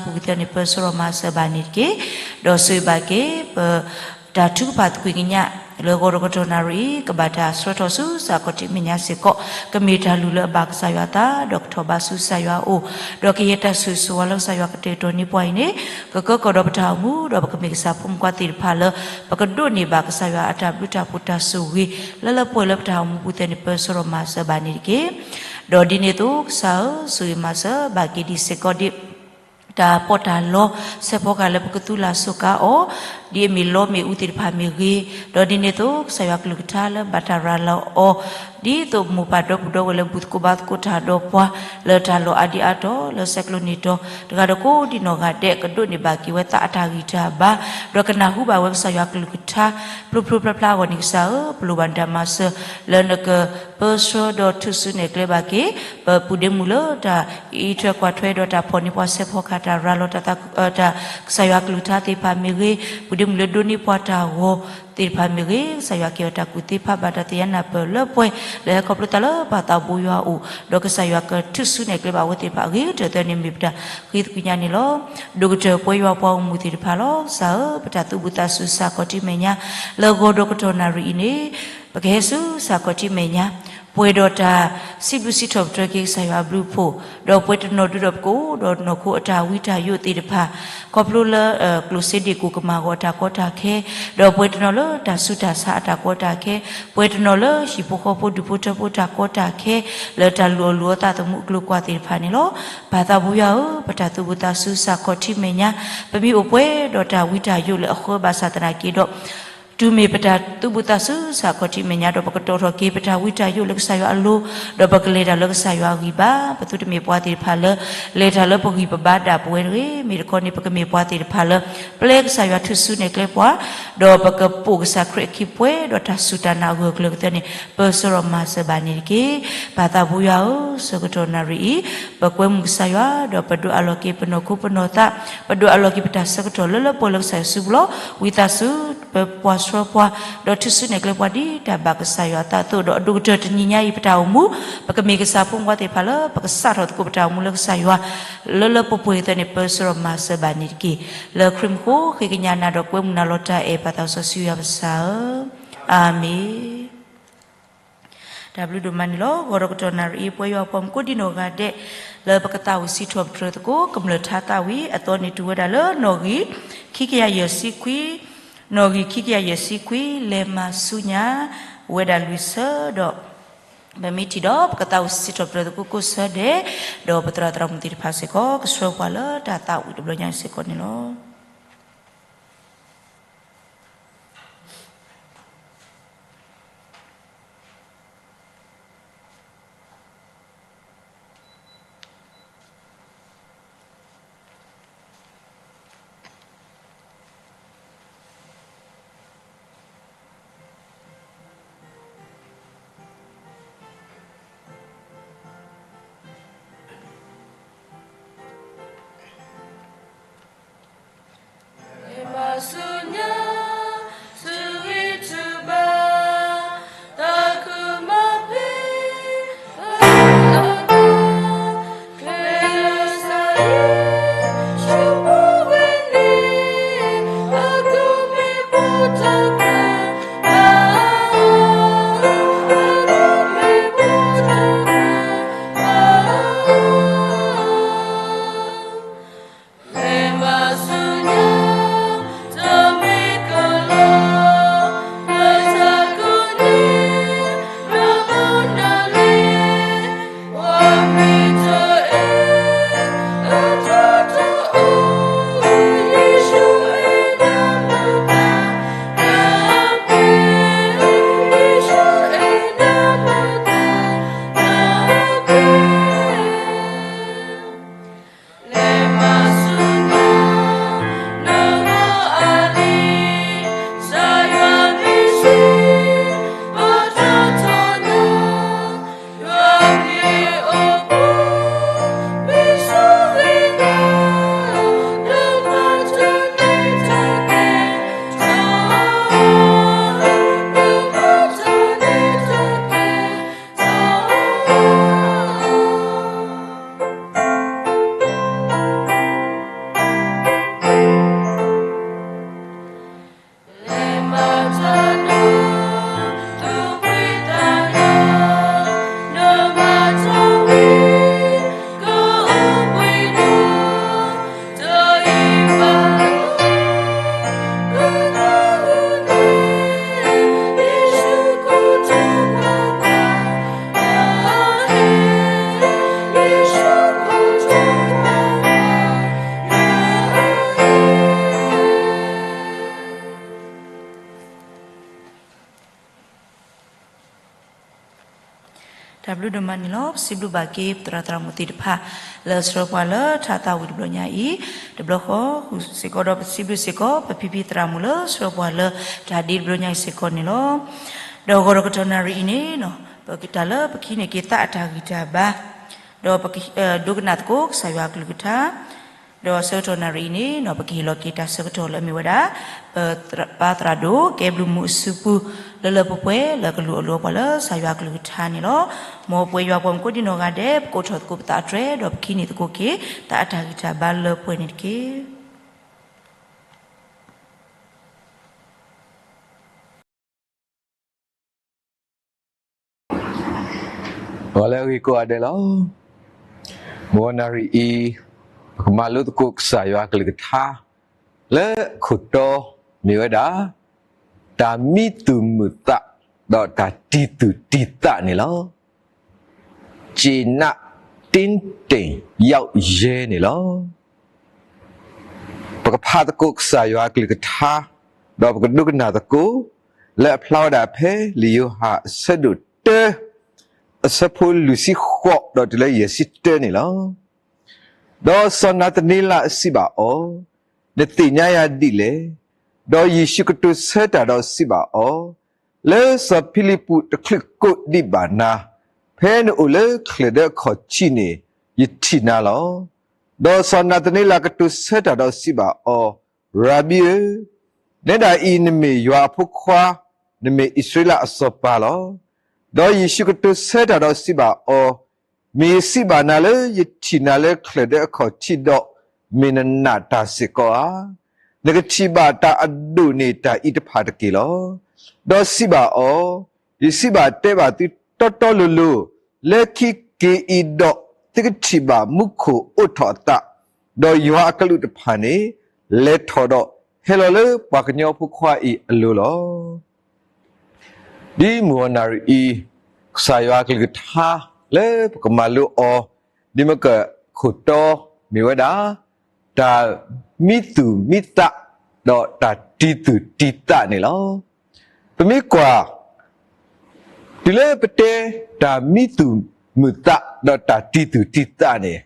ပူၤကသ့န့ၣ် ပၢဆှၢထီၣ်မၤစၢၤဘၣ်န့ၣ်တက့ၢ်. ဒီးဆိၣ်ဂ့ၤဘၣ်က့ၤ ပ တၢ်ထုကဖၣ်သကွံာ်ကညး လၢဂီၤဒီးကတီၢ်နၣ်ရံၣ်အံၤ ကဘၣ်တၢ်ဆှၢထီၣ်ဆူစးခီၣ်ထံးမဲာ်ညါစ့ၢ်ကီး ကမ့ၢ်တၢ်လုၢ်လၢအဘၣ်ကစၢ်ယွၤအသး ဒီးကထီၣ်ဘးဆူကစၢ်ယွၤအအိၣ်, ဒီးကယဲၢ်တၢ်ဆိၣ်ဂ့ၤဆိၣ်ဝါလၢကစၢ်ယွၤကတဲာ်ကတီၤန့ၢ်ပှၤအံၤန့ၣ် ကကၢကီၢ်ဒီးပတၢ်အိၣ်မူ ဒီးပကမ့ၢ်ကစၢ်ဖိမုၣ်ခွါသ့ၣ်တဖၣ်လၢ ပကဒိးန့ၢ်ဘၣ်ကစၢ်ယွၤအတၢ်ဘျုးတၢ်ဖှိၣ်တၢ်ဆိၣ်ဂ့ၤ လၢလၢပှဲၤပှဲၤလၢပတၢ်အိၣ်မူပူၤသ့ၣ်န့ၣ် ပၢဆှၢထီၣ်မၤစၢၤဘၣ်န့ၣ်တက့ၢ်. ဒီးဒ်န့ၣ်အသိး ကစၢ်ဧၢ, ဆိၣ်ဂ့ၤမၤစၢၤဘၣ်က့ၤဒံးစ့ၢ်ကီးဒံး တၢ်ပီးတၢ်လီ ဆဲးဖီကဟၣ်လၢပကသူလၢ်စူးကါအီၤ ဒ်အမ့ၢ်လီမ့ၣ်အူသ့ၣ်တဖၣ်မ့ၢ်ဂ့ၤ, ဒီးဒ်န့ၣ်အသိး ကစၢ်ယွၤကလုၢ်ကထါလၢဘၣ်တၢ်ရၤလီၤအီၤ ဒ်သိးမိၢ်ပၢ်ဒီပုၢ်ဒီဝဲၢ်လၢဘူၣ်သကိးဘါသကိးတၢ်ဒီးပှၤ လၢတၢ်လီၢ်အါဒံအါတီၤ လၢဆဲးကျိးန့ၢ်တီၤ တဂၤဒီးကိးဒံနီၢ်ဂၤဒဲး ကဒိးန့ၢ်ဘၣ်က့ၤဝဲသးအတၢ်ဂံၢ်တၢ်ဘါ ဒီးကနၢ်ဟူဘၣ်ဝဲကစၢ်ယွၤကလုၢ်ကထါ ဖျိဖျိဖျါဖျါအဂီၢ်န့ၣ် ကစၢ်ဧၢ, ပလိၣ်ဘၣ်နတၢ်မၤစၢၤ လၢနကပၢဆှၢဒီးထုးစုနဲၣ်ကျဲဘၣ်က့ၤ ပပုၢ်ဒ့မုၣ်လၢတၢ်အံးထွဲကွၢ်ထွဲဒီးတၢ်ဖီၣ်န့ၢ်ပှၤ ဆဲးဖီကဟၣ်တၢ်ရၤလီၤတၢ်သး တၢ်ကစၢ်ယွၤကလုၢ်ကထါသ့ၣ်တဖၣ်မ့ၢ်ဂ့ၤ, ပုၢ်ဒ့မုၣ်လၢဒိးန့ၢ်ပှၤတၢ်ဂီၤသ့ၣ်တဖၣ်မ့ၢ်ဂ့ၤ, ကစၢ်ယွၤကဲအီၤတၢ်ကူၣ်သ့ဖးဘၣ်တၢ်သ့ၣ်ညါနၢ်ပၢၢ်လၢပှဲၤ လၢဟဲခီဖျိသးလၢပၢ်သးဘိယွၤအအိၣ်, ဒီးကစၢ်ယွၤကထုးစုနဲၣ်ကျဲဘၣ်ဝဲသ့ၣ်တဖၣ်အဂ့ၤကတၢၢ်သ့န့ၣ် မ့ၢ်ပတၢ်ဃ့သကွံာ်ညါန့ၣ်လီၤ. ဒိၣ်ကတၢၢ်ပဝဲယွၤပှၤဂီၢ်မုၢ်သ့ၣ်တဖၣ်လီၤ. ကစၢ်ဧၢ, ပတၢ်သူၣ်ဘီၣ်သးစူၤစးခီၣ်ထံးမဲာ်ညါ လၢဂီၤဒီးကတီၢ်နၣ်ရံၣ်အံၤန့ၣ် ပကဟဲဆူစးခီၣ်ထံးမဲာ်ညါ ပှဲၤဒီးတၢ်စံးဘျုးစံးထီၣ်ပတြၢၤက့ၤကစၢ်ယွၤအဘျုးအဖှိၣ်, ဒီးပှဲၤတနီၤဒုဒီးပကအိၣ်ဒီးနီၢ်ခိအတၢ်ဝံတၢ်ယိးသ့ၣ်တဖၣ်, ခီဖျိလၢ ကျိၣ်စ့ဒ့ၣ်ကိၣ်ကမၣ်ဂီၤအတၢ်ကီတၢ်ခဲ, ဒီးပှဲၤတနီၤလၢတၢ်ဆူးတၢ်ဆါအတၢ်ကီတၢ်ခဲ, ပှဲၤတနီၤလၢဟံၣ်ဖိဃီဖိဒူၣ်ဖိထၢဖိတၢ်ကီတၢ်ခဲ, လၢတၢ်လုၢ်အီၣ်လုၢ်အီသးသမူအကျိၤကွၢ်သ့ၣ်တဖၣ်န့ၣ်လီၤ. ပၢ်သးဘိယွၤဧၢ, ပတၢ်သူၣ်ဘီၣ်သးစူၤစးခီၣ်ထံးမဲာ်ညါ, ပမ့ၢ်အိၣ်ပှဲၤဒီးတၢ်ဝံတၢ်ယိးလၢအဃၢဘၣ်ဆၣ်သနာ်က့ဒီး တုၤမ့ၢ်ပတၢ်သူၣ်ဘီၣ်သးစူၤစးခီၣ်ထံးမဲာ်ညါဒီး ပကတီၣ်ထီၣ်က့ၤပတၢ်ဝံတၢ်ယိးလၢကစၢ်ယွၤအလိၤ, ဒီးပကလဲၤတၢ်လၢကစၢ်ယွၤအဂံၢ်ဘါ, ပသုတမ့ၢ်ပှၤသ့ၣ်တဖၣ်လၢ လဲၤတၢ်လၢပဂံၢ်ပဘါဒၣ်ပဝဲတဂ့ၤ, မ့ၢ်တခီန့ၣ် ပကမ့ၢ်ပှၤသ့ၣ်တဖၣ်လၢ ပျဲကစၢ်ယွၤထုးစုနဲၣ်ကျဲပှၤ, ဒီးပကပိာ်ကစၢ်ခရံာ်အခံပှဲၤဒီးတၢ်စူၢ်တၢ်နာ်အဂၢၢ်အကျၢၤကတၢၢ်န့ၣ် ပၢဆှၢထီၣ်မၤစၢၤဘၣ်န့ၣ်တက့ၢ်. ပၢ်သးဘိယွၤဧၢ, ဆၢကတီၢ်နၣ်ရံၣ်အံၤ ပကွဲမုာ်ကစၢ်ယွၤ ဒီးပဒိးအးလီၤက့ၤပနီၢ်ခိပနီၢ်သး, ပဒိးအးလီၤက့ၤပတၢ်ဆၢကတီၢ်လၢလၢပှဲၤလၢကစၢ်ယွၤစုပူၤလီၤ. ဝံသးစူၤ ပပှၤဆှၢပှၤ, ဒီးထုးစုနဲၣ်ကျဲပှၤဒ်တၢ်ဘၣ်ကစၢ်ယွၤအသးအသိး, ဒီးအဒိၣ်ကတၢၢ်တနံၤညါအံၤ ပတၢ်အိၣ်မူ ပကမ့ၢ်ကစၢ်ဖိမုၣ်ခွါသ့ၣ်တဖၣ်လၢ ပကစးထီၣ်သကိးပတၢ်အိၣ်မူလၢကစၢ်ယွၤ လၢလၢပှဲၤပှဲၤကတၢၢ်န့ၣ် ပၢဆှၢထီၣ်မၤစၢၤဘၣ်န့ၣ်တက့ၢ်. လၢခရံာ်မူခိၣ် ဃ့ကညးနၤဒီးကွဲမုာ်နၤလီၤတၢ်အဲၣ် ပၢ်သးစီဆှံယွၤပစၢ်ဧၢ, အၤမ့ၣ်. တၢ်ဘျုးဒိၣ်မးန့ၣ်လီၤ. ဂီၤဒီးကတီၢ်နၣ်ရံၣ်အံၤ ပဝဲယွၤပှၤမုၣ်ကိးဒံနီၢ်ဂၤဒဲး လၢပကသးဝံၣ်စံးထီၣ်ပတြၢၤသကိး ကမျၢၢ်ထါသးဝံၣ်အသီန့ၣ် တုၤဝဲဒၣ်လၢနီၣ်ဂံၢ်ခံကယၤယဲၢ်ဆံခွံ, နီၣ်ဂံၢ်ခံကယၤယဲၢ်ဆံခွံ လဲၤမၤဆူညါ ဝဲဒၣ်လွံၢ်ဆၢဒီး ပမ့ၢ်ထံၣ်ဒီး ပကသးဝံၣ်စံးထီၣ်ပတြၢၤသကိးကိးဆၢဒဲး, ဒီးပသရၣ်သရၣ်မုၣ်သ့ၣ်တဖၣ်စ့ၢ်ကီး ကဆှၢပှၤလၢတၢ်သးဝံၣ်တဘျီညါစ့ၢ်ကီးန့ၣ်လီၤ. ဒိၣ်ဒိၣ်မးန့ၣ်လီၤ. ပစံးဘျုးဘၣ်က့ၤပသရၣ်သရၣ်မုၣ်သ့ၣ်တဖၣ် လၢဆှၢပှၤလၢထါသးဝံၣ်တဘျီညါအံၤ, တဘျီဃီစ့ၢ်ကီးဒီး ပစံးဘျုးစ့ၢ်ကီး ပဖံဖံသရၣ်မုၣ်လၢဆှၢပှၤလၢတၢ်ဒ့တဘျီညါအံၤစ့ၢ်ကီးန့ၣ်လီၤ. ဒီးဂီၤဒီးကတီၢ်နၣ်ရံၣ်အံၤန့ၣ်, ပကတၢ်လၢပကဟံးန့ၢ်က့ၤသးအတၢ်ဂံၢ်တၢ်ဘါ, ဒီးပကဒိကနၣ်သကိးကစၢ်ယွၤအကလုၢ်ကထါ, ဒီးဆၢကတီၢ်နၣ်ရံၣ်အံၤန့ၣ် ပကဟ့ၣ်လီၤက့ၤတၢ်ဆၢကတီၢ်လၢအမ့ၢ်ဝဲဒၣ် ပပၢ်သရၣ်ဒိၣ်ကဲဘျုးမုၢ်အစုပူၤ လၢလၢပှဲၤပှဲၤလၢကလူၤအလိၤပှၤလၢကစၢ်ယွၤအကလုၢ်ကထါန့ၣ်လီၤ. မ်ပဝဲယွၤပှၤမူကိးဒံနီၢ်ဂၤဒဲး ပကိးထီၣ်သကိးပသးအတြဲၤ ဒီးပကဟံးန့ၢ်သကိးက့ၤ သးအတၢ်ဂံၢ်တၢ်ဘါလၢပှဲၤန့ၣ်တက့ၢ်. ပှၤလၢအဂ့ၤကိးဂၤဒဲးလီၤ. မုၢ်ဂီၤနၣ်ရံၣ်အံၤ ပကမၤလိသကိးကစၢ်ယွၤအကလုၢ်ကထါ လၢအခိၣ်တီမ့ၢ်ဝဲဒၣ် တၢ်မံသူၣ်မုာ်သး ဒီးတၢ်တံၤသူၣ်တံၤသးန့ၣ်လီၤ. ကျေနပ် တင်းတိမ် ရောင့်ရဲ န့ၣ်လီၤ. ပကဖးသကိးကစၢ်ယွၤအကလုၢ်ကထါ, ဒီးပကဒိကနၣ်သကိး လၢအဖျါဝဲဒၣ်ဖဲလံာ်ယိၤဟၣ်အဆၢဒိၣ်တၢ အဆၢဖိလွံၢ်ဆံဃိး ဒီးတုၤလၢယဲၢ်ဆံတၢန့ၣ်လီၤ. ဒီးစီၤနၤသန့လးစံးဘၣ်အီၤ, နသ့ၣ်ညါယၤဒ်လဲၣ်. ဒီးယ့ၣ်ၡူးကတိၤဆၢတၢ်ဒီးစံးဘၣ်အီၤ, လၢစီၤဖံလံးပူးတချုးကိးဒံးဘၣ်နၤ, ဖဲနအိၣ်လၢချၢၣ်ဒၢအခီၣ်ထံးန့ၣ် ယထံၣ်နၤလီၤ. ဒီးစီၤနၤသန့လးကတိၤဆၢတၢ်ဒီးစံးဘၣ်အီၤ, ရၤဘံဧၢ, နဲဒၣ်အံၤနမ့ၢ်ယွၤအဖိခွါ, နမ့ၢ်အံၣ်စရ့လးအစီၤပၤလီၤ. ဒီးယ့ၣ်ၡူးကတိၤဆၢတၢ်ဒီးစံးဘၣ်အီၤ, မ့ၢ်ယစံးဘၣ်နၤလၢယထံၣ်နၤလၢချၢၣ်ဒၢအခီၣ်ထံးဒီး မ့ၢ်နနာ်တၢ်စ့ၢ်ကီးဧါ. နကထံၣ်ဘၣ်တၢ်အဒိၣ်န့ၢ်တၢ်အံၤတဖၣ်တက့ၢ်လီၤ. ဒီးစံးဘၣ်အီၤ, ယစံးဘၣ်တဲဘၣ်သုတီတီလိၤလိၤ, လၢခံက့ၤအံၤဒီး သုကထံၣ်ဘၣ်မူခိၣ်အိးထီၣ်အသး, ဒီးယွၤအကလူးတဖၣ်န့ၣ် လဲၤထီၣ်ဒီး ဟဲလီၤလၢပှၤကညီဖိခွါအံၤအလိၤလီၤ. ဒ်မုၢ်ဂီၤနၣ်ရံၣ်အံၤ, ကစၢ်ယွၤအကလုၢ်ကထါလၢပကမၤလိအီၤ ဒ်မ့ၢ်ကခိၣ်တီမ့ၢ်ဝဲဒၣ် တၢ်မံသူၣ်မံသး ဒီးတၢ်တံၤသူၣ်တံၤသးန့ၣ်လီၤ. ပမ့ၢ်ကွၢ် တုၤလၢပတဲတၢ်မံသူၣ်မုာ်သး ဒီးတၢ်တံၤသူၣ်တံၤသးန့ၣ်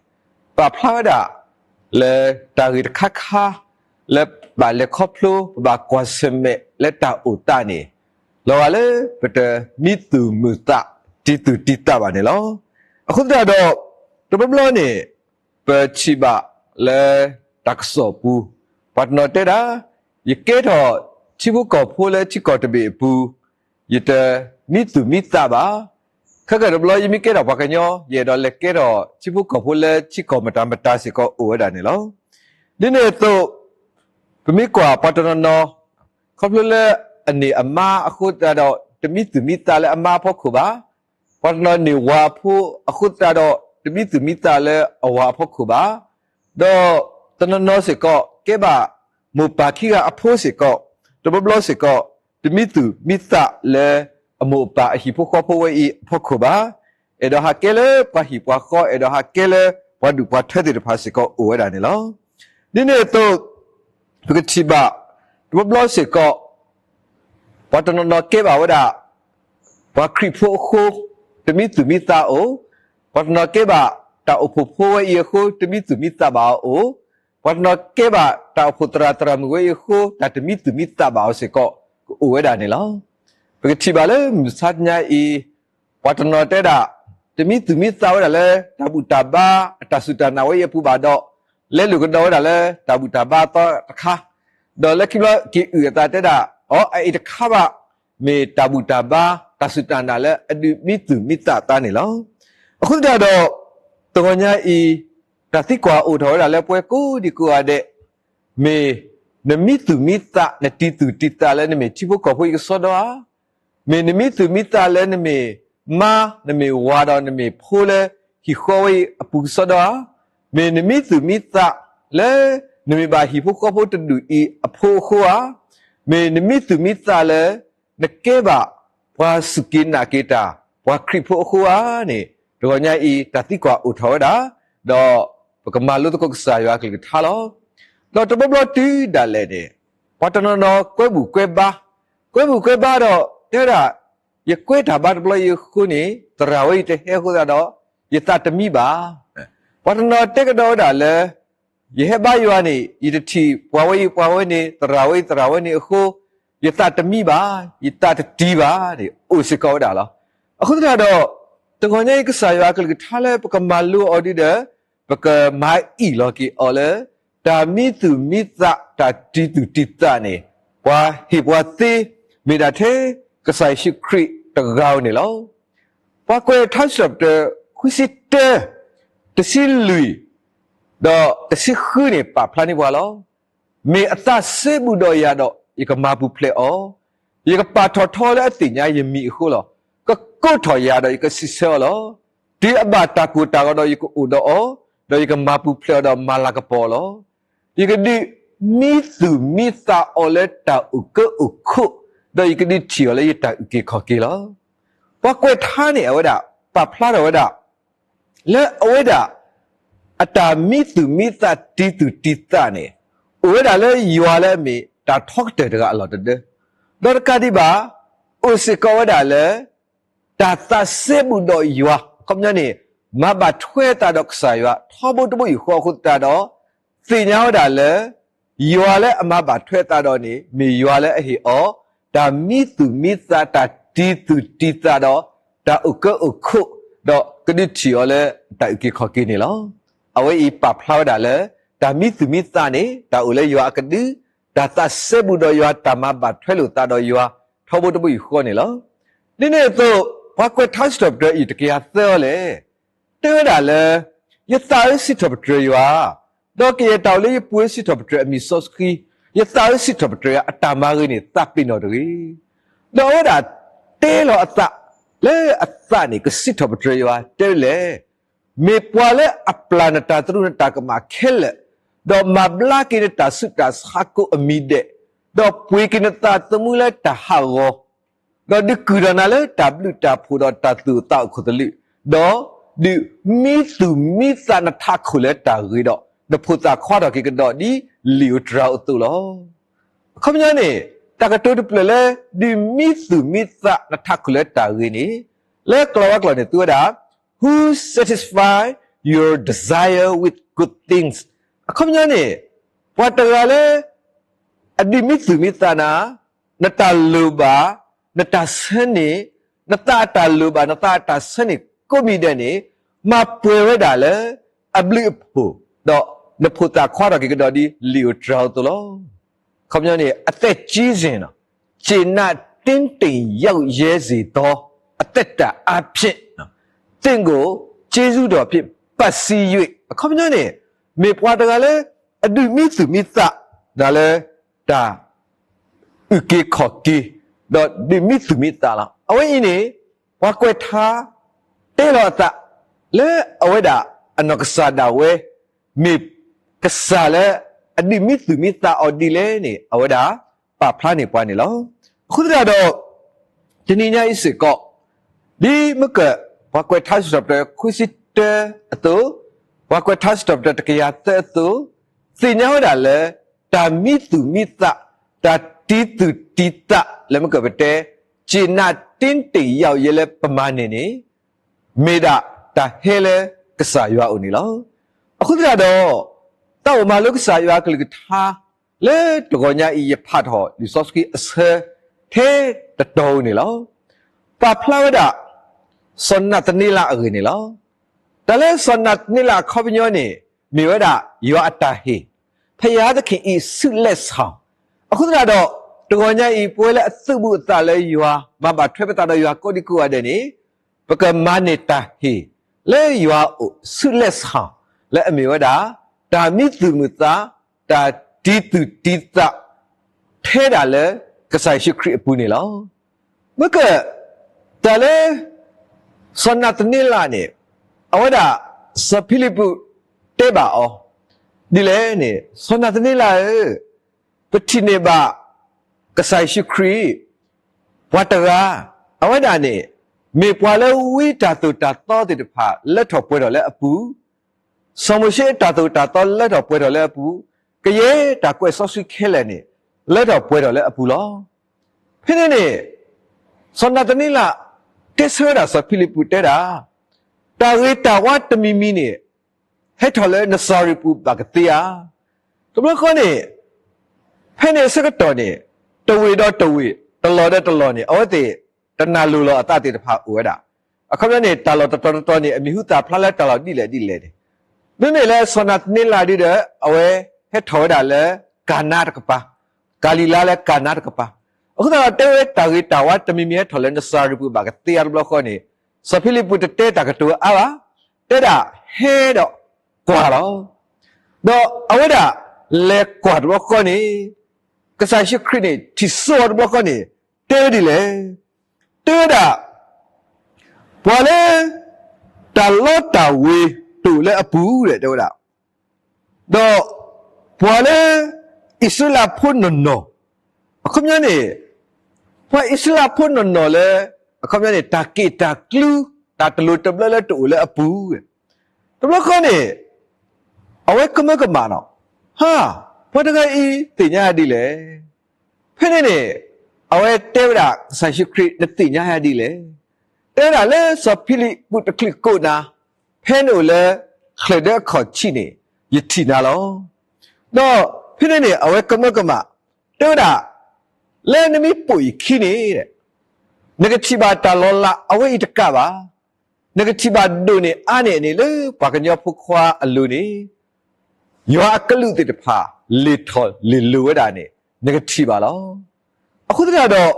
ပာ်ဖျါဝဲဒၣ် လၢတၢ်ဂ့ၢ်တခါခါ လၢဘၣ်လဲၤခီဖျိ ပဘၣ်ကွၢ်ဆၢၣ်မဲာ်လၢတၢ်အိၣ်သးန့ၣ် လီၤဂာ်လၢပတမံသူၣ်မုာ်သး တံၤသူၣ်တံၤသးဘၣ်န့ၣ်လီၤ. အဃိသတးဒီး တဘျီဘျီန့ၣ် ပထံၣ်ဘၣ်လၢတၢ်ကစီၣ်ပူၤ ပှၤတနီၤတဲဒၣ် ယကဲထီၣ်ထံဖိကီၢ်ဖိလၢထံကီၢ်တဘ့ၣ်အပူၤ ယတမံသူၣ်မံသးဘၣ်. ခဲကတဘျီ ယမ့ၢ်ကဲထီၣ်ပှၤကညီ ယအဲၣ်ဒိးလဲၤကဲထီၣ်ထံဖိကီၢ်ဖိလၢထံကီၢ်မတၤမတၤစ့ၢ်ကီးအိၣ်ဝဲဒၣ်န့ၣ်လီၤ. ဒ်န့ၣ်အသိး ပမ့ၢ်ကွၢ်ပှၤတနီၤနီၤ ခီဖျိလၢအန့ၢ်အမါအဃိသတးဒီး တမံသူၣ်မံသးလၢအမါအဖီခိၣ်ဘၣ်. ပှၤတနီၤန့ၢ်ဝၤအဖိအဃိသတးဒီး တမံသူၣ်မံသးလၢအဝၤအဖီခိၣ်ဘၣ်. ဒီးတနီၤနီၤစ့ၢ်ကီး ကဲဘၣ်မိၢ်ပၢ်ခံဂၤအဖိစ့ၢ်ကီး တဘျီဘျီစ့ၢ်ကီး တမံသူၣ်မံသးလၢအမိၢ်အပၢ်အဟံၣ်ဖိဃီဖိဝဲအံၤအဖီခိၣ်ဘၣ်. အဲၣ်ဒိးဟးကဲလၢပှၤဟံၣ်ပှၤဃီ အဲၣ်ဒိးဟးကဲလၢပှၤဒူၣ်ပှၤထၢသ့ၣ်တဖၣ်စ့ၢ်ကီးအိၣ်ဝဲဒၣ်န့ၣ်လီၤ. ဒ်န့ၣ်အသိး ပကထံၣ်ဘၣ် တဘျီဘျီစ့ၢ်ကီး ပှၤတနီၤနီၤကဲဘၣ်ဝဲဒၣ် ပှၤခရံာ်ဖိအဃိ တမံသူၣ်မံသးအိၣ်, ပှၤတနီၤကဲဘၣ်တၢ်အိၣ်ဖှိၣ်ဖိဝဲအံၤအဃိ တမံသူၣ်မံသးဘၣ်အီၤအိၣ်, ပှၤတနီၤကဲဘၣ်တၢ်အိၣ်ဖှိၣ်သရၣ်သရၣ်မုၣ်ဝဲအံၤအဃိ တၢ်တမံသူၣ်မံသးဘၣ်အီၤစ့ၢ်ကီး ကအိၣ်ဝဲဒၣ်န့ၣ်လီၤ. ပကထံၣ်ဘၣ်လၢမုၢ်မဆါတနံၤအံၤ ပှၤတနီၤတဲဒၣ် တမံသူၣ်မံသးဝဲဒၣ်လၢတၢ်ဘူၣ်တၢ်ဘါအတၢ်စူၢ်တၢ်နာ်ဝဲအံၤအပူၤဘၣ်ဒီး လဲလိာ်ကဒီးဝဲဒၣ်လၢတၢ်ဘူၣ်တၢ်ဘါအသီတခါ, ဒီးလၢခံဘျီက့ၤအုၣ်အသးတဲဒၣ် အီ အအံၤတခါဘၣ် မ့ၢ်တၢ်ဘူၣ်တၢ်ဘါတၢ်စူၢ်တၢ်နာ်လၢအဒုးမံသူၣ်မံသးအသးန့ၣ်လီၤ. အဃိသတးဒီး တဂီၤညါအံၤ တၢ်သံကွၢ်အိၣ်ထီၣ်ဝဲဒၣ်လၢပဝဲကိးဒံကိးဂၤဒဲး မ့ၢ်နမံသူၣ်မံသး နတံၤသူၣ်တံၤသးလၢနမ့ၢ်ထံဖိကီၢ်ဖိအံၤကစီဒီဧါ, မ့ၢ်နမံသူၣ်မံသးလၢနမ့ၢ်မါ နမ့ၢ်ဝၤဒီးနမ့ၢ်ဖိလၢဟံၣ်ဃီဝဲအံၤအပူၤကစီဒီဧါ, မ့ၢ်နမံသူၣ်မံသးလၢနမ့ၢ်ဘၣ်ဟံၣ်ဖိဃီဖိတဒူၣ်အံၤအဖိအဃိဧါ, မ့ၢ်နမံသူၣ်မံသးလၢ နကဲဘၣ်ပှၤစူၢ်က့ၤနာ်က့ၤတၢ် ပှၤခရံာ်ဖိအဃိဧါန့ၣ် တဂီၤညါအံၤ တၢ်သံကွၢ်အိၣ်ထီၣ်ဝဲဒၣ်, ဒီးပကမၤလိသကိးကစၢ်ယွၤအကလုၢ်ကထါလီၤ. ဒီးတဘျီဘျီတုၤဒၣ်လဲာ်န့ၣ် ပှၤတနီၤနီၤကွဲဘူၣ်ကွဲဘါ, ကွဲဘူၣ်ကွဲဘါဒီးတဲဝဲဒၣ် ယကွဲးတၢ်ဘါတဘျီအံၤအဃိန့ၣ် သရၣ်ဝဲအံၤတဟဲအဃိသတးဒီး ယသးတမံဘၣ်. ပှၤတနီၤတဲကဒီးဝဲဒၣ်လၢ ယဟဲဘါယွၤန့ၣ် ယတထံၣ်ပှၤဝဲအံၤပှၤဝဲန့ၣ် သရၣ်ဝဲအံၤသရၣ်ဝဲန့ၣ်အဃိ ယသးတမံဘၣ်, ယသးတတံၢ်ဘၣ်န့ၣ် အိၣ်စ့ၢ်ကီးဝဲဒၣ်လီၤ. အဃိသတးဒီး တဂီၤညါအံၤ ကစၢ်ယွၤအကလုၢ်ကထါလၢပကမၤလိအီၤဒ်ဒီး ပကမၤအံၣ်လီၤက့ၤအီၤလၢ တၢ်မံသူၣ်မံသး တၢ်တံၤသူၣ်တံၤသးန့ၣ် ပှၤဟ့ၣ်ပှၤသ့ မ့ၢ်ဒၣ်ထဲကစၢ်ယ့ၣ်ၡူးခရံာ်တဂၤဧိၤန့ၣ်လီၤ. ပှၤကွဲးထါစံးထီၣ်ပတြၢၤ ခွံဆံတၢ တဆံလွံၢ် ဒီးတဆံဃုန့ၣ် ပာ်ဖျါန့ၢ်ပှၤလီၤ. မ့ၢ်အသးစဲဘူးဒီးယၤဒီး ယကမၤပူၤဖျဲးအီၤ, ယကပာ်ထီၣ်ထီလၢအသ့ၣ်ညါယမံၤအဃိလီၤ. ကကိးထီၣ်ယၤဒီးယကစံးဆၢအီၤလီၤ. တုၤအဘၣ်တၢ်ကိၢ်တၢ်ဂီၤဒီးယကအိၣ်ဒီးအီၤ, ဒီးယကမၤပူၤဖျဲးအီၤဒီးမၤလၤကပီၤအီၤလီၤ. ယကဒုးမံသူၣ်မံသးအီၤလၢတၢ်အိၣ်ကၢအိၣ်ခိၣ်, ဒီးယကဒုးထံၣ်အီၤလၢယတၢ်အုၣ်က့ၤခီၣ်က့ၤလီၤ. ပှၤကွဲးထါန့ၣ် အဝဲဒၣ် ပာ်ဖျါထီၣ်ဝဲဒၣ် လၢအဝဲဒၣ် အတၢ်မံသူၣ်မံသးတံၤသူၣ်တံၤသးန့ၣ် အိၣ်ဝဲဒၣ်လၢယွၤလၢအမ့ၢ်တၢ်ထီကတၢၢ်တဂၤအလီၢ်တဒၢ, ဒီးတကးဒံးဘၣ် အိၣ်စ့ၢ်ကီးဝဲဒၣ်လၢ တၢ်သးစဲဘူးဒီးယွၤ အခီပညီန့ၣ် မၤဘၣ်ထွဲသးဒီးကစၢ်ယွၤ ထီဘိတဘိယူၢ်ဃီအဃိသတးဒီး သ့ၣ်ညါဝဲဒၣ်လၢ ယွၤလၢအမၤဘၣ်ထွဲသးဒီးန့ၣ် မ့ၢ်ယွၤလၢအဟ့ၣ်အီၤ တၢ်မံသူၣ်မံသး တၢ်တံၤသူၣ်တံၤသးဒီး တၢ်အိၣ်ကၢအိၣ်ခိၣ်, ဒီးကဒုးထံၣ်အီၤလၢတၢ်အုၣ်က့ၤခီၣ်က့ၤန့ၣ်လီၤ. အဝဲအံၤပာ်ဖျါဝဲဒၣ်လၢ တၢ်မံသူၣ်မံသးန့ၣ် တၢ်အိၣ်လၢယွၤအကဒု, တၢ်သးစဲဘူးဒီးယွၤ, တၢ်မၤဘၣ်ထွဲလိာ်သးဒီးယွၤ ထီဘိတဘိယူၢ်ဃီန့ၣ်လီၤ. ဒ်န့ၣ်အသိး ပှၤကွဲးထါစံးထီၣ်ပတြၢၤအံၤတကယၤသၢအီၤလဲၣ် တဲဝဲဒၣ်လၢ ယသးဧၢ စံးထီၣ်ပတြၢၤယွၤ, ဒီးကယဲၢ်တၢ်အိၣ်လၢယပူၤဧၢ စံးထီၣ်ပတြၢၤအမံၤစီဆှံ, ယသးဧၢ စံးထီၣ်ပတြၢၤယွၤ အတၢ်မၤဂ့ၤန့ၣ် သးပ့ၤနီၣ်တဂ့ၤ. ဒီးအဝဲဒၣ်တဲလီၤအသး လၢအသးန့ၣ် ကစံးထီၣ်ပတြၢၤယွၤ တဲဝဲလဲၣ်, မ့ၢ်ပှၤလၢအပျၢ်နတၢ်သရူးနတၢ်ကမၣ်ခဲလၢာ်, ဒီးမၤဘျါက့ၤနတၢ်ဆူးတၢ်ဆါကိးအမံၤဒဲး, ဒီးပှ့ၤက့ၤနသးသမူလၢတၢ်ဟးဂီၤ ဒီးဒုးကုၢ်ထီၣ်နၤလၢတၢ်ဘျုးတၢ်ဖှိၣ်ဒီးတၢ်သူၣ်အိၣ်သးအိၣ်ခိၣ်သလုး, ဒီးဒုးမံသူၣ်မံသးနထးခိၣ်လၢတၢ်ဂ့ၤဒီး နဖိသၣ်ခွါထီၣ်က့ၤကဒီးဒ်လံာ်ဧိၤတြၤဧိၤအသိးလီၤ. အခီပညီန့ၣ် တၢ်ကတိၤတဖျၢၣ်လၢ ဒုးမံသူၣ်မံသးနထးခိၣ်လၢတၢ်ဂ့ၤန့ၣ် လၢကလၤဝါကျိာ်န့ၣ် သူဝဲဒၣ် who satisfy your desire with good things အခီပညီန့ၣ် ပှၤတဂၤလၢ အဒုးမံသူၣ်မံသးနၤ, နတၢ်လိၣ်ဘၣ်, နတၢ်ဆၢန့ၣ်, နသးအတၢ်လိၣ်ဘၣ် နသးအတၢ်ဆၢန့ၣ် ကိးမံၤဒဲးန့ၣ် မၤပှဲၤဝဲဒၣ်လၢ အဘျုးအဖှိၣ်, ဒီးနဖိသၣ်ခွါထီၣ်က့ၤကဒီးဒ်လံာ်ဧိၤတြၤဧိၤအသိးလီၤ. အခီပညီန့ၣ် အသက်ကြီးစဉ် ကျေနပ်တင်းတိမ်ရောက်ရဲစေသော် အသက်တာအားဖြင့် သင့်ကို ကျေးဇူးတော်ဖြင့် ပတ်စည်း၍ အခီပညီန့ၣ် မ့ၢ်ပှၤတဂၤလၢ အဒုးမံသူၣ်မံသး ဒၣ်လၢ တၢ် အုၣ်က့ၤခီၣ်က့ၤ ဒီးဒုးမံသူၣ်မံသးလီၤ. အဝဲအံၤန့ၣ် ပှၤကွဲးထါ တဲလီၤအသး လၢအဝဲဒၣ်အနီၢ်ကစၢ်ဒၣ်ဝဲ မ့ၢ်ကစၢ်လၢအဒုးမံသူၣ်မံသးအီၤဒ်လဲၣ်န့ၣ် အဝဲဒၣ်ပာ်ဖျါန့ၢ်ပှၤန့ၣ်လီၤ. အဃိသတးဒီး တနံၤညါအံၤစ့ၢ်ကီး ဒ်မ့ၢ်က ပှၤကွဲးထါစံးထီၣ်ပတြၢၤ ခွံဆံတၢအသိး, ပှၤကွဲးထါစံးထီၣ်ပတြၢၤ တကယၤသၢအသိး, သ့ၣ်ညါဝဲဒၣ်လၢ တၢ်မံသူၣ်မံသး, တၢ်တံၤသူၣ်တံၤသး လၢမ့ၢ်ကပတဲ ကျေနပ်တင်းတိမ်ရောက်ရဲ လၢပမၤန့ၢ်န့ၣ် မ့ၢ်ဒၣ်တၢ်ဟဲလၢကစၢ်ယွၤအအိၣ်န့ၣ်လီၤ. အဃိသတးဒီး သးအိၣ်မၤလိကစၢ်ယွၤအကလုၢ်ကထါ လၢတဂီၤညါအံၤ ယဖးထီၣ်လံာ်စီဆှံအဆၢ ထဲတတီၤဧိၤန့ၣ်လီၤ. ပာ်ဖျါဝဲဒၣ် စီၤနၤသနံလးအဂ့ၢ်န့ၣ်လီၤ. တၢ်လၢစီၤနၤသနံလးအခီပညီန့ၣ် မ့ၢ်ဝဲဒၣ်ယွၤအတၢ်ဟ့ၣ်, ဘုရားသခင်၏ ဆုလက်ဆောင်, အဃိသတးဒီး တဂီၤညါအံၤ ပဝဲလၢအသုးဘူးအသးလၢယွၤ မၤဘၣ်ထွဲပသးဒီးယွၤကိးဒံကိးဂၤဒဲးန့ၣ် ပကမၤန့ၢ်တၢ်ဟ့ၣ် လၢယွၤအအိၣ် ဆုလက်ဆောင် လၢအမ့ၢ်ဝဲဒၣ် တၢ်မံသူၣ်မံသး, တၢ်တံၤသူၣ်တံၤသး ထဲဒၣ်လၢကစၢ်ယ့ၣ်ၡူးခရံာ်အပူၤန့ၣ်လီၤ. မ့ၢ်က တၢ်လၢ စီၤနၤသနံလးန့ၣ် အဝဲဒၣ် စီၤဖံလံးပူးတဲဘၣ်အီၤ ဒ်လဲၣ်န့ၣ် စီၤနၤသနံလးဧၢ, ပထံၣ်န့ၢ်ဘၣ် ကစၢ်ယ့ၣ်ၡူးခရံာ် ပှၤတဂၤ အဝဲဒၣ်န့ၣ် မ့ၢ်ပှၤလၢဝံတၢ်သိၣ်တၢ်သီသ့ၣ်တဖၣ် လၢထီၣ်ပှဲၤထီၣ်လၢအပူၤ, စီၤမိၤၡ့အတၢ်သိၣ်တၢ်သီလၢထီၣ်ပှဲၤထီၣ်လၢအပူၤ, ကယဲၢ်တၢ်ကွဲးစီဆှံခဲလၢာ်န့ၣ် လၢထီၣ်ပှဲၤထီၣ်လၢအပူၤလီၤ. ဖဲန့ၣ်န့ၣ် စီၤနၤသန့လး တဲဆၢဝဲဒၣ်စီၤဖံလံးပူးတဲဒၣ်, တၢ်ဂ့ၤတၢ်ဝါတမံၤမံၤန့ၣ် ဟဲထီၣ်လၢနစၤရ့းပူၤဘၣ်ကသ့ဧါ. တဘျီဃီန့ၣ် ဖဲန့ၣ်အဆၢကတီၢ်န့ၣ် တဝ့ၢ်ဒီးတဝ့ၢ် တလီၢ်ဒီးတလီၢ်န့ၣ် အဝဲသ့ၣ်တနာ်လိၤလီၤအသးသ့ၣ်တဖၣ်အိၣ်ဝဲဒၣ်. အခီပညီန့ၣ် တၢ်လီၢ်တတီၤတတီၤန့ၣ် အမံၤဟူသၣ်ဖျါလၢတၢ်လီၢ်ဒ်လဲၣ်ဒ်လဲၣ်န့ၣ်, မ့မ့ၢ်လၢစီၤနၤသန့လးဒ်ဒီး အဝဲဟဲထီၣ်ဝဲဒၣ်လၢကၤနါတကပၤ, ကၤလံၤလါလၢကၤနါတကပၤ, အဃိသတးဒီးတဲဝဲတၢ်ဂ့ၤတၢ်ဝါတမံၤမံၤဟဲထီၣ်လၢနစၤရ့းပူၤဘၣ်ကသ့ဧါတဘျီဃီန့ၣ်, စီၤဖံလံးပူးတတဲတၢ်ကတိၤအါဘၣ်, တဲဒၣ်ဟဲဒီးကွၢ်လီၤ. ဒီးအဝဲဒၣ်လဲၤကွၢ်တဘျီဃီန့ၣ် ကစၢ်ယ့ၣ်ၡူးခရံာ်န့ၣ် ထံၣ်စိအီၤတဘျီဃီန့ၣ် တဲဝဲဒ်လဲၣ်. တဲဝဲဒၣ်, ပှၤလၢ တၢ်လီတၢ်ဝ့ၤတအိၣ်လၢအပူၤဒီး တဲဝဲဒၣ်, ဒီးပှၤလၢ အံၣ်စရ့လးဖိနီၢ်နီၢ်, အခီပညီန့ၣ် ပှၤအံၣ်စရ့လးဖိနီၢ်နီၢ်လၢ အခီပညီန့ၣ် တၢ်က့ၣ်တၢ်ကျူ တၢ်တလိၤတဘျၢလၢတအိၣ်လၢအပူၤ, တဘျီဃီန့ၣ် အဝဲကမၢကမၣ်လီၤ. ဟါ, ပှၤတဂၤအံၤသ့ၣ်ညါဒ်လဲၣ်. ဖဲန့ၣ်န့ၣ် အဝဲတဲဝဲဒၣ်ကစၢ်ယ့ၣ်ၡူးခရံာ် နသ့ၣ်ညါယၤဒ်လဲၣ်. တဲဝဲဒၣ်လၢစီၤဖံလံးပူးတချုးကိးနၤ, ဖဲနအိၣ်လၢ ချၢၣ်ဒၢအခီၣ်ထံးန့ၣ် ယထံၣ်နၤလီၤ. ဒီးဖဲန့ၣ်န့ၣ် အဝဲကမၢကမၣ် တဲဝဲဒၣ်, လၢနမ့ၢ်ပိာ်ယခံန့ၣ် နကထံၣ်ဘၣ်တၢ်လီၤလးအဝဲအံၤတကးဘၣ်. နကထံၣ်ဘၣ်ဒိၣ်န့ၢ်အါန့ၢ်န့ၣ် လၢပှၤကညီဖိခွါအလိၤန့ၣ် ယွၤအကလူးသ့ၣ်တဖၣ် လ့ၣ်ထီၣ်လ့ၣ်လိၤဝဲဒၣ်န့ၣ် နကထံၣ်ဘၣ်လီၤ. အဃိသတးဒီး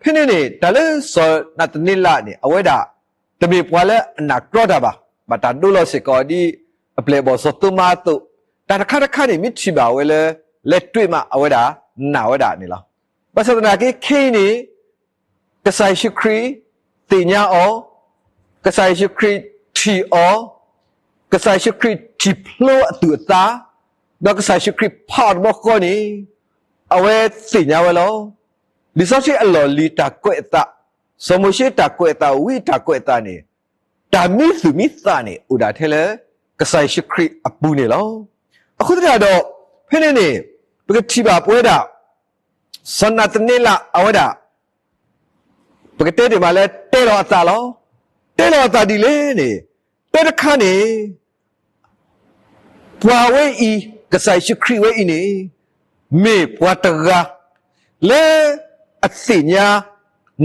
ဖဲန့ၣ်န့ၣ် တၢ်လၢစီၤနၤသန့လးန့ၣ် အဝဲဒၣ် တမ့ၢ်ပှၤလၢအနာ်ကြီတၢ်ဘၣ်, ဘၣ်တၢ်ဒိလီၤစ့ၢ်ကီးဒ်အပျဲၢ်အဘီၣ်စီၤသိမါအသိး, တၢ်တခါတခါန့ၣ် မ့ၢ်ထံၣ်ဘၣ်ဝဲလၢ လဲၤတွ့ၣ်မးအဝဲဒၣ် နာ်ဝဲဒၣ်န့ၣ်လီၤ. ဘၣ်ဆၣ်သနာ်က့ခဲအံၤန့ၣ် ကစၢ်ယ့ၣ်ၡူးခရံာ်သ့ၣ်ညါအီၤ, ကစၢ်ယ့ၣ်ၡူးခရံာ်ထံၣ်အီၤ, ကစၢ်ယ့ၣ်ၡူးခရံာ်ထံၣ်ဖျိအသူၣ်အသး, ဒီးကစၢ်ယ့ၣ်ၡူးခရံာ်ဖးအီၤတဘျီဃီန့ၣ် အဝဲသ့ၣ်ညါဝဲလီၤ. လံာ်စီဆှံအလီၢ်လံၤတၢ်ကွဲးအသး, စီၤမိၤၡ့တၢ်ကွဲးအသး ဝံတၢ်ကွဲးအသးန့ၣ် တၢ်မံသူၣ်မံသးန့ၣ် အိၣ်ဒၣ်ထဲလၢ ကစၢ်ယ့ၣ်ၡူးခရံာ်အပူၤန့ၣ်လီၤ. အဃိသတးဒီး ဖဲန့ၣ်န့ၣ် ပကထံၣ်ဘၣ်ပဝဲဒၣ် စီၤနၤသန့လးအဝဲဒၣ် ပကတဲဒ်မးလၢတဲလီၤအသးလီၤ. တဲလီၤအသးဒ်လဲၣ်န့ၣ်, တၢ်တခါန့ၣ် ပှၤဝဲအံၤ ကစၢ်ယ့ၣ်ၡူးခရံာ်ဝဲအံၤန့ၣ် မ့ၢ်ပှၤတဂၤ လၢအသ့ၣ်ညါ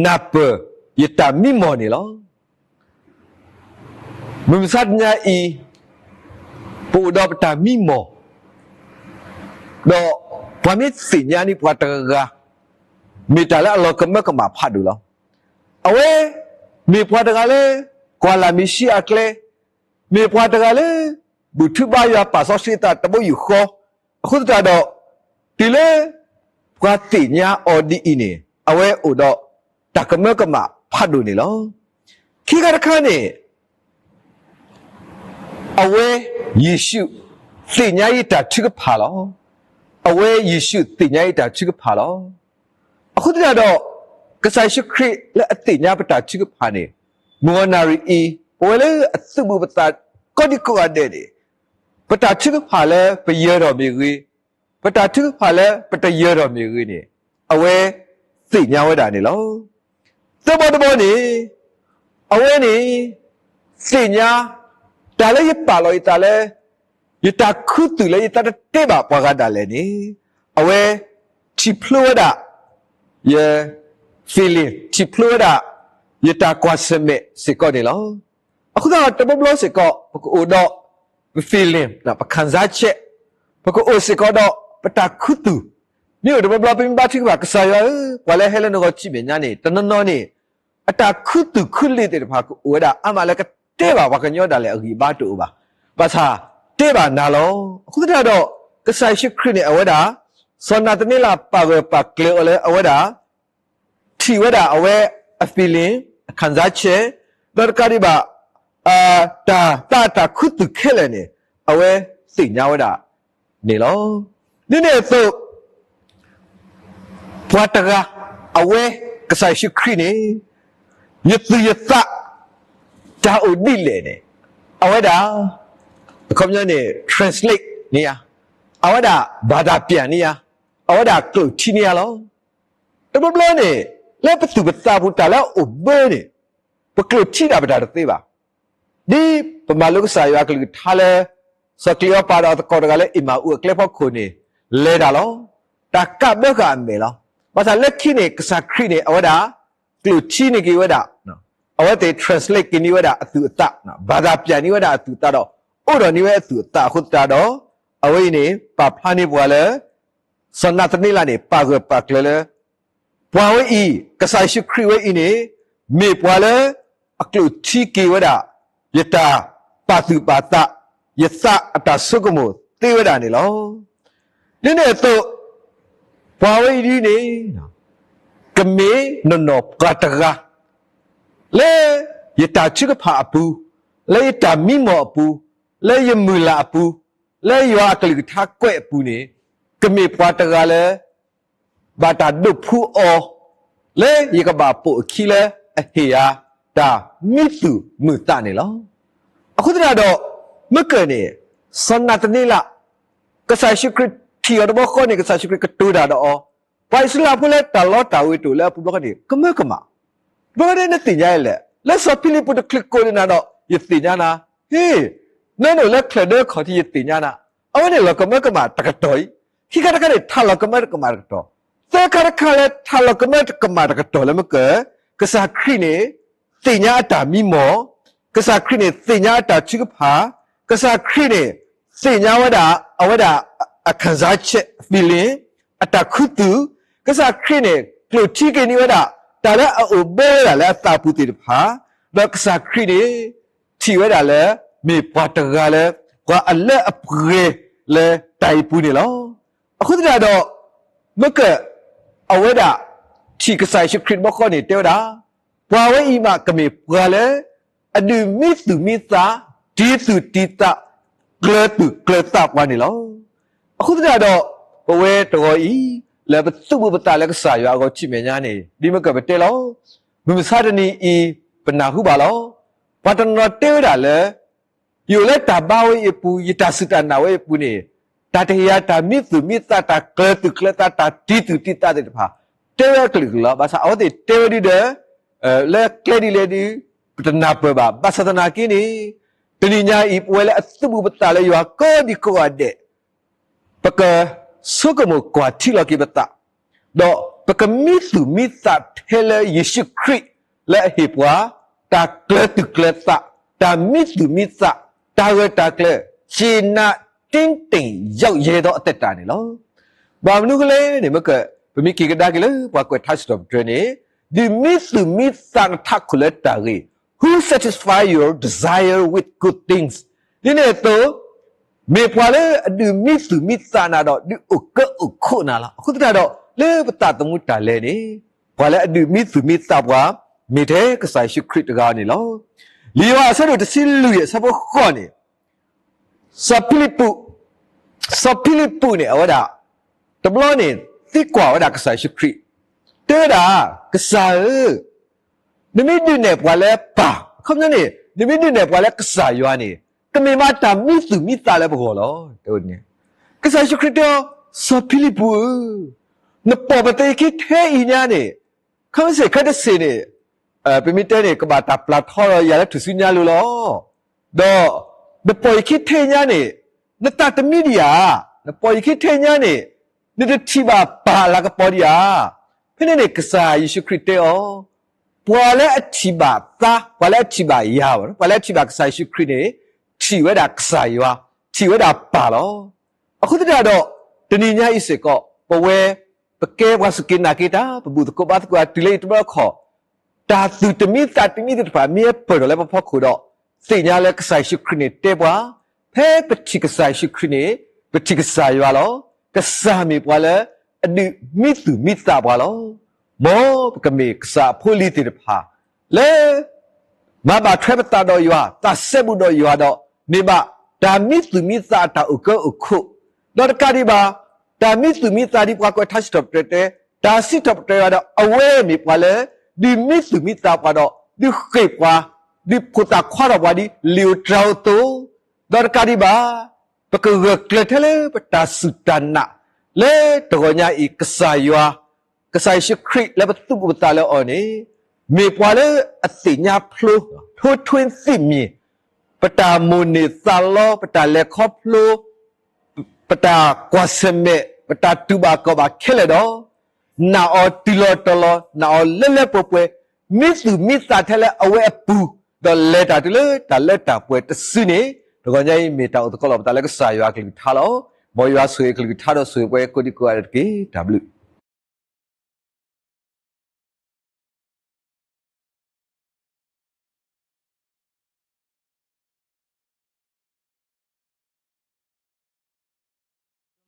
နၢ်ပၢၢ်ယတၢ်မံမီၢ်န့ၣ်လီၤ. မုၢ်မဆါတနံၤအံၤ ပအိၣ်ဒီးပတၢ်မံမီၢ်, ဒီးပှၤမ့ၢ်သ့ၣ်ညါန့ၢ်ပှၤတဂၤဂၤ မ့ၢ်တၢ်လၢအလီၤကမၢကမၣ်ဖးဒိၣ်လီၤ. အဝဲ မ့ၢ်ပှၤတဂၤလၢ ကွၢ်လၢ်မ့ၣ်ၡံအကျဲ, မ့ၢ်ပှၤတဂၤလၢ ဘူၣ်ထူဘါယွၤပာ်စီဆှံသးတဘိယူၢ်ဃီ, အဃိသတးဒီး တုၤလၢ ပှၤသ့ၣ်ညါအီၤဒ်အံၤန့ၣ် အဝဲအိၣ်ဒီးတၢ်ကမၢကမၣ်ဖးဒိၣ်န့ၣ်လီၤ. ခံခါတခါန့ၣ် အဝဲ ယ့ၣ်ၡူး သ့ၣ်ညါအီၤတၢ်ထုကဖၣ်လီၤ. အဝဲယ့ၣ်ၡူးသ့ၣ်ညါအီၤတၢ်ထုကဖၣ်လီၤ. အဃိသတးဒီး ကစၢ်ယ့ၣ်ၡူးခရံာ်လၢအသ့ၣ်ညါပတၢ်ထုကဖၣ်န့ၣ် မုၢ်ဂီၤနၣ်ရံၣ်အံၤ ပဝဲလၢအသုးဘူးပသးကိးဒံကိးဂၤဒဲးန့ၣ် ပတၢ်ထုကဖၣ်လၢပယၢၤထီၣ်မ့ၢ်ဂ့ၤ, ပတၢ်ထုကဖၣ်လၢပတယၢၤထီၣ်မ့ၢ်ဂ့ၤန့ၣ် အဝဲသ့ၣ်ညါဝဲဒၣ်န့ၣ်လီၤ. သၢဘီတဘီန့ၣ် အဝဲန့ၣ် သ့ၣ်ညါ တၢ်လၢယပာ်လီၤယသးလၢ ယတၢ်ခူသူၣ်လၢယသးတတဲဘၣ်ပှၤဂၤဒၣ်လဲာ်န့ၣ် အဝဲ ထံၣ်ဖျိဝဲဒၣ် ယ feeling ထံၣ်ဖျိဝဲဒၣ် ယတၢ်ကွၢ်ဆၢၣ်မဲာ်စ့ၢ်ကီးန့ၣ်လီၤ. အဃိသတးဒီးတဘျီဘျီစ့ၢ်ကီး ပကအိၣ်ဒီး ပ feeling ပ ခံစားချက်, ပကအိၣ်စ့ၢ်ကီးဒီးပတၢ်ခူသူၣ်, မ့ၢ်အိၣ်တဘျီဘျီ ပမ့ၢ်ဘါထုကဖၣ် ကစၢ်ယွၤဧၢ, ပှၤလၢဟဲလၢနဂီၢ်ထံးမဲာ်ညါန့ၣ် တနီၤနီၤန့ၣ် အတၢ်ခူသူၣ်ခူလ့ၢ်သ့ၣ်တဖၣ်ကအိၣ်ဝဲဒၣ် အါမးလၢကတဲဘၣ်ပှၤကညီဒၣ်လဲာ်အဂံၢ်အဘါတအိၣ်ဘၣ်. ဘၣ်ဆၣ် တဲဘၣ်နၤလီၤ. အဃိသတးဒီး ကစၢ်ယ့ၣ်ၡူးခရံာ်န့ၣ် အဝဲဒၣ် စီၤနၤသန့လးပာ်ဂၢၢ်ပာ်ကျၢၤအီၤလၢအဝဲဒၣ် ထံၣ်ဝဲဒၣ်အဝဲ အ feeling အ ခံစားချက်, ဒီးတကးဒံးဘၣ် တၢ်သးအတၢ်ခူသူၣ်ခဲလၢာ်န့ၣ် အဝဲသ့ၣ်ညါဝဲဒၣ်န့ၣ်လီၤ. ဒ်န့ၣ်အသိး ပှၤတဂၤ အဝဲ ကစၢ်ယ့ၣ်ၡူးခရံာ်န့ၣ် ယသူၣ်ယသး တၢ်အိၣ်ဒ်လဲၣ်န့ၣ် အဝဲဒၣ် အခီပညီန့ၣ် translate န့ၢ်ယၤ, အဝဲဒၣ် ဘၣ်တၢ်ပျၢ်န့ၢ်ယၤ, အဝဲဒၣ်ကျိၣ်ထံန့ၢ်ယၤလီၤ. တဘျီဘျီန့ၣ် လၢပသူၣ်ပသးပူၤတၢ်လၢအအိၣ်ဘၢန့ၣ် ပကျိၣ်ထံဒၣ်ပတၢ်တသ့ဘၣ်. ဒ်ပမၤလိကစၢ်ယွၤအကလုၢ်ကထါလၢ စီၤကျံးအီပၤဒီးအသကိးတဂၤလၢအ့မၤအူအကျဲဖီခိၣ်န့ၣ် လဲၤတၢ်လီၤ. တၢ်ကးဘၢဃာ်အမဲာ်လီၤ. ဘၣ်ဆၣ်လၢခံန့ၣ် ကစၢ်ခရံာ်န့ၣ် အဝဲဒၣ် ကျိၣ်ထံန့ၢ်က့ၤဝဲဒၣ် အဝဲသ့ၣ် translate က့ၤန့ၢ်ဝဲဒၣ်အသူၣ်အသး, ဘၣ်သးပျၢ်န့ၢ်ဝဲဒၣ်အသူၣ်အသးဒီး အိၣ်ဒီးန့ၢ်ဝဲအသူၣ်အသးအဃိသတးဒီး အဝဲအံၤန့ၣ် ပာ်ဖျါန့ၢ်ပှၤလၢ စီၤနၤသနံလးန့ၣ် ပာ်ဂၢၢ်ပာ်ကျၢၤလၢ ပှၤဝဲအံၤ ကစၢ်ယ့ၣ်ၡူးခရံာ်ဝဲအံၤန့ၣ် မ့ၢ်ပှၤလၢ အကျိၣ်ထံက့ၤဝဲဒၣ် ယတၢ်ပာ်သူၣ်ပာ်သး, ယသးအတၢ်ဆိကမိၣ်သ့ဝဲဒၣ်န့ၣ်လီၤ. ဒ်န့ၣ်အသိး ပှၤဝဲအံၤဒ်န့ၣ် ကမ့ၢ်နီၢ်နီၢ်ပှၤတဂၤ လၢယတၢ်ထုကဖၣ်အပူၤ, လၢယတၢ်မံမီၢ်အပူၤ, လၢယမုၢ်လၢ်အပူၤ, လၢယွၤအကလုၢ်ကထါကွဲးအပူၤန့ၣ် ကမ့ၢ်ပှၤတဂၤလၢ ဘၣ်တၢ်ဒိးဖှူအီၤ လၢယကဘၣ်ပိာ်အခံလၢအဟ့ၣ်ယၤ တၢ်မံသူၣ်မုာ်သးန့ၣ်လီၤ. အဃိသတးဒီး မ့ၢ်ကၢၢ်န့ၣ် စီၤနၤသနံလး ကစၢ်ယ့ၣ်ၡူးခရံာ်ထံၣ်အီၤတဘျီဃီန့ၣ် ကစၢ်ယ့ၣ်ၡူးခရံာ်ကတိၤတၢ်ဒီးအီၤ, ပှၤအံၣ်စရ့လးဖိလၢတၢ်လီတၢ်ဝ့ၤတအိၣ်လၢအပူၤဘျီဃီန့ၣ် ကမၢကမၣ်, ဘျီဃီန့ၣ်နသ့ၣ်ညါအံၤလဲၣ်, လၢစီၤဖံလံးပူးတချုးကိးန့ၢ်နၤဒီး ယသ့ၣ်ညါနၤ, ဟ့ၣ်, နအိၣ်လၢချၢၣ်ဒၢခီၣ်ထံးယသ့ၣ်ညါနၤ, အဝဲန့ၣ်လီၤကမၢကမၣ်တကတီၢ်အံၤ, ခံခါတခါန့ၣ် ထးလီၤကမၢကမၣ်တကတီၢ်, သၢခါတခါလၢထးလီၤကမၢကမၣ်တကတီၢ်လၢမ့ၢ်ကၢၢ်, ကစၢ်ခရံာ်န့ၣ် သ့ၣ်ညါအတၢ်မံမီၢ်, ကစၢ်ခရံာ်န့ၣ် သ့ၣ်ညါအတၢ်ထုကဖၣ်, ကစၢ်ခရံာ်န့ၣ် သ့ၣ်ညါဝဲဒၣ် အဝဲဒၣ် အခံစားချက် feeling အတၢ်ခူသူၣ်, ကစၢ်ခရံာ်န့ၣ် ကျိၣ်ထံက့ၤန့ၢ်ဝဲဒၣ် တၢ်လၢအအိၣ်ဘၢဝဲဒၣ်လၢအသးအပူၤသ့ၣ်တဖၣ်, ဒီးကစၢ်ခရံာ်န့ၣ် ထံၣ်ဝဲဒၣ်လၢ မ့ၢ်ပှၤတဂၤလၢ ပှၤအလၢအပှဲၤလၢတၢ်အံၤပူၤန့ၣ်လီၤ. အဃိသတးဒီး မ့ၢ်ကၢၢ် အဝဲဒၣ် ထံၣ်ကစၢ်ယ့ၣ်ၡူးခရံာ်တဘျီဃီန့ၣ် တဲဝဲဒၣ် ပှၤဝဲအံၤမးကမ့ၢ်ပှၤလၢ အဒုးမံသူၣ်မံသး, တံၤသူၣ်တံၤသး, ကျၢၤသူၣ်ကျၢၤသးပှၤန့ၣ်လီၤ. အဃိသတးဒီး ပဝဲတဂီၤအံၤ လၢပသူၣ်ပူၤပသးလၢကစၢ်ယွၤအဂီၢ်ထံၣ်မဲာ်ညါန့ၣ် ဒ်မ့ၢ်ကၢၢ်ပတဲလီၤ. မုၢ်မဆါတနံၤအံၤ ပနၢ်ဟူဘၣ်လီၤ. ပှၤတနီၤတဲဝဲဒၣ်လၢ ယအိၣ်လၢတၢ်ဘါဝဲအံၤအပူၤ, ယတၢ်စူၢ်တၢ်နာ်ဝဲအံၤအပူၤန့ၣ် တၢ်တဟ့ၣ်ယၤတၢ်မံသူၣ်မံသး, တၢ်ကျၢၤသူၣ်ကျၢၤသး, တၢ်တံၤသူၣ်တံၤသးသ့ၣ်တဖၣ် တဲဝဲအကလုာ်ကလုာ်လီၤ. ဘၣ်ဆၣ်အဝဲသ့ၣ်တဲဝဲဒ်ဒီး လၢကျဲဒ်လဲၣ်ဒ် ပတနၢ်ပၢၢ်ဘၣ်. ဘၣ်ဆၣ်သနာ်က့န့ၣ် တနံၤညါအံၤ ပဝဲလၢအသူၣ်ပူၤပသးလၢယွၤကိးဒံကိးဂၤဒဲး ပကဆိကမိၣ်ကွၢ်ထံလီၤက့ၤပသး, ဒီးပကမံသူၣ်မံသးထဲလၢယ့ၣ်ၡူးခရံာ်လၢအဟ့ၣ်ပှၤ တၢ်ကျၢၤသူၣ်ကျၢၤသး, တၢ်မံသူၣ်မံသး, တၢ်ဂၢၢ်တၢ်ကျၢၤ, ကျေနပ်တင်းတင်း ရောက်ရဲသောအသက်တာ န့ၣ်လီၤ. ဘၣ်မနုၤဃိလဲၣ်န့ၣ် မ့ၢ်ကၢၢ် ပမ့ၢ်က့ၤကဒါက့ၤလၢပှၤကွဲးထါစံးထီၣ်ပတြၢၤန့ၣ် ဒုးမံသူၣ်မံသးနထးခိၣ်လၢတၢ်ဂ့ၤ, who satisfy your desire with good things. ဒ်န့ၣ်အသိး မ့ၢ်ပှၤလၢအဒုးမံသူၣ်မံသးနၤဒီး ဒုးအိၣ်ကၢအိၣ်ခိးနၤလီၤ. အဃိသတးဒီး လၢပသးသမူတၢ်လဲၤန့ၣ် ပှၤလၢအဒုးမံသူၣ်မံသးပှၤ မ့ၢ်ထဲကစၢ်ယ့ၣ်ၡူးခရံာ်တဂၤန့ၣ်လီၤ. လံာ်ယိၤဟၣ်အဆၢဒိၣ်တဆံလွံၢ်အဆၢဖိဃိးန့ၣ် စီၤဖံလံးပူး, စီၤဖံလံးပူးန့ၣ် အဝဲဒၣ် တဘျီန့ၣ် သံကွၢ်ဝဲဒၣ်ကစၢ်ယ့ၣ်ၡူးခရံာ်, တဲဝဲဒၣ်, ကစၢ်ဧၢ, နမ့ၢ်ဒုးနဲၣ်ပှၤလၢပၢ်, အခီပညီန့ၣ် နမ့ၢ်ဒုးနဲၣ်ပှၤလၢကစၢ်ယွၤန့ၣ် ကမ့ၢ်မးတၢ်မံသူၣ်မံသးလၢပဂီၢ်လီၤ. ကစၢ်ယ့ၣ်ၡူးခရံာ်တဲအီၤ, စီၤဖံလံးပူးဧၢ, နပိာ်ပသးအခံထဲအံၤညါန့ၣ် ခမ့ၢ်စ့ၢ်ခဲတစ့ၢ်န့ၣ် ပမ့ၢ်တဲန့ၣ် ကဘၣ်တၢ်ပျၢ်ထီဒီးယၤလၢထူၣ်စုညါလိၤလီၤ. ဒီးနပိာ်ယခံထဲညါန့ၣ် နသးတမံဒံးဧါ. နပိာ်ယခံထဲညါန့ၣ် နတထံၣ်ဘၣ်ပၢ်အလၤကပီၤဒံးဧါ. ဖဲန့ၣ်န့ၣ် ကစၢ်ယ့ၣ်ၡူးခရံာ်တဲအီၤ, ပှၤလၢအထံၣ်ဘၣ်သါ, ပှၤလၢအထံၣ်ဘၣ်ယၤ, ပှၤလၢအထံၣ်ဘၣ်ကစၢ်ယ့ၣ်ၡူးခရံာ်န့ၣ် ထံၣ်ဝဲဒၣ်ကစၢ်ယွၤ, ထံၣ်ဝဲဒၣ်ပၢ်လီၤ. အဃိသတးဒီး တနံၤညါအံၤစ့ၢ်ကီး ပဝဲ ပကဲပှၤစူၢ်က့ၤနာ်က့ၤတၢ်, ပဘူၣ်သကိးဘါသကိးတၢ်တုၤလၢယံာ်တဘျီခီၣ်, တၢ်သူၣ်တမံသးတမံသ့ၣ်တဖၣ် မ့ၢ်အပၢၢ်ထီၣ်လၢပဖီခိၣ်ဒီး သ့ၣ်ညါလၢကစၢ်ယ့ၣ်ၡူးခရံာ်န့ၣ်တဲပှၤ, ဖဲပထံၣ်ကစၢ်ယ့ၣ်ၡူးခရံာ်န့ၣ် ပထံၣ်ကစၢ်ယွၤလီၤ. ကစၢ်မ့ၢ်ပှၤလၢအဒုးမံသူၣ်မံသးပှၤလီၤ. မ်ပကမ့ၢ်ကစၢ်အဖိအလံၤသ့ၣ်တဖၣ် လၢ မၤဘၣ်ထွဲပသးဒီးယွၤ, သးစဲဘူးဒီးယွၤဒီး မ့ၢ်ဘၣ်တၢ်မံသူၣ်မံသးအတၢ်အိၣ်ကၢအိၣ်ခိး, ဒီးတကးဒံးဘၣ် တၢ်မံသူၣ်မံသးဒ်ပှၤကွဲးထါစံးထီၣ်ပတြၢၤတဲ, တၢ်စံးထီၣ်ပတြၢၤယွၤဒီး အဝဲမ့ၢ်ပှၤလၢ ဒုးမံသူၣ်မံသးပှၤဒီး ဒုးဃ့ၢ်ပှၤ, ဒုးဖိးသးခွါထီၣ်ပှၤဒ်လံာ်ဧိၤတြၤဧိၤအသိး, ဒီးတကးဒံးဘၣ် ပကဂၢၢ်ကျၢၤထဲလၢပတၢ်စူၢ်တၢ်နာ် လၢတဂီၤညါအံၤ ကစၢ်ယွၤ ကစၢ်ယ့ၣ်ၡူးခရံာ်လၢပသူၣ်ပိၢ်ပသးလၢအီၤန့ၣ် မ့ၢ်ပှၤလၢအသ့ၣ်ညါဖျိ ထိထွ့သ့ၣ်မံၤ ပတၢ်မိၣ်န့ၢ်သးလီ ပတၢ်လဲၤခီဖျိ ပတၢ်ကွၢ်ဆၢၣ်မဲာ် ပတၢ်တူၢ်ဘၣ်ခီၣ်ဘၣ်ခဲလၢာ်ဒီး နာ်အီၤတုၤလီၤတီၤလီၤ နာ်အီၤလၢလၢပှဲၤပှဲၤ မ့ၢ်သူၣ်မံသးထဲလၢအဝဲအပူၤ ဒီးလဲၤတၢ်တုၤလၢတၢ်လၢတၢ်ပှဲၤတစုန့ၣ် တဂီၤညါအံၤမ့ၢ်တၢ်အိၣ်သကိးလိာ်ပသးလၢကစၢ်ယွၤအကလုၢ်ကထါလီၤ. မ်ယွၤဆိၣ်ဂ့ၤအကလုၢ်ကထါဒီးဆိၣ်ဂ့ၤပှၤကိးဒံကိးဂၤဒဲးတက့ၢ်. တၢ်ဘျုး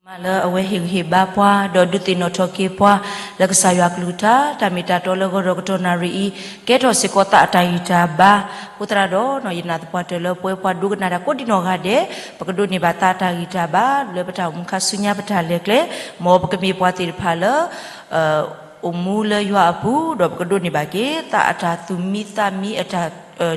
မးလၢအဝဲဟ့ၣ်ဂံၢ်ဟ့ၣ်ဘါပှၤ ဒီးဒုးသ့ၣ်နီၣ်ထီၣ်က့ၤပှၤ လၢကစၢ်ယွၤအကလုၢ်ကထါ တၢ်မ့ၢ်တၢ်တီလၢဂီၤဒီးကတီၢ်နၣ်ရံၣ်အံၤ ကဲထီၣ်စ့ၢ်ကီးသးအတၢ်ဂံၢ်တၢ်ဘါ, အဃိသတးဒီး ယနာ်သပှၢ်တၢၢ်လၢပဝဲပှၤဒိကနၣ်တၢ်ကိးဒံနီၢ်ဂၤဒဲး ပကဒိးန့ၢ်ဘၣ်သးအတၢ်ဂံၢ်တၢ်ဘါ လၢပတၢ်အိၣ်မူခါဆူညါပတၢ်လဲၤကျဲ, မ်ပကမ့ၢ်ပှၤသ့ၣ်တဖၣ်လၢ အိၣ်မူလၢယွၤအပူၤ ဒီးပကဒိးန့ၢ်ဘၣ်က့ၤ သးအတၢ်သူၣ်မံသးမံ အတၢ်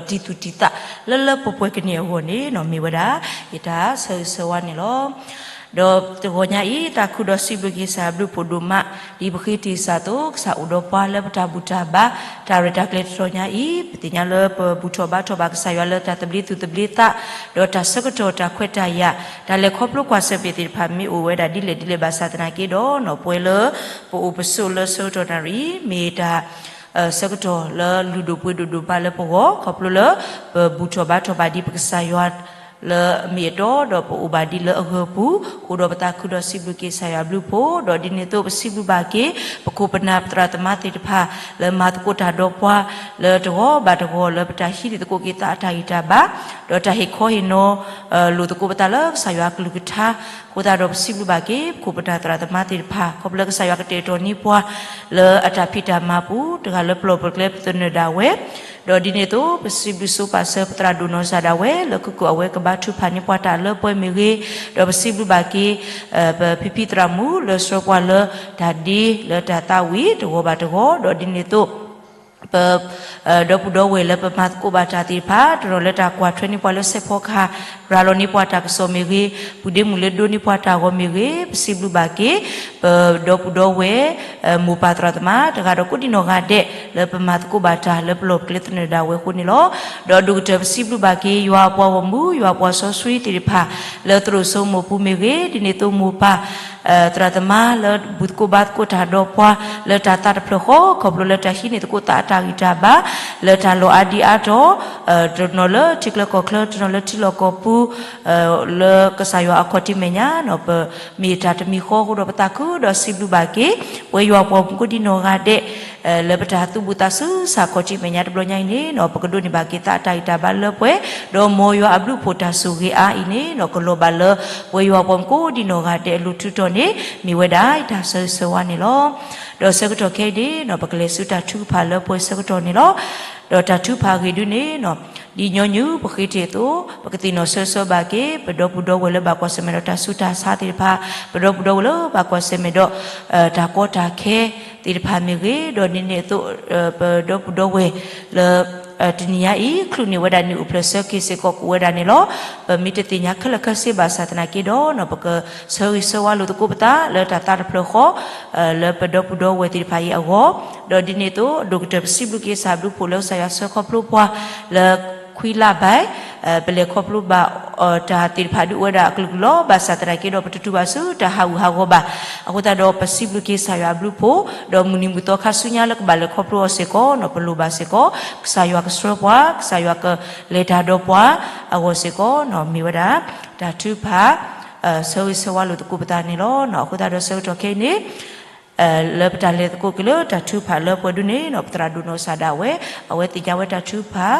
တံၤသူၣ်တံၤသး လၢလၢပှဲၤပှဲၤကန့ၢ်အဂီၢ်န့ၣ် မ့ၢ်ဝဲဒၣ် ယတၢ်ဆၢဂ့ၤဆၢဝါန့ၣ်လီၤ. ဒီးတဂီၤညါအံၤ သးခုဒီးစံးဘျုးက့ၤကစၢ်အဘျုးဖှိၣ်ဒိၣ်မး ဒ်ပဃ့တ့ၢ်စၢ်အသိး ကစၢ်အိၣ်ဒီးပှၤလၢပတၢ်ဘူၣ်တၢ်ဘါ တၢ်ရဲၣ်တၢ်ကျဲၤတတီၤညါအံၤ ပသ့ၣ်ညါလၢပဘူၣ်ထီၣ်ဘါထီၣ်ဘၣ်ကစၢ်ယွၤလၢတၢ်သဘျ့သူၣ်သဘျ့သး ဒီးတၢ်ဆၢကတီၢ်တၢ်ခွဲးတၢ်ယာ် တၢ်လဲၤခီဖျိကွၢ်ဆၢၣ်မဲာ်သ့ၣ်တဖၣ်မ့ၢ်အိၣ်ဝဲဒၣ်ဒ်လဲၣ်ဒ်လဲၣ်ဘၣ်ဆၣ်သနာ်က့ဒီး ပဝဲလၢ ပအိၣ်ပဆိးလၢဆၢကတီၢ်နၣ်ရံၣ် မ့ၢ်တၢ် ဆၢကတီၢ်လၢလုၢ်ဒိၣ်ပှ့ၤဒိၣ်ဒိၣ်မးလၢပဂီၢ် ခီဖျိလၢ ပဘူၣ်ထီၣ်ဘါထီၣ်ဘၣ်ဒ်ပကစၢ်ယွၤ လၢအမ့ၢ်အတီ ဒီးပအိၣ်ဘၣ်ဒ်လၢအဂၢၢ်ပူၤ အိၣ်ဒီးပသးခုဒီးစံးဘျုးက့ၤကစၢ်ယွၤအဘျုးဖှိၣ် ဒီးဒ်န့ၣ်အသိးပစံးဘျုးဘၣ်က့ၤ ပခိၣ်ပနၢ်ပသရၣ်သမါသ့ၣ်တဖၣ် လၢမၤသကိးတၢ်ဒီးပှၤ လၢတဂီၤဘၣ်တဂီၤလၢပတၢ်ဟံးန့ၢ်သကိးက့ၤသးအတၢ်ဂံၢ်တၢ်ဘါ ဒီးတၢ်ဟ့ၣ်ခီဟ့ၣ်နီၤ လိာ်သကိးပသးလၢကစၢ်ယွၤအကလုၢ်ကထါ အဃိသတးဒီးပစံးဘျုးဘၣ်က့ၤ ပခိၣ်ပနၢ်သရၣ်သမါသ့ၣ်တဖၣ် ခီဖျိလၢကစၢ်ယွၤကတဲာ်ကတီၤန့ၢ်ပှၤ လၢအတၢ်ဖံးတၢ်မၤပူၤ တဂၤလၢပလီၢ်ပကျဲပသနၢၣ်ဒၣ်ဝဲ ဒီးဒ်န့ၣ်အသိး ပစံးဘျုးဆိပာ်စၢၤပသရၣ်ဒိၣ်နီၢ်စၢ်ဒၣ်ဝဲ လၢခုၣ်ခုၣ်အဝဲကဘါထုကဖၣ်န့ၢ်ပှၤတၢ်လၢပှဲၤမ့ၢ်ဂ့ၤ, ဒီးပစံးဘျုးဘၣ်က့ၤ ပဖံဖံသရၣ်မုၣ်လၢဆှၢပှၤလၢတၢ်ဒ့လၢတၢ်သးဝံၣ်တဂီၤဘၣ်တဂီၤ, ဒီးဒ်န့ၣ်အသိး ပ ဒီပုၢ်ဒီဝဲၢ်လၢပမၤသကိးဘၣ်တၢ်သ့ၣ်တဖၣ် တနီၤလၢတၢ်ကွၢ်ထွဲန့ၢ်ပှၤလၢစဲးဖီကဟၣ် ရၤလီၤန့ၢ်ပှၤတၢ်ကစီၣ်မ့ၢ်ဂ့ၤ, ပုၢ်ဒ့မုၣ်လၢဒိးန့ၢ်ပှၤတၢ်ဂီၤမ့ၢ်ဂ့ၤ, ပစံးဘျုးဘၣ်က့ၤ ပဒီပုၢ်ဒီဝဲၢ် မိၢ်ပၢ်သရၣ်သမါ တဂၤဒီးကိးဒံနီၢ်ဂၤဒဲး လၢပမၤသကိးဘၣ်တၢ်လၢပလီၢ်ပကျဲသနၢၣ်ဒၣ်ဝဲအဃိန့ၣ်လီၤ. ဒီးဒိၣ်ကတၢၢ်ပစံးဘျုးဘၣ်က့ၤ ယွၤအပှၤဂီၢ်မုၢ် ယွၤအပှၤစီဆှံသ့ၣ်တဖၣ် လၢသရိာ်စိမိၢ်ပူၤမ့ၢ်ဂ့ၤ, ဒ်န့ၣ်အသိးမိၢ်ပၢ် သရၣ်သမါလၢဘူၣ်သကိးဘါသကိးတၢ်ဒီးပှၤ လၢတၢ်သးတဖျၢၣ်ဃီ ခီဖျိလၢတၢ်ဟံးန့ၢ်သကိးသးအတၢ်ဂံၢ်တၢ်ဘါ လၢတၢ်လီၤအါဒံအါတီၤ တနီၤလၢထံချၢကီၢ်ချၢ တနီၤလၢထံလီၢ်ကီၢ်ပူၤ လၢကစၢ်ယွၤအခီၣ်ထံးမဲာ်ညါ ပမ့ၢ်တၢ်တမံၤဃီအဃိဒီးပသးခုဒီးစံးဘျုးဘၣ်က့ၤ ပဝဲယွၤပှၤမုၣ်ကိးဒံနီၢ်ဂၤဒဲး လၢပတၢ်သူၣ်ဘူးသးစူၤဆးခီၣ်ထံးမဲာ်ညါတဘျီညါအံၤန့ၣ် ပကဒိးန့ၢ်ဘၣ်က့ၤသးအတၢ်ဂံၢ်တၢ်ဘါလၢပှဲၤ ဒီးမ်ယွၤအဘျုးအဖှိၣ်တၢ်ဆိၣ်ဂ့ၤအါအံၤန့ၣ် ကလီၤဘၣ်လၢ ပဝဲယွၤပှၤမုၣ်ကိးဒံနီၢ်ဂၤဒဲးအလိၤထုးထီၣ်န့ၣ် မ့ၢ်ဝဲဒၣ်တၢ်ဆၢဂ့ၤဆၢဝါန့ၣ်လီၤ. ဒီးဆၢကတီၢ်ခဲအံၤန့ၣ် ပကလဲၤဆူတၢ်ထုကဖၣ်လၢပှဲၤဆၢကတီၢ်န့ၣ်လီၤ. ဒီးတၢ်ထုကဖၣ်အဂ့ၢ်ဒုန့ၣ် ဒ်ညီနုၢ်ပဃ့တ့ၢ်အသိး ပကသ့ၣ်နီၣ်ဆၢဂ့ၤဆၢဝါဘၣ်က့ၤ ပဒီပုၢ်ဒီဝဲၢ်လၢဘၣ်ကွၢ်ဆၢၣ်မဲာ်ဒီးတၢ်ဆူးတၢ်ဆါသ့ၣ်တဖၣ်, ပဒီပုၢ်ဒီဝဲၢ်လၢဘၣ်ကွၢ်ဆၢၣ်မဲာ်ဒီး တၢ်ကီတၢ်ခဲသ့ၣ်တဖၣ်မ့ၢ်ဂ့ၤ, ဒီးဒ်န့ၣ်အသိး ပဒီပုၢ်ဒီဝဲၢ်လၢ တနံၤညါအံၤ ချုးန့ၢ်ဝဲဒၣ်နံၣ်အိၣ်ဖျဲၣ်ဆၢက့ၤစ့ၢ်ကီး ကိးဝဲဒၣ်န့ၣ်လီၤ. ပမ့ၢ်တသ့ၣ်ညါခဲလၢာ်ခဲဆ့ဘၣ်ဆၣ်သနာ်က့ဒီး ပကဆၢဂ့ၤဆၢဝါလိာ်သကိးပသး လၢတၢ်သးတဖျၢၣ်ဃီ လၢပဒီပုၢ်ဒီဝဲၢ်သ့ၣ်တဖၣ်အံၤအဂီၢ်, ဒီးဒ်န့ၣ်အသိး ဒိၣ်ကတၢၢ်ပစံးဘျုးက့ၤကစၢ်အဘျုးအဖှိၣ်လၢကစၢ်ယွၤဆှၢခီဖျိပှၤ လၢခွံလါဘၣ် ပလဲၤခီဖျိဘၣ် တၢ်သ့ၣ်တဖၣ်ဒုးအိၣ်ဝဲဒၣ်အကလုာ်ကလုာ်လီၤ. ဘၣ်ဆၣ်သနာ်က့ဒီး ပတတုၤဘၣ်ဆူတၢ်ဟးဂူာ်ဟးဂီၤဘၣ်. အဃိသတးဒီး ပစံးဘျုးက့ၤကစၢ်ယွၤအဘျုးအဖှိၣ်, ဒီးမုၢ်နံၤမုၢ်သီခါဆူညါလၢကဘၣ်လဲၤခီဖျိအီၤစ့ၢ်ကီးန့ၣ် ပလိၣ်ဘၣ်စ့ၢ်ကီး ကစၢ်ယွၤကဆှၢပှၤ, ကစၢ်ယွၤကလဲၤတၢ်ဒီးပှၤအဂီၢ်စ့ၢ်ကီးန့ၣ် မ့ၢ်ဝဲဒၣ် တၢ်ထုကဖၣ် ဆၢဂ့ၤဆၢဝါလိာ်သကိးပသးန့ၣ်လီၤ. အဃိသတးဒီးဆၢကတီၢ်ခဲအံၤန့ၣ် လၢပတၢ်လဲၤသကိးက့ၤလၢတၢ်ထုကဖၣ်လၢပှဲၤဒုန့ၣ် ပသရၣ်ဒိၣ်နီၢ်စၢ်ဒၣ်ဝဲ အဝဲသ့ၣ်ညါဝဲတၢ်ထုကဖၣ်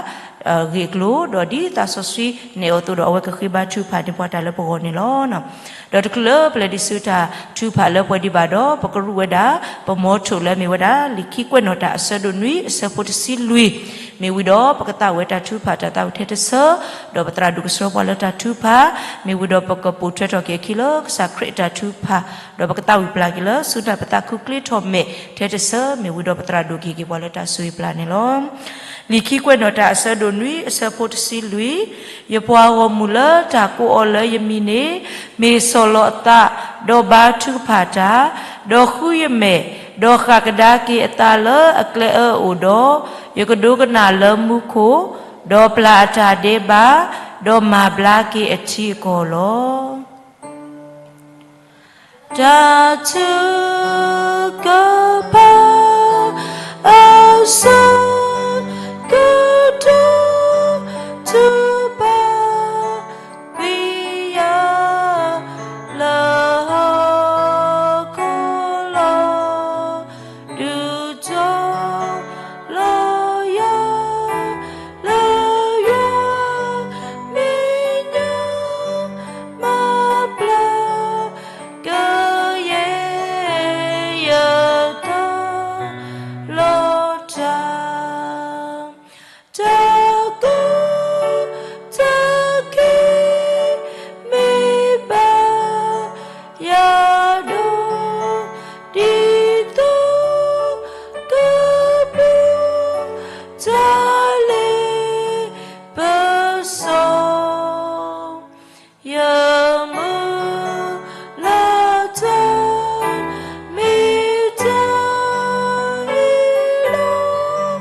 ဂ့ၢ်အကျိၤ ဒီးဒ်သးစီဆှံနဲၣ်အီၤအသိးဒီး အဝဲကဃ့ဘါထုကဖၣ်န့ၢ်ပှၤတၢ်လၢပဂီၢ်န့ၣ်လီၤ. ဒီးတချုးလၢပလဲၤဒံးဆူတၢ်ထုကဖၣ်လၢပှဲၤဒံးဘၣ်ဒီး ပကရူးဝဲဒၣ် ပမီထိၣ်လၢအမ့ၢ်ဝဲဒၣ် လံာ်ခံကွဲးနီၣ်တၢ်အဆၢဒိၣ်နွံ အဆၢဖိတဆံလွံၢ် မ့ၢ်ဝံၤဒီး ပကသးဝဲတၢ်ထုကဖၣ်တၢ်သးဝံၣ်ထဲတဆၢ ဒီးပသရၣ်ဒိၣ်ကဆှၢပှၤလၢတၢ်ထုကဖၣ် မ့ၢ်ဝံၤဒီးပကပိာ်ထွဲထီၣ်က့ၤအခံလၢကစၢ်ခရံာ်အတၢ်ထုကဖၣ် ဒီးပကသးဝံၣ်ပျၢ်က့ၤလၢ ဆူတၢ်ပသးခုကျ့ထီၣ်မဲာ်ထဲတဆၢ မ့ၢ်ဝံၤဒီးပသရၣ်ဒိၣ်ကဟ့ၣ်က့ၤပှၤလၢတၢ်ဆိၣ်ဂ့ၤပျၢ်န့ၣ်လီၤ. လံာ်ခံကွဲးနီၣ်တၢ်အဆၢဒိၣ်နွံ အဆၢဖိတဆံလွံၢ်, ယပှၤဂီၢ်မုၢ်လၢတၢ်ကိးအီၤလၢယမံၤန့ၣ် မ့ၢ်ဆီၣ်လီၤအသး ဒီးဘါထုကဖၣ်တၢ်, ဒီးဃုယမဲာ် ဒီးဃၣ်ကဒါက့ၤအသးလၢအကျဲအၢအအိၣ်ဒီး, ယကဒိကနၣ်လၢမူခိၣ်, ဒီးပျၢ်အတၢ်ဒဲးဘး, ဒီးမၤဘျါက့ၤအထံအကီၢ်လီၤ. တၢ်ထုကဖၣ်အဆၢကတီၢ် ထုကဖၣ်ကွံာ်ယၤလၢဟီၣ်ခိၣ်လီၤ. ဒုးတီၤလီၤယၤလၢယွၤမဲာ်ညါ မၤဘျါကယဲၢ်ယတၢ်လီတၢ် တၢ်ကူၣ်တၢ်က့ၤ မ့ၢ်ဘၣ်ယၤဒီး ဒ်သိးကပူၤ တၢ်လ့ပစီ ယမုၢ်လၢ်တၢ် မ့ၢ်တၢ်အ့ၣ်လိာ်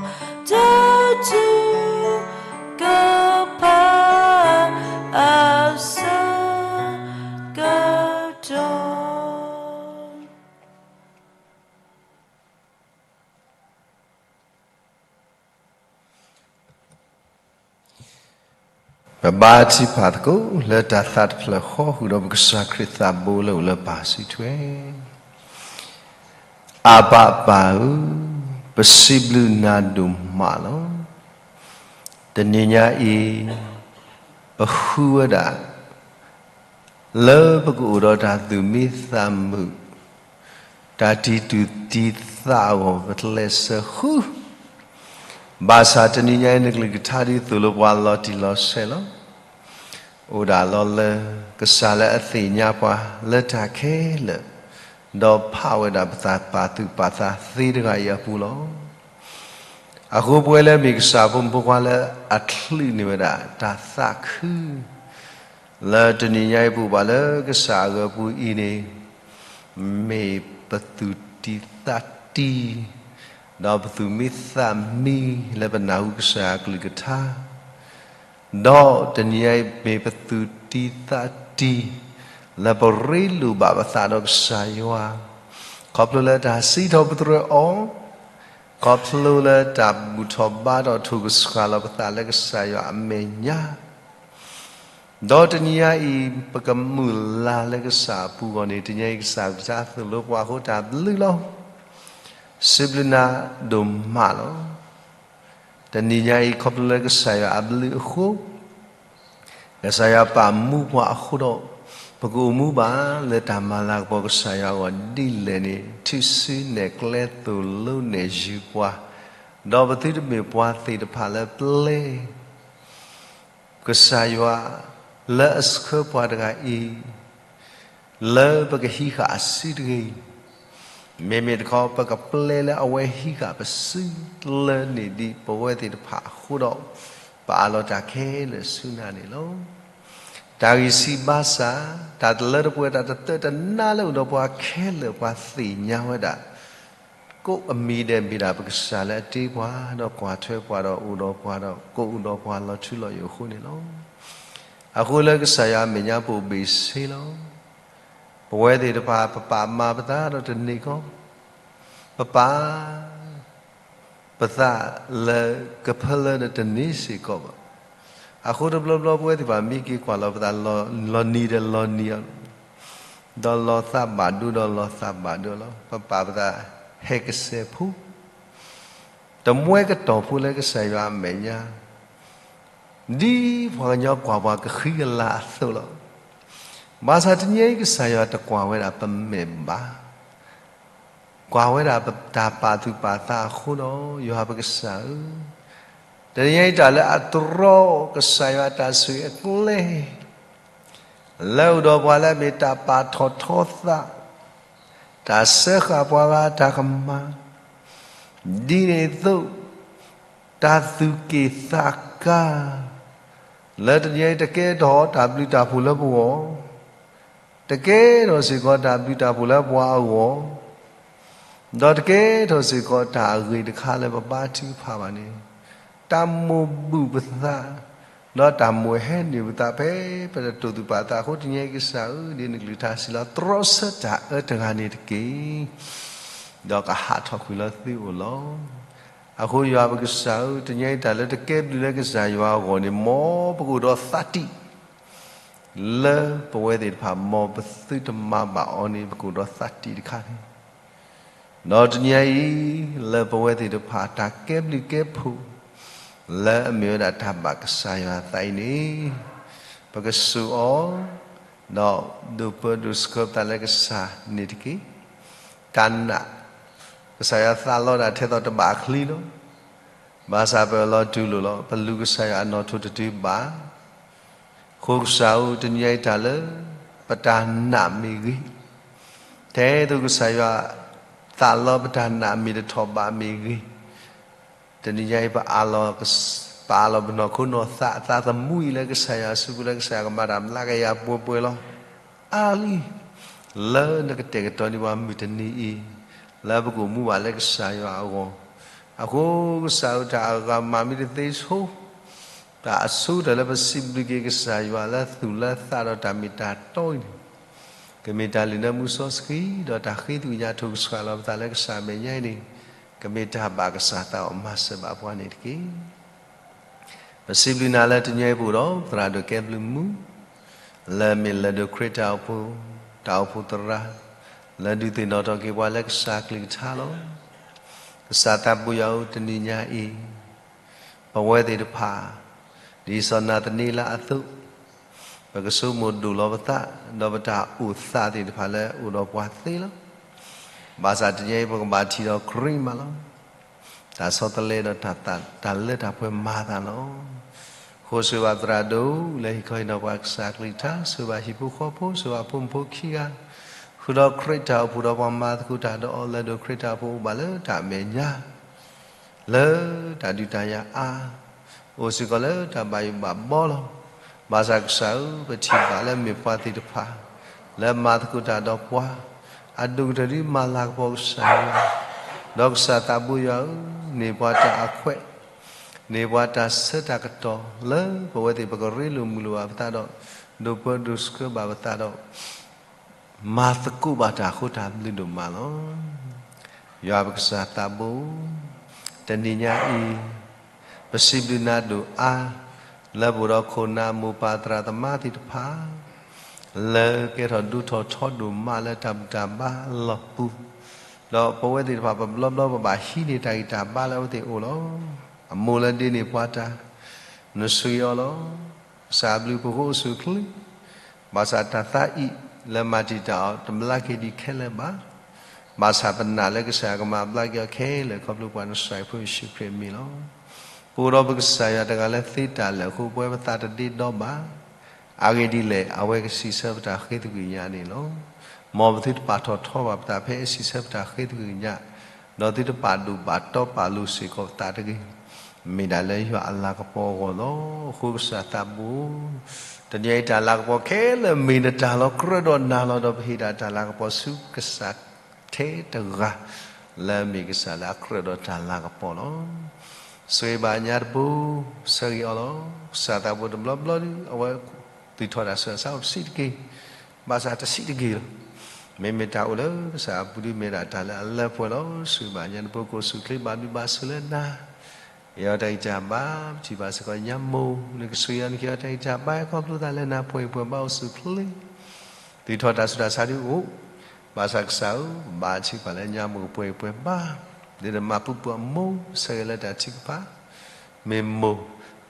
တၢ်ထုကဖၣ်အဆၢကတီၢ် ပဘါထုကဖၣ်သကိး လၢတၢ်သးတဖျၢၣ်ဃီ ဃုာ်ဒီးပကစၢ်ခရံာ်သးဘိလၢအိၣ်လၢပၢ်စုထွဲ အဘၣ်ပၢ်ဧၢ, ပစံးဘျုးနၤဒိၣ်မးလီၤ. တနံၤညါအံၤ ပဃုဝဲဒၣ် လၢပကအိၣ်ဒီးတၢ်သူၣ်မံသးမုာ်, တၢ်တံာ်သူၣ်တံာ်သးအဂီၢ် ပကျဲးစၢးဃု, ဘၣ်ဆၣ်တနံၤညါအံၤ နကလုၢ်ကထါဒ်သိးလိာ်ပှၤလီၤတံၢ်လီၤဆဲးလီၤ. အိၣ်ဒၣ်လီၤလၢ ကစၢ်လၢအသ့ၣ်ညါပှၤလၢတၢ်ခဲလၢာ်, ဒီးဖးဝဲဒၣ်ပသးပာ်သူၣ်ပာ်သးသ့တဂၤအံၤအပူၤလီၤ. အဃိပဝဲလၢမ့ၢ်ကစၢ်ဖိမုၣ်ဖိခွါလၢအချုးန့ၢ်ဝဲဒၣ်တၢ်သးခု လၢတနံၤညါအံၤပအိၣ်ဘၣ်လၢကစၢ်အဂီၤပူၤအံၤန့ၣ်, မ့ၢ်ပသူၣ်တံာ်သးတံာ်, ဒီးပသူၣ်မံသးမံလၢပနၢ်ဟူကစၢ်အကလုၢ်ကထါ, ဒီးတနံၤညါအံၤမ့ၢ်ပသူၣ်တံာ်သးတံာ် လၢပရ့လိာ်ဘၣ်ပသးဒီးကစၢ်ယွၤ, ခီဖျိလၢတၢ်စံးထီၣ်ပတြၢၤအီၤ, ခီဖျိလၢတၢ်ဘူၣ်ထီၣ်ဘါထီၣ်ထိၣ်ကဆှီလီၤပသးလၢကစၢ်ယွၤအမဲာ်ညါ, ဒီးတနံၤညါအံၤ ပကမုၢ်လၢ်လၢကစၢ်အပူၤအဂီၢ်န့ၣ် တနံၤညါအံၤကစၢ်ကလုၢ်ကထါသိၣ်လိပှၤအဃိတၢ်ဘျုးလီၤ. စံးဘျုးနၤဒိၣ်မးလီၤ. တနံၤညါအံၤခီဖျိလၢကစၢ်ယွၤအဘျုးအဃိ, ကစၢ်ယွၤပာ်မူပှၤအဃိဒီး, ပကအိၣ်မူဘၣ်လၢတၢ်မၤလၤကပီၤကစၢ်ယွၤအဂီၢ်ဒ်လဲၣ်န့ၣ် ထုးစုနဲၣ်ကျဲသိၣ်လိနဲၣ်ယုၤပှၤ, ဒီးပသုတမ့ၢ်ပှၤသ့ၣ်တဖၣ်လၢပျဲ ကစၢ်ယွၤလၢအဆှၢပှၤတဂၤအံၤ, လၢပကဟံးဃာ်အစုတဂ့ၤ, မ့မ့ၢ်တခီ ပကပျဲလၢအဝဲဟံးဃာ်ပစုလၢန့ၣ်ဒ်ပဝဲသ့ၣ်တဖၣ်အဃိဒီး, ပအးလီၤတၢ်ခဲလၢာ်ဆူနၤန့ၣ်လီၤ. တၢ်ဂံၢ်စၢ်ဘါစၢ်, တၢ်တလၢတပှဲၤ တၢ်တသၢတနါလၢအိၣ်ဒီးပှၤခဲလၢာ်ပှၤသ့ၣ်ညါဝဲဒၣ် ကိးအမံၤဒဲးမ့ၢ်ဒၣ်ပကစၢ်လၢအတ့ပှၤ, ဒီးကွၢ်ထွဲပှၤဒီးအိၣ်ဒီးပှၤဒီး ကိးအိၣ်ဒီးပှၤလီၤထူလီၤယိာ်အဃိန့ၣ်လီၤ. အဃိလၢကစၢ်ယွၤအမဲာ်ညါပအိၣ်ဘ့ၣ်ဆ့လီၤ. ပဝဲသ့ၣ်တဖၣ် ပပာ်မၤပသးဒီးတန့ၢ်ကီ, ပပာ် ပသးလၢကဖၢလၢဒီးတန့ၢ်စ့ၢ်ကီးဘၣ်. အဃိတဘျီဘျီပဝဲသ့ၣ်တဖၣ်မ့ၢ်က့ၤကွၢ်လီၤပသး လီၤနံၤဒီးလီၤနံၤအီၤ, ဒီးလီၤသးဘၣ်ဒိဒီးလီၤသးဘၣ်ဒိလီၤ. ပပာ်ပသးဟဲကစဲးဖိ တမှဲကတီၢ်ဖိလၢကစၢ်ယွၤအမဲာ်ညါ, ဒ်ပှၤကညီကွၢ်ပှၤကဃံကလၤအသိးလီၤ. ဘၣ်ဆၣ်တနံၤအံၤကစၢ်ယွၤတကွၢ်ဝဲဒၣ်ပမဲာ်ဘၣ်. ကွၢ်ဝဲဒၣ်ပတၢ်ပာ်သူၣ်ပာ်သးအဃိဒီး ယွၤပကစၢ်ဧၢ, တနံၤအံၤတၢ်လၢအတြီကစၢ်ယွၤအတၢ်ဆိၣ်ဂ့ၤအကျဲ လၢအိၣ်ဒီးပှၤလၢအမ့ၢ်တၢ်ပာ်ထီၣ်ထီသး, တၢ်စၢဃာ်ပှၤဂၤအတၢ်ကမၣ်, ဒ်န့ၣ်အသိး တၢ်သူၣ်က့ၣ်သးကါ လၢတနံၤအံၤတကဲထီၣ်တၢ်ဘျုးတၢ်ဖှိၣ်လၢပဂီၢ်, တကဲထီၣ်စ့ၢ်ကီးတၢ်ဘျုးတၢ်ဖှိၣ်လၢပှၤအဂီၢ်, ဒီးတကဲထီၣ်စ့ၢ်ကီးတၢ်အဂ့ၤတခါလၢပဘါထုကဖၣ်ဘၣ်န့ၣ်, တၢ်မိၣ်ဘူၣ်ပသး, ဒီးတၢ်မိၣ်ဟဲနုာ်ပသးဖဲ ပတတိာ်သူၣ်ပာ်သးအဃိ တနံၤအံၤကစၢ်ဧၢ, ဒ်နကလုၢ်ကထါစံးလီၤ တြီဆၢတၢ်အၢတဂၤန့ၣ်တက့ၢ်. ဒီးကဟးထီၣ်ကွံာ်လၢသုအိၣ်လီၤ. အဃိယွၤပကစၢ်ဧၢ, တနံၤအံၤတၢ်လၢတကဲဘျုးလၢကစၢ်ယွၤအဂီၢ်န့ၣ် မ်ပကအိၣ်ဒီးသးတံၢ် လၢပဝဲသ့ၣ်တဖၣ် မ်ပသုတမၤဘၣ်အီၤန့ၣ် ပကအိၣ်ဒီးသးတံၢ်တခါန့ၣ်, ဒီးတနံၤအံၤ လၢပဝဲသ့ၣ်တဖၣ် တၢ်ကဲဘျုးကဲဖှိၣ် လၢအမ့ၢ်ဝဲဒၣ်တၢ်ဘၣ်ကစၢ်ယွၤအသးအံၤန့ၣ်, ပကစိာ်အီၤ ဒီးဒိးပၢဒိးဆှၢပသးလၢကစၢ်န့ၣ်တက့ၢ်. တၢ်နာ်, ကစၢ်ယွၤသးလီဒၣ်ထဲသိးတဘၣ်အချံလီၤ. ဘၣ်ဆၣ်ပအၢၣ်လီၤတူၢ်လိာ်လီၤ, ပလူၤကစၢ်ယွၤအနီၣ်ထိၣ်တတုၤဘၣ်. အဃိကစၢ်ဧၢ, တနံၤအံၤတၢ်လၢ ပတၢ်နာ်မ့ၢ်ဂ့ၤ, ထဲသိးကစၢ်ယွၤ သးလီပတၢ်နာ်မ့ၢ်တထီၣ်ဘးမ့ၢ်ဂ့ၤ, တနံၤညါအံၤ ပအးလီၤပနီၢ်ခိနီၢ်သး အသးသမူအံၤလၢကစၢ်ယွၤအစုပူၤ လၢကစၢ်ယွၤကမၤတၢ်မၤလၢကယၤပှဲၤပှဲၤလီၤ. အါလံ လၢနကတဲာ်ကတီၤန့ၢ်ပှၤမုၢ်တနံၤအံၤ, လၢပကအိၣ်မူဘၣ်လၢကစၢ်ယွၤအဂီၢ်, အဃိကစၢ်ဧၢ တၢ်အဂၤမၤမ့ၢ်တသ့ဆိ တၢ်အဆိကတၢၢ်လၢပစံးဘျုးက့ၤကစၢ်ယွၤလၢသူၣ်လၢသးဒီးတၢ်မ့ၢ်တၢ်တီအံၤန့ၣ်, ကမ့ၢ်တၢ်လုၢ်နၢမူစီဆှံ ဒီးတၢ်ဃ့သွံၣ်ညါထိၣ်ကဆှီလီၤပသးလၢကစၢ်အမဲာ်ညါအံၤန့ၣ်, ကမ့ၢ်တၢ်ဘၣ်ကစၢ်သးအီၤမၤစၢၤဘၣ်ပှၤန့ၣ်တက့ၢ်. ပစံးဘျုးနၤလၢတနံၤအံၤပအိၣ်ဒီး သရၣ်ဒိၣ်ကဲဘျုးမူ လၢအမ့ၢ်လၢၢ်ဒိၣ်ခရံာ်တၢ်အိၣ်ဖှိၣ်, တၢ်အိၣ်ဖှိၣ်သရၣ်, လၢဒုးသ့ၣ်နီၣ်ထီၣ်က့ၤပှၤလၢကစၢ်ကလုၢ်ကထါလီၤ. ကစၢ်သးဘိယွၤဧၢ တနံၤညါအံၤ, ပဝဲသ့ၣ်တဖၣ် ဒ်စီၤနၤသနံလးအသိး, ပကဆိကမိၣ်ဒိၣ်လီၤပသး, ဒီးပတၢ်အိၣ်သးသ့ၣ်တဖၣ်လၢအိၣ်ဒီးပှၤသ့လီၤ. ဘၣ်ဆၣ်တနံၤအံၤပကဘၣ်ထံၣ်ဒီးခရံာ်မးလီၤ. တၢ်ဆီတလဲဒီးတၢ်လၢတၢ်ပှဲၤမၤသးလီၤ. အဃိဆိၣ်ဂ့ၤဘၣ်သရၣ်ဒိၣ်လၢဟ့ၣ်ခီဟ့ၣ်နီၤပှၤကစၢ်ကလုၢ်ကထါ, ဆိၣ်ဂ့ၤဘၣ်ဟံၣ်ဖိဃီဖိ, ဆိၣ်ဂ့ၤဘၣ်ဖိမုၣ်ဖိခံဂၤ, ဃုာ်ဒီးခရံာ်တၢ်အိၣ်ဖှိၣ်ဒီးပှၤမၤသကိးတၢ်ဒီးအီၤ လၢၢ်ဒိၣ်ခရံာ်တၢ်အိၣ်ဖှိၣ်အိၣ်ဘၣ်လၢတၢ်မဲာ်ညါ လၢတၢ်ဒုးတၢ်ယၤအါ, အိၣ်စ့ၢ်ကီးလၢတၢ်ဘၣ်ယိၣ်ဘၣ်ဘီလီၤ. ဘၣ်ဆၣ်ကစၢ်ဧၢ, ပထံၣ်ဘၣ်လၢမ့ၢ်ပှၤသ့ၣ်တဖၣ် လၢမၤသကိးတၢ်ဒီးပှၤ, အဒိၣ်ကတၢၢ်ဒ်မၤလၤကပီၤကစၢ်ယွၤ, ဒီးကစၢ်သးဘိယွၤဧၢ, န့ၢ်ပှၤတၢ်အခွဲး, န့ၢ်ပှၤတၢ်ဆၢတၢ်ကတီၢ် လၢပဝဲသ့ၣ်ပကရ့လိာ်မုာ်လိာ်ဘၣ်ပသးဒီး ဒိးပၢဒိးဆှၢဘၣ်ပသးဒီး မၤသကိးဘၣ်တၢ်အဃိ တၢ်ဘျုးဒိၣ်မးလီၤ. ယွၤပကစၢ်သးဘိ, တနံၤညါအံၤ, ပစံးဘျုးနၤဒိၣ်အါ, လၢပအိၣ်ဒီးခိၣ်နၢ်မိၢ်ပၢ်သရၣ်သမါသ့ၣ်တဖၣ်, လၢကဲထီၣ်ဒိၣ်ထီၣ်ထီဒိၣ်မးလၢတၢ်ဘူၣ်တၢ်ဘါလီၢ်ပူၤ, ဒီးပဝဲသ့ၣ်တဖၣ် ပဘျီဘျီပဘၣ်ဟံးန့ၢ်တၢ်ဂံၢ်တၢ်ဘါလၢအဝဲသ့ၣ်အအိၣ်လီၤ. အမိၢ်လၢဒ့န့ၢ်ပှၤတၢ်, နဆိၣ်ဂ့ၤအီၤလီၤ. ကစၢ်အဘျုးအဖှိၣ်အိၣ်ဆူၣ်အိၣ်ချ့, ဘၣ်ဆၣ်တၢ်သးအံၤလၢမၤတံာ်တာ်အီၤ တဘျါက့ၤဒံးခဲလၢာ်ဘၣ်. ဘၣ်ဆၣ်ပနာ်လၢကစၢ်ယွၤကမၤဘျါက့ၤအီၤခဲလၢာ် ခီဖျိပှၤနစၢ်ဖိယ့ၣ်ၡူးခရံာ်အမံၤလီၤ. ပအိၣ်ဒီးပကစၢ်ယွၤတဂၤလၢသ့တၢ်လၢာ်အဃိ ပဝဲပသးတဒ့ဒီဘၣ်. အဂ့ၢ်ဒ်လဲၣ်, အဝဲကစံးဆၢပတၢ်ဃ့သကွံာ်ညါန့ၣ်လီၤ. မ်ပသုတပာ်ထီၣ်ထီဘၣ်ပသးဖဲအစံးဆၢပတၢ်ဃ့သကွံာ်ညါ, ဒီးသုတပာ်ဒိၣ်ပာ်တီပာ်လိၤစ့ၢ်ကီးပသးတဂ့ၤ. မ့ၢ်ဒၣ်လၢယွၤအလၤကပီၤအဂီၢ်လီၤ. အဃိကစၢ်သးဘိ, တနံၤအံၤတၢ်လၤကပီၤခဲလၢာ်မ့ၢ်နတၢ်လီၤ. ကြၢးဒီးနၤလီၤ. ဒီးပဟ့ၣ်ဒၣ်တၢ်လၤကပီၤဆူကစၢ်ထဲတဂၤ လၢအမ့ၢ်ကစၢ်လၢအကြၢးဒီးတၢ်လၤကပီၤလီၤ. ဆိၣ်ဂ့ၤဘၣ်ညါတဘိ, ဆၢဂ့ၤအီၤလီၤ. ကစၢ်သးဘိတဘျီဘျီဒုး အဝဲသ့ၣ်ထီၣ်တၢ်ဆူးတၢ်ဆါအိၣ်တဆံးတက့ၢ်, ဘၣ်ဆၣ်တဆံးတက့ၢ်လီၤ. မ့မ့ၢ်တၢ်အိၣ်လၢကစၢ်အပူၤဒုး မ့ၢ်ဒၣ်တၢ်လၢအလၢပှဲၤလီၤ. ဆိၣ်ဂ့ၤဘၣ်ညါတဘိ ကအိၣ်ဆူၣ်အိၣ်ချ့ ဘၣ်ဘျုးဘၣ်ဆိၣ်လၢနၤ ကဟ့ၣ်အီၤတၢ်ဂံၢ်တၢ်ဘါ, ပထံၣ်ဘၣ်စ့ၢ်ကီးညါမိၢ်, နကဆိၣ်ဂ့ၤအီၤ နကဟ့ၣ်အီၤတၢ်ဂံၢ်တၢ်ဘါ ခီဖျိသးလၢနၤ ပှဲၤပှဲၤဘါအိၣ်ဆူၣ်အိၣ်ချ့, သုထီၣ်တၢ်ဆူးတၢ်ဆါဒုးအိၣ်, ဘၣ်ဆၣ်ကစၢ်ဧၢ, ဘါထုကဖၣ်လၢညါမိၢ်ကပှဲၤပှဲၤဘါ, ဒ်သိးမၤပူၤပှၤမိၢ် ဆၢဂ့ၤလၢတၢ်ထုကဖၣ်, မ့ၢ်မိၢ်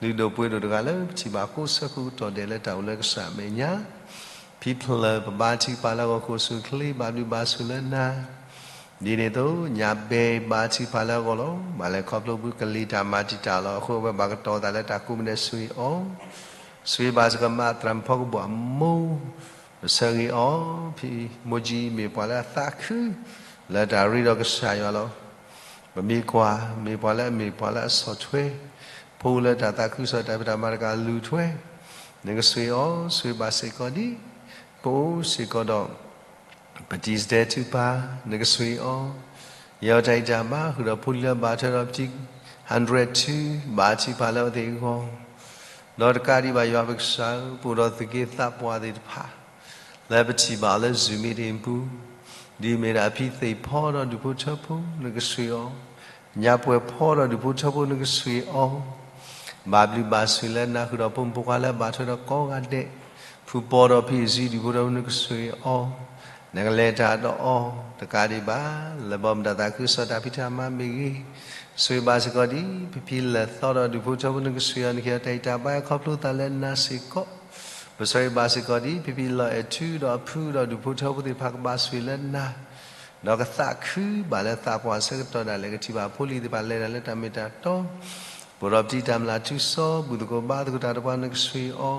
လုၢ်ဒိၣ်ပှ့ၤဒိၣ်တဂၤလၢ ပထံၣ်ဘၣ်ကိးဆၢကိးကတီၢ်ဒဲးလၢတၢ်အိၣ်လၢကစၢ်အမဲာ်ညါ, ဖံဖျၢၣ်ပဘါထုကဖၣ်လၢအဂီၢ် ကအိၣ်ဆူၣ်အိၣ်ချ့ ဘၣ်ဘျုးဘၣ်ဆိၣ်လၢနၤ ဒ်န့ၣ်အသိး ညါဘဲဘါထုကဖၣ်လၢအဂီၢ်လီၤ. ဘၣ်လဲၤခီဖျိဘုကလံၤတၢ်မၤတံာ်တာ်လီၤ. အဃိအဝဲဘၣ်ကတီၤသးလၢတၢ်ကိးမံၤဒဲး ဆိၣ်ဂ့ၤအီၤ, ဆိၣ်ဂ့ၤဘၣ်စ့ၢ်ကီးမါသရၣ်မုၣ်ဖီကဘီၣ်အမိၢ်, ဆၢဂ့ၤအီၤ, ဖံမိၢ်ကၠံမ့ၢ်ပှၤလၢအသးခု လၢတၢ်ရ့ဒီးကစၢ်ယွၤလီၤ. ပမ့ၢ်ကွၢ် မ့ၢ်ပှၤလၢအမ့ၢ်ပှၤလၢအဆီၣ်ထွဲ ဖိလၢတၢ်သးခုကစီၣ် တၢ်ဖံးတၢ်မၤတကလုာ်ထွဲ, နကဆိၣ်ဂ့ၤအီၤ, ဆိၣ်ဂ့ၤဘၣ်စ့ၢ်ကီးဒ် ပအိၣ်စ့ၢ်ကီးဒီး ပတံၤစတဲထုကဖၣ်, နကဆိၣ်ဂ့ၤအီၤ, ယဲတၢ်အံၤတၢ်ဘါဃုာ်ဒီးဖိလံၤလၢဘၣ်ထွဲဒီးပတံ hundred two ဘၣ်ထံဖးလၢအဝဲသ့ၣ်အဂီၢ်, ဒီးတကးဒံးဘၣ်ယွၤပကစၢ်ဧၢ, ပအိၣ်ဒီးသုးက့သးပှၢ်သ့ၣ်တဖၣ် လၢပထံၣ်ဘၣ်အီၤလၢ Zoom meeting ပူၤ, ဒ်အမ့ၢ်ဒၣ်အဖံသ့ၣ်ဖီဒီးဒူၣ်ဖိထၢဖိနကဆှ့ၣ်အီၤ, ညါပှဲၤဖီဒီးဒူၣ်ဖိထၢဖိနကဆှ့ၣ်အီၤ, ဘၣ်ဘျုးဘၣ်ဆိၣ်ဂ့ၤလၢနၤဃုာ်ဒီးဖိမုၣ်ဖိခွါလၢဘၣ်ထွဲဒီးကိးဂၤဒဲး, ဖုပီဒီးဖံအစံဒူၣ်ဖိထၢဖိနကဆှ့ၣ်အီၤ, နကလဲၤတၢ်ဒီးအီၤ, တကးဒံးဘၣ် လၢဘီမုၢ်တၢ်သးခုကစီၣ်တၢ်ဖံးတၢ်မၤမ့ၢ်ဂ့ၤ, ဆိၣ်ဂ့ၤဘၣ်စ့ၢ်ကီးဒ် ဖံဖံလဲၤသီဒီးဒူၣ်ဖိထၢဖိနကဆှ့ၣ်အီၤ နကဟ့ၣ်အီၤတၢ်အံးတၢ်ဘါခီဖျိသးလၢနၤစ့ၢ်ကီး, ပဆိၣ်ဂ့ၤဘၣ်စ့ၢ်ကီးဒ် ဖံဖံလီၤအဲၣ်ထုဒီးအဖုဒီးဒူၣ်ဖိထၢဖိသ့ၣ်တဖၣ်ကဘၣ်ဆိၣ်ဂ့ၤလၢနၤ, ဒီးကသးခုဘၣ်လၢသးပှၢ်ဆၢကတီၢ်ဒၣ်လဲာ် ကထံၣ်ဘၣ်ဖိလံၤသ့ၣ်တဖၣ်လဲၤတၢ်လၢတၢ်မ့ၢ်တၢ်တီ, ပအိၣ်ဒီးပတံတၢ်မျၢ်ထူစီ ဘူၣ်သကိးဘါသကိးတၢ်ဒီးပှၤနကဆှ့ၣ်အီၤ,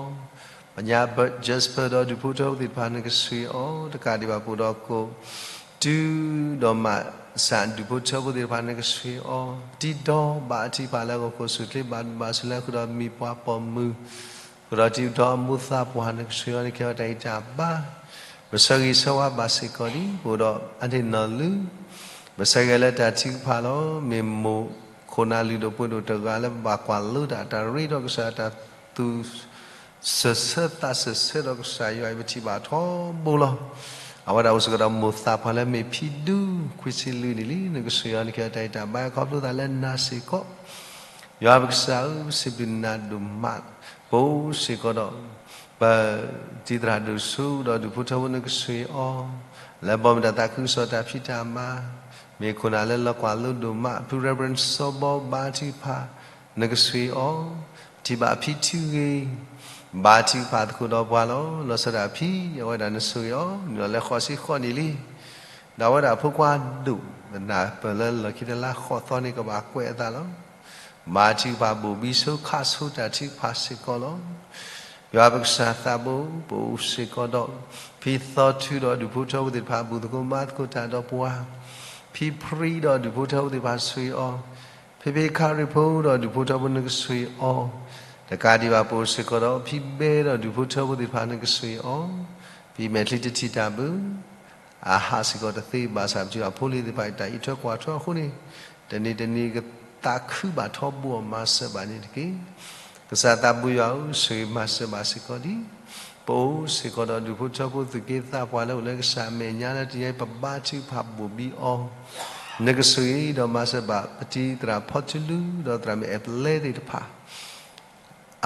ပညါ Jasper ဒီးဒူၣ်ဖိထၢဖိသ့ၣ်တဖၣ်နကဆှ့ၣ်အီၤ, တကးဒံးဘၣ်ပအိၣ်ဒီးကိး တုဒီးမးစၢ်ဒူၣ်ဖိထၢဖိသ့ၣ်တဖၣ်နကဆှ့ၣ်အီၤ, တံဒီဘၣ်အထံဖးလၢအဂီၢ် ခိၣ်ဆူၣ်ချ့ဘၣ်ဘျုးဘၣ်ဆိၣ်ဂ့ၤလၢဃုာ်ဒီးမံၤပှၤပိာ်မုၣ်, ဃုာ်ဒီးတံဒီအမိၢ်သးပှၢ်နကဆှ့ၣ်အီၤ နကဟ့ၣ်အီၤတၢ်အံးတၢ်ဘါ, ပဆၢဂ့ၤဆၢဝါဘၣ်စ့ၢ်ကီးဒ် ပအိၣ်ဒီးအန့ၣ်နီၢ်လုၢ်, ပဆၢဂ့ၤလၢတၢ်ထုကဖၣ်လီၤ, မ့ၢ်မိၢ်ခိၣ်နၢ်လုၢ်ဒိၣ်ပှ့ၤဒိၣ်တဂၤလၢဘၣ်ကွၢ်လိတၢ် တၢ်ရ့ဒီးကစၢ်တၢ်သူ စၢၤဆၢသးစၢၤဆၢဒီးကစၢ်ယွၤအံၤ ပထံၣ်ဘၣ်ထီဘိလီၤ. အဝဲဒၣ်အိၣ်စ့ၢ်ကီးဒီးမိၢ်သးပှၢ်လၢမ့ၢ်ဖံဒူ ခွံဆံလွံၢ်နံၣ်လံ, နကဆှ့ၣ်အီၤ နကဟ့ၣ်အီၤတၢ်အံးတၢ်ဘါခီဖျိသးလၢနၤစ့ၢ်ကီး, ယွၤပကစၢ်ဧၢ, ပစံးဘျုးနၤဒိၣ်မး, ပအိၣ်စ့ၢ်ကီးဒီး ပတံသရၣ်ဒိၣ်ဆူဒီးဒူၣ်ဖိထၢဖိနကဆှ့ၣ်အီၤ, လၢဘီမုၢ်တၢ်သးခုကစီၣ်တၢ်ဖံးတၢ်မၤ, မ့ၢ်ခိၣ်နၢ်လၢလီၤကွၢ်လိဒိၣ်မး, ဖု Reverend စီဘီဘါထုကဖၣ် နကဆှ့ၣ်အီၤ, ပထံၣ်ဘၣ်အဖံထုဂ့ၤ, ဘါထုကဖၣ်သကိးဒီးပှၤလီၤ. လီၤဆီဒၣ်တၢ်ဖံ အဝဲဒၣ်နဆိၣ်ဂ့ၤအီၤ နုာ်လီၤလၢဃိးဆံဃိးနံၣ်လံ. ဒီးအဝဲဒၣ်အဖိခွါဒိၣ် နၢ်ပၢၢ်လၢလီၢ်ခံတလါဃိးသီန့ၣ် ကဘၣ်ကွဲးအသးလီၤ. ဘါထုကဖၣ်ဘိၣ်ဘံဆိခးဆိတၢ်ထုကဖၣ်စ့ၢ်ကီးလီၤ. ယွၤပကစၢ်သးဘိ ပအိၣ်စ့ၢ်ကီးဒီး ဖံသီထုဒီးဒူၣ်ဖိထၢဖိသ့ၣ်တဖၣ် ဘူၣ်သကိးဘါသကိးတၢ်ဒီးပှၤ, ဖံဖရံဒီးဒူၣ်ဖိထၢဖိသ့ၣ်တဖၣ်ဆှ့ၣ်အီၤ, ဖံဖံခရံဖိဒီးဒူၣ်ဖိထၢဖိနကဆှ့ၣ်အီၤ, တကးဒံးဘၣ်ပအိၣ်စ့ၢ်ကီးဒီး ဖံဘဲဒီးဒူၣ်ဖိထၢဖိသ့ၣ်တဖၣ်နကဆှ့ၣ်အီၤ, ဖံမဲာ်ချံတထံၣ်တၢ်ဘၣ် အဟးစ့ၢ်ကီးတသ့ဘၣ်ဆၣ် ပထံၣ်ဘၣ်ဖိလံၤသ့ၣ်တဖၣ်အတၢ်အံးထွဲကွၢ်ထွဲအဃိန့ၣ်, တနံၤတနံၤကသးခုဘၣ်ထီဘိအီၤ မၤစၢၤဘၣ်န့ၣ်တက့ၢ်. ကစၢ်သးဘိယွၤဧၢ, ဆိၣ်ဂ့ၤမၤစၢၤဘၣ်စ့ၢ်ကီးဒံး, ပအိၣ်စ့ၢ်ကီးဒီးဒူၣ်ဖိထၢဖိသုးက့သးပှၢ်လၢအိၣ်လၢကစၢ်အမဲာ်ညါလၢတနံၤအံၤ ပဘါထုကဖၣ်ဘိၣ်ဘံအီၤ, နကဆိၣ်ဂ့ၤဒီးမၤစၢၤဘၣ် ပတံသရၣ်ဖီထူလူ ဒီးသရၣ်မုၣ်အဲၣ်ပလဲသ့ၣ်တဖၣ်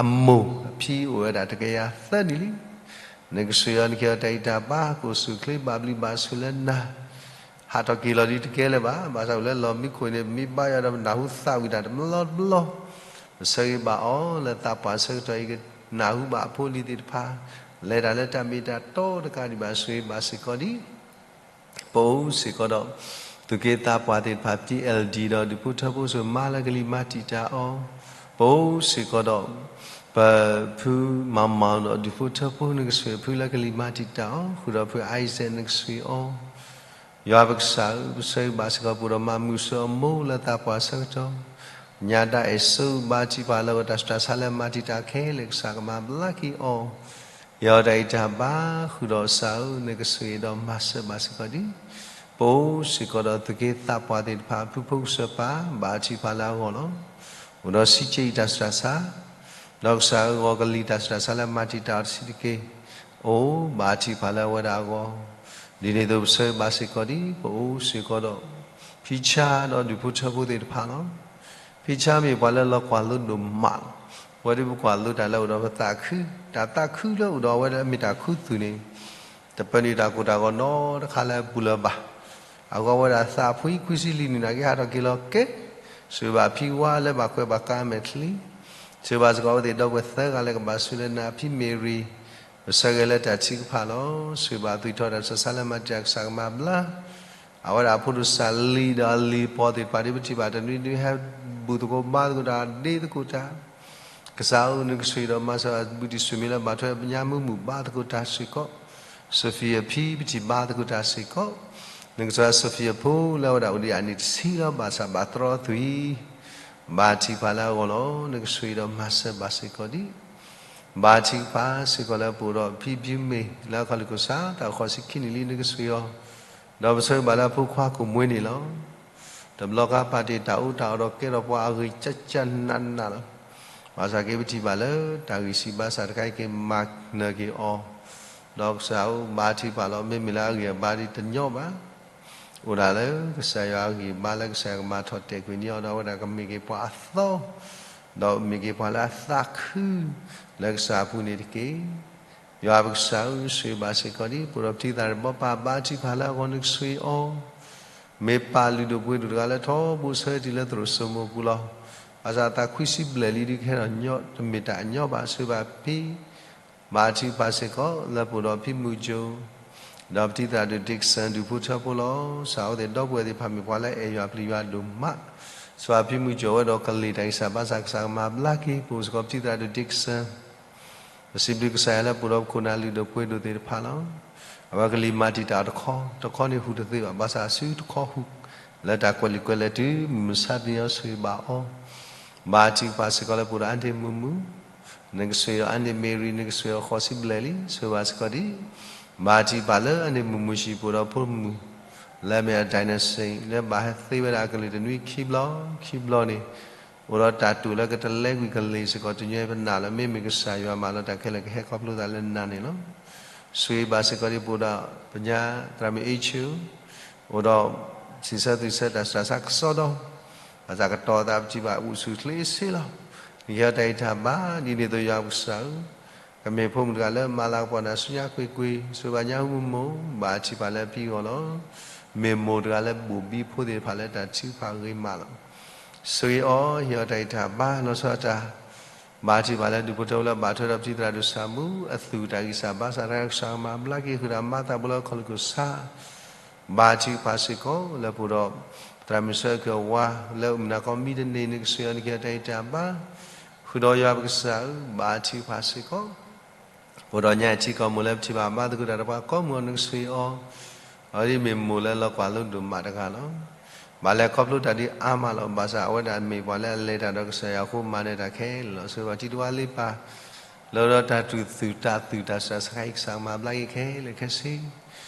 အမိၢ်အဖံအိၣ်ဝဲဒၣ်တကယၤသၢနံၣ်လံ. နကဆိၣ်ဂ့ၤအီၤ နကဟ့ၣ်အီၤတၢ်ဂံၢ်တၢ်ဘါ ကအိၣ်ဆူၣ်အိၣ်ချ့ဘၣ်ဘျုးဘၣ်ဆိၣ်ဂ့ၤလၢနၤ, ဟးထီၣ်က့ၤလီၤဒ်တကဲလၢၤဘၣ်. ဘၣ်ဆၣ်အိၣ်လၢလီၢ်မံခိၣ်န့ၣ် ပမ့ၢ်ဘါယွၤဒီးပနၢ်ဟူသးဝံၣ်တၢ်တဘျီတဘျီ, ပဆၢဂ့ၤဘၣ်အီၤလၢသးပှၢ်ဆၢကတီၢ်အံၤ ကနၢ်ဟူဘၣ်အဖိအလံၤသ့ၣ်တဖၣ် လဲၤတၢ်လၢတၢ်မ့ၢ်တၢ်တီတကးဒံးဘၣ် ဆိၣ်ဂ့ၤဘၣ်စ့ၢ်ကီးဒံး ပအိၣ်စ့ၢ်ကီးဒီး သုးက့သးပှၢ်သ့ၣ်တဖၣ် ပတံ L D ဒီးဒူၣ်ဖိထၢဖိဆိၣ်မါလၢကလံၤမၤတံာ်တာ်အီၤ, ပအိၣ်စ့ၢ်ကီးဒီး ပဖုမၤမၤဒီးဒူၣ်ဖိထၢဖိနကဆိၣ်ဂ့ၤဖုလၢကလံၤမၤတံာ်တာ်အီၤ, ဃုာ်ဒီးဖု Isaac နကဆိၣ်ဂ့ၤအီၤ, ယွၤပကစၢ်ဧၢ, ပဆၢဂ့ၤဘၣ်စ့ၢ်ကီးပအိၣ်ဒီးမၤမုၢ်စၢၤအမိၢ်လၢသးပှၢ်ဆၢကတီၢ်, ညါဒၣ်အဲၣ်စိဘါထုကဖၣ်လၢအဝဲတၢ်ဆူးတၢ်ဆါလၢမၤတံာ်တာ်ခဲလၢာ် ကစၢ်ကမၤဘျါက့ၤအီၤ, ယွၤတၢ်ဂံၢ်တၢ်ဘါဃုာ်ဒီးကစၢ်ဧၢ, နကဆိၣ်ဂ့ၤဒီးမၤစၢၤဘၣ်စ့ၢ်ကီးဒံး, ပအိၣ်စ့ၢ်ကီးဒီးသုးက့သးပှၢ်သ့ၣ်တဖၣ် ဖုဖိကစၢၢ်ပၢ် ဘါထုကဖၣ်လၢအဂီၢ်လီၤ. အိၣ်ဒီးစံးက့ယတၢ်ဆူးတၢ်ဆါ ဒီးကစၢ်ဧၢ ဂီၤကလံၤတၢ်ဆူးတၢ်ဆါလၢမၤတံာ်တာ်အီၤတဆံးတက့ၢ်, အိၣ်ဘါထုကဖၣ်လၢအဝဲဒၣ်အဂီၢ်, ဒ်န့ၣ်အသိးပဆၢဂ့ၤဘၣ်စ့ၢ်ကီးဒံး, ပအိၣ်စ့ၢ်ကီးဒီး ဖံဆါဒီးဒူၣ်ဖိထၢဖိသ့ၣ်တဖၣ်လီၤ. ဖံဆါမ့ၢ်ပှၤလၢလီၤကွၢ်လိဒိၣ်မးလီၤ. ပဝဲဒၣ်ပကွၢ်လိတၢ်လၢအိၣ်ဒီးပသးခု, တၢ်သးခုလၢအိၣ်ဒီးအဝဲဒၣ်မ့ၢ်တၢ်ခူသူၣ်န့ၣ်, တပၢနုာ်တၢ်ကိၢ်တၢ်ဂီၤနီတခါလၢအပူၤလၢၤဘၣ်. အဂီၢ်ဝဲဒၣ်သးဖှံခွံဆံလွံၢ်နံၣ်နာ်က့ ဟးထီၣ်က့ၤလီၤကဲ, ဆိၣ်ဂ့ၤဘၣ်ဖံဝါလၢဘၣ်ကွဲးဘၣ်ကါမဲာ်ချံ, ဆိၣ်ဂ့ၤဘၣ်စ့ၢ်ကီးအဝဲသ့ၣ်ဒီပုၢ်ဝဲၢ်သၢဂၤလၢကဘၣ်ဆူလၢနၤ ဖံမ့ၢ်ရံ, ပဆၢဂ့ၤလၢတၢ်ထုကဖၣ်လီၤ. ဆိၣ်ဂ့ၤဘၣ်သွံၣ်ထီၣ်တၢ်ဆူးတၢ်ဆါလၢမၤတံာ်တာ် ကစၢ်ကမၤဘျါ အဝဲဒၣ်အဖိဒိၣ်စၢ်လံၤဒီးအလံၤပီၢ်သ့ၣ်တဖၣ် ဒ်ပထံၣ်ဘၣ်တနွံဒုးဟဲဘူၣ်သကိးဘါသကိးတၢ်ဒ့သကိးတၢ်, ကစၢ်ဧၢ နကဆိၣ်ဂ့ၤဒီးမၤစၢၤဘၣ် ဘုတံၢ်ဆွေမင်းလၢဘၣ်ထွဲပညါမုာ်မုာ်ဘါသကိးတၢ်စ့ၢ်ကီး, စီၤဖံအဖံ ပထံၣ်ဘါသကိးတၢ်စ့ၢ်ကီး, နကဆိၣ်ဂ့ၤစီၤဖံအဖိလၢအဝဲဒၣ်အိၣ်ဒံးအနံၣ်တဆံလီၤ ဘၣ်ဆၣ်ဘၣ်တြီသွံၣ် ဘါထုကဖၣ်လၢအဂီၢ်လီၤ. နကဆိၣ်ဂ့ၤဒီးမၤစၢၤဘၣ်စ့ၢ်ကီးဒံး, ဘါထုကဖၣ်စ့ၢ်ကီးလၢပအိၣ်ဒီးဖံဘျုးမ့ၢ်လၢအခီၣ်လ့ၢ်ခိၣ်ဆၣ် သးအိၣ်ဃိးဆံခံနံၣ်လံ နကဆိၣ်ဂ့ၤအီၤ, ဒီးပဆၢဂ့ၤဘၣ်လၢအဖိခွါကိၣ်မွ့န့ၣ်လီၤ. တဘျီခါပာ်တ့ၢ်တၢ်အူတၢ်အီဒီးကဲထီၣ်ပှၤအဂ့ၢ်ကၠၢ်ကၠၢ်နးနးလီၤ. ဘၣ်ဆၣ်က့ပထံၣ်ဘၣ်လၢတၢ်ဂံၢ်စၢ်ဘါစၢ်တခါအံၤက့ၤမၤနၢၤက့ၤအီၤ, ဒီးကစၢ်အအိၣ်ဘါထုကဖၣ်လီၤ. မ့မ့ၢ်လၢအဂံၢ်အဘါဒ်တညီဘၣ်, အိၣ်ဒၣ်လၢကစၢ်ယွၤအဂံၢ်အဘါလၢကစၢ်ယွၤကမၤထီၣ်တဲာ်ကွံာ်န့ၢ်အီၤဒီးအဝဲဒၣ်ကမ့ၢ်က့ၤပှၤအသီ, ဒီးမ့ၢ်က့ၤပှၤလၢအသးခု လၢကစၢ်အပူၤန့ၣ်တက့ၢ်. ယွၤပကစၢ်ဧၢ, ဆိၣ်ဂ့ၤဘၣ်စ့ၢ်ကီးဒံး ပအိၣ်ဒီးပထံသးတဘီပၢ် ဘါထုကဖၣ်လၢအဂီၢ်နကဆိၣ်ဂ့ၤအီၤ, မ့ၢ်ပၢ်လုၢ်ဒိၣ်ပှ့ၤဒိၣ်တဂၤလၢထီဘိဆၢထံးလၢသရိာ်စိမိၤပူၤလီၤ. ဘၣ်ဆၣ်အသးခွံဆံဘျဲၣ်လံဒုးကဟဲထီၣ်ညီ တမ့ၢ်တၢ်အညီဘၣ်. ဆိၣ်ဂ့ၤဘၣ်ဖံ, ဘါထုကဖၣ်စ့ၢ်ကီးလၢပအိၣ်ဒီးဖံမုၢ်ကၠိ, ဒီးပထံသးဒိၣ် Dickson ဒူၣ်ဖိထၢဖိလီၤ. ကစၢ်အဝဲသ့ၣ်ဒီပုၢ်ဝဲၢ်သ့ၣ်တဖၣ်မ့ၢ်ပှၤလၢအအဲၣ်ယွၤပျံၤယွၤဒိၣ်မး, ဆိၣ်ဂ့ၤဘၣ်ဖံမုၢ်ကၠိဝဲဒီးကလံၤတၢ်ဂံၢ်စၢ်ဘါစၢ်ကစၢ်ကမၤဘျါက့ၤ ပအိၣ်စ့ၢ်ကီးပထံသးဒိၣ် Dickson ပစံးဘျုးကစၢ်ယွၤလၢပအိၣ်ဒီးပခိၣ်နၢ်လုၢ်ဒိၣ်ပှ့ၤဒိၣ်သ့ၣ်တဖၣ်လီၤ. အဝဲကလံၤမၤတံာ်တာ်တခီ, တခီန့ၣ်ဟူးတသ့ဘၣ်, ဘၣ်ဆၣ်အစုတခီဟူး, လၢတၢ်ကွဲးလံာ်ကွဲးလဲၢ်တုၤမုၢ်မဆါတနံၤအံၤ ဆိၣ်ဂ့ၤဘၣ်အီၤ, ဘါထုကဖၣ်စ့ၢ်ကီးလၢပအိၣ်ဒီးအါန့ၢ်မုာ်မုာ်, နကဆိၣ်ဂ့ၤအီၤအါန့ၢ်မ့ၢ်ရံ နကဆိၣ်ဂ့ၤအီၤဃိးဆံဘျဲၣ်လံ, ဆိၣ်ဂ့ၤဘၣ်စ့ၢ်ကီးဒံး, ဘါထုကဖၣ်လၢအါန့ၢ်မုာ်မုာ်ဆံး ပအိၣ်ဒီးဖိမုၣ် လၢအမ့ၢ်အ dinosaur လၢဘၣ်ဟဲသ့ဝဲဒၣ်အကလုၢ်တနွံခံဘျီ, ခံဘျီန့ၣ် အိၣ်ဒီးတၢ်တူၢ်လၢကတလဲကွံာ်ကလံၤစ့ၢ်ကီး တညီပနၢ်လၢ မ့မ့ၢ်ကစၢ်ယွၤမၤလီၤတၢ်ခဲလၢာ်ကဟဲခီဖျိသးလၢနၤန့ၣ်လီၤ. ဆိၣ်ဂ့ၤဘၣ်စ့ၢ်ကီးဒံး ပအိၣ်ဒီးပညါသရၣ်မုၣ်အ့ဆူ, အိၣ်ဒီးစံးဆၢသူၣ်ဆၢတၢ်စှၤဆၢကစီဒီ, ဘၣ်ဆၣ်ကတီၤသးပထံၣ်ဘၣ်အိၣ်ဆူၣ်ချ့စ့လီၤ. နကဟဲအီၤတၢ်ဂံၢ်တၢ်ဘါ ဒ်န့ၣ်အသိးယွၤပကစၢ်ဧၢ ကမ့ၢ်ဖိမုၣ်တဂၤလၢမၤလၤကပီၤနၤဆူညါကွ့ၢ်ကွ့ၢ်, ဆိၣ်ဂ့ၤဘၣ်ညါဟူမုၢ်မိၢ်, ဘါထုကဖၣ်လၢအဖံအဂီၢ်လီၤ. မ့ၢ်မိၢ်တဂၤလၢဘိၣ်ဘံဖိသ့ၣ်တဖၣ်လၢတၢ်ထုကဖၣ်ဂ့ၤမးလီၤ. ဆိၣ်ဂ့ၤအီၤ ဟ့ၣ်အီၤတၢ်ဂံၢ်တၢ်ဘါ လီၤဆီဒၣ်တၢ်, ဘါထုကဖၣ်လၢဒူၣ်ဖိထၢဖိလၢဘၣ်ထွဲဒီးပထံသရၣ်ဒိၣ်ဆၣ်မူ အသူၣ်တၢ်ဂံၢ်စၢ်ဘါစၢ်တခါ ကစၢ်မၤဘျါက့ၤဃုာ်ဒီးမၤသးဘိလၢခီၣ်လ့ၣ်ခိၣ်ဆါ ဘါထုကဖၣ်စ့ၢ်ကီးလၢပအိၣ်ဒီး သရၣ်မုၣ်ဆၢအကဝၤ လၢအိၣ်မုၢ်နၤခီမံတန့ၢ် နကဆိၣ်ဂ့ၤအီၤ နကဟ့ၣ်အီၤတၢ်ဂံၢ်တၢ်ဘါ, ဃုာ်ဒီးယွၤပကစၢ်ဧၢ, ဘါထုကဖၣ်စ့ၢ်ကီး ပအိၣ်ဒီးညါထံကီၢ်မိၢ်လၢပထံၣ်ဘၣ်ဘါသကိးတၢ်ဒီးပှၤကိးမုၢ်အီၤ နကဆိၣ်ဂ့ၤအီၤ, အဝဲဒၣ်မ့ၢ်မိၢ်လၢလီၤကွၢ်လိဒိၣ်မးတဂၤလီၤ. ဘၣ်လဲၤခီဖျိတၢ်ဒ်အါမးလီၤ. ဘၣ်ဆၣ်အဝဲဒၣ်မ့ၢ်ပှၤလၢအလဲၤတၢ်ဒီးကစၢ်ယွၤအဃိ မၤနၢၤတၢ်ခဲလၢာ်လီၤ. ဆိၣ်ဂ့ၤဘၣ်ထံတဝါလ့ပၢ် လၢအိၣ်ဒီးတၢ်တူၢ်သူၣ်တၢ်သူၣ်တၢ်စှၤစခါအံၤ ကစၢ်မၤဘျါက့ၤခဲလၢာ်ခဲဆ့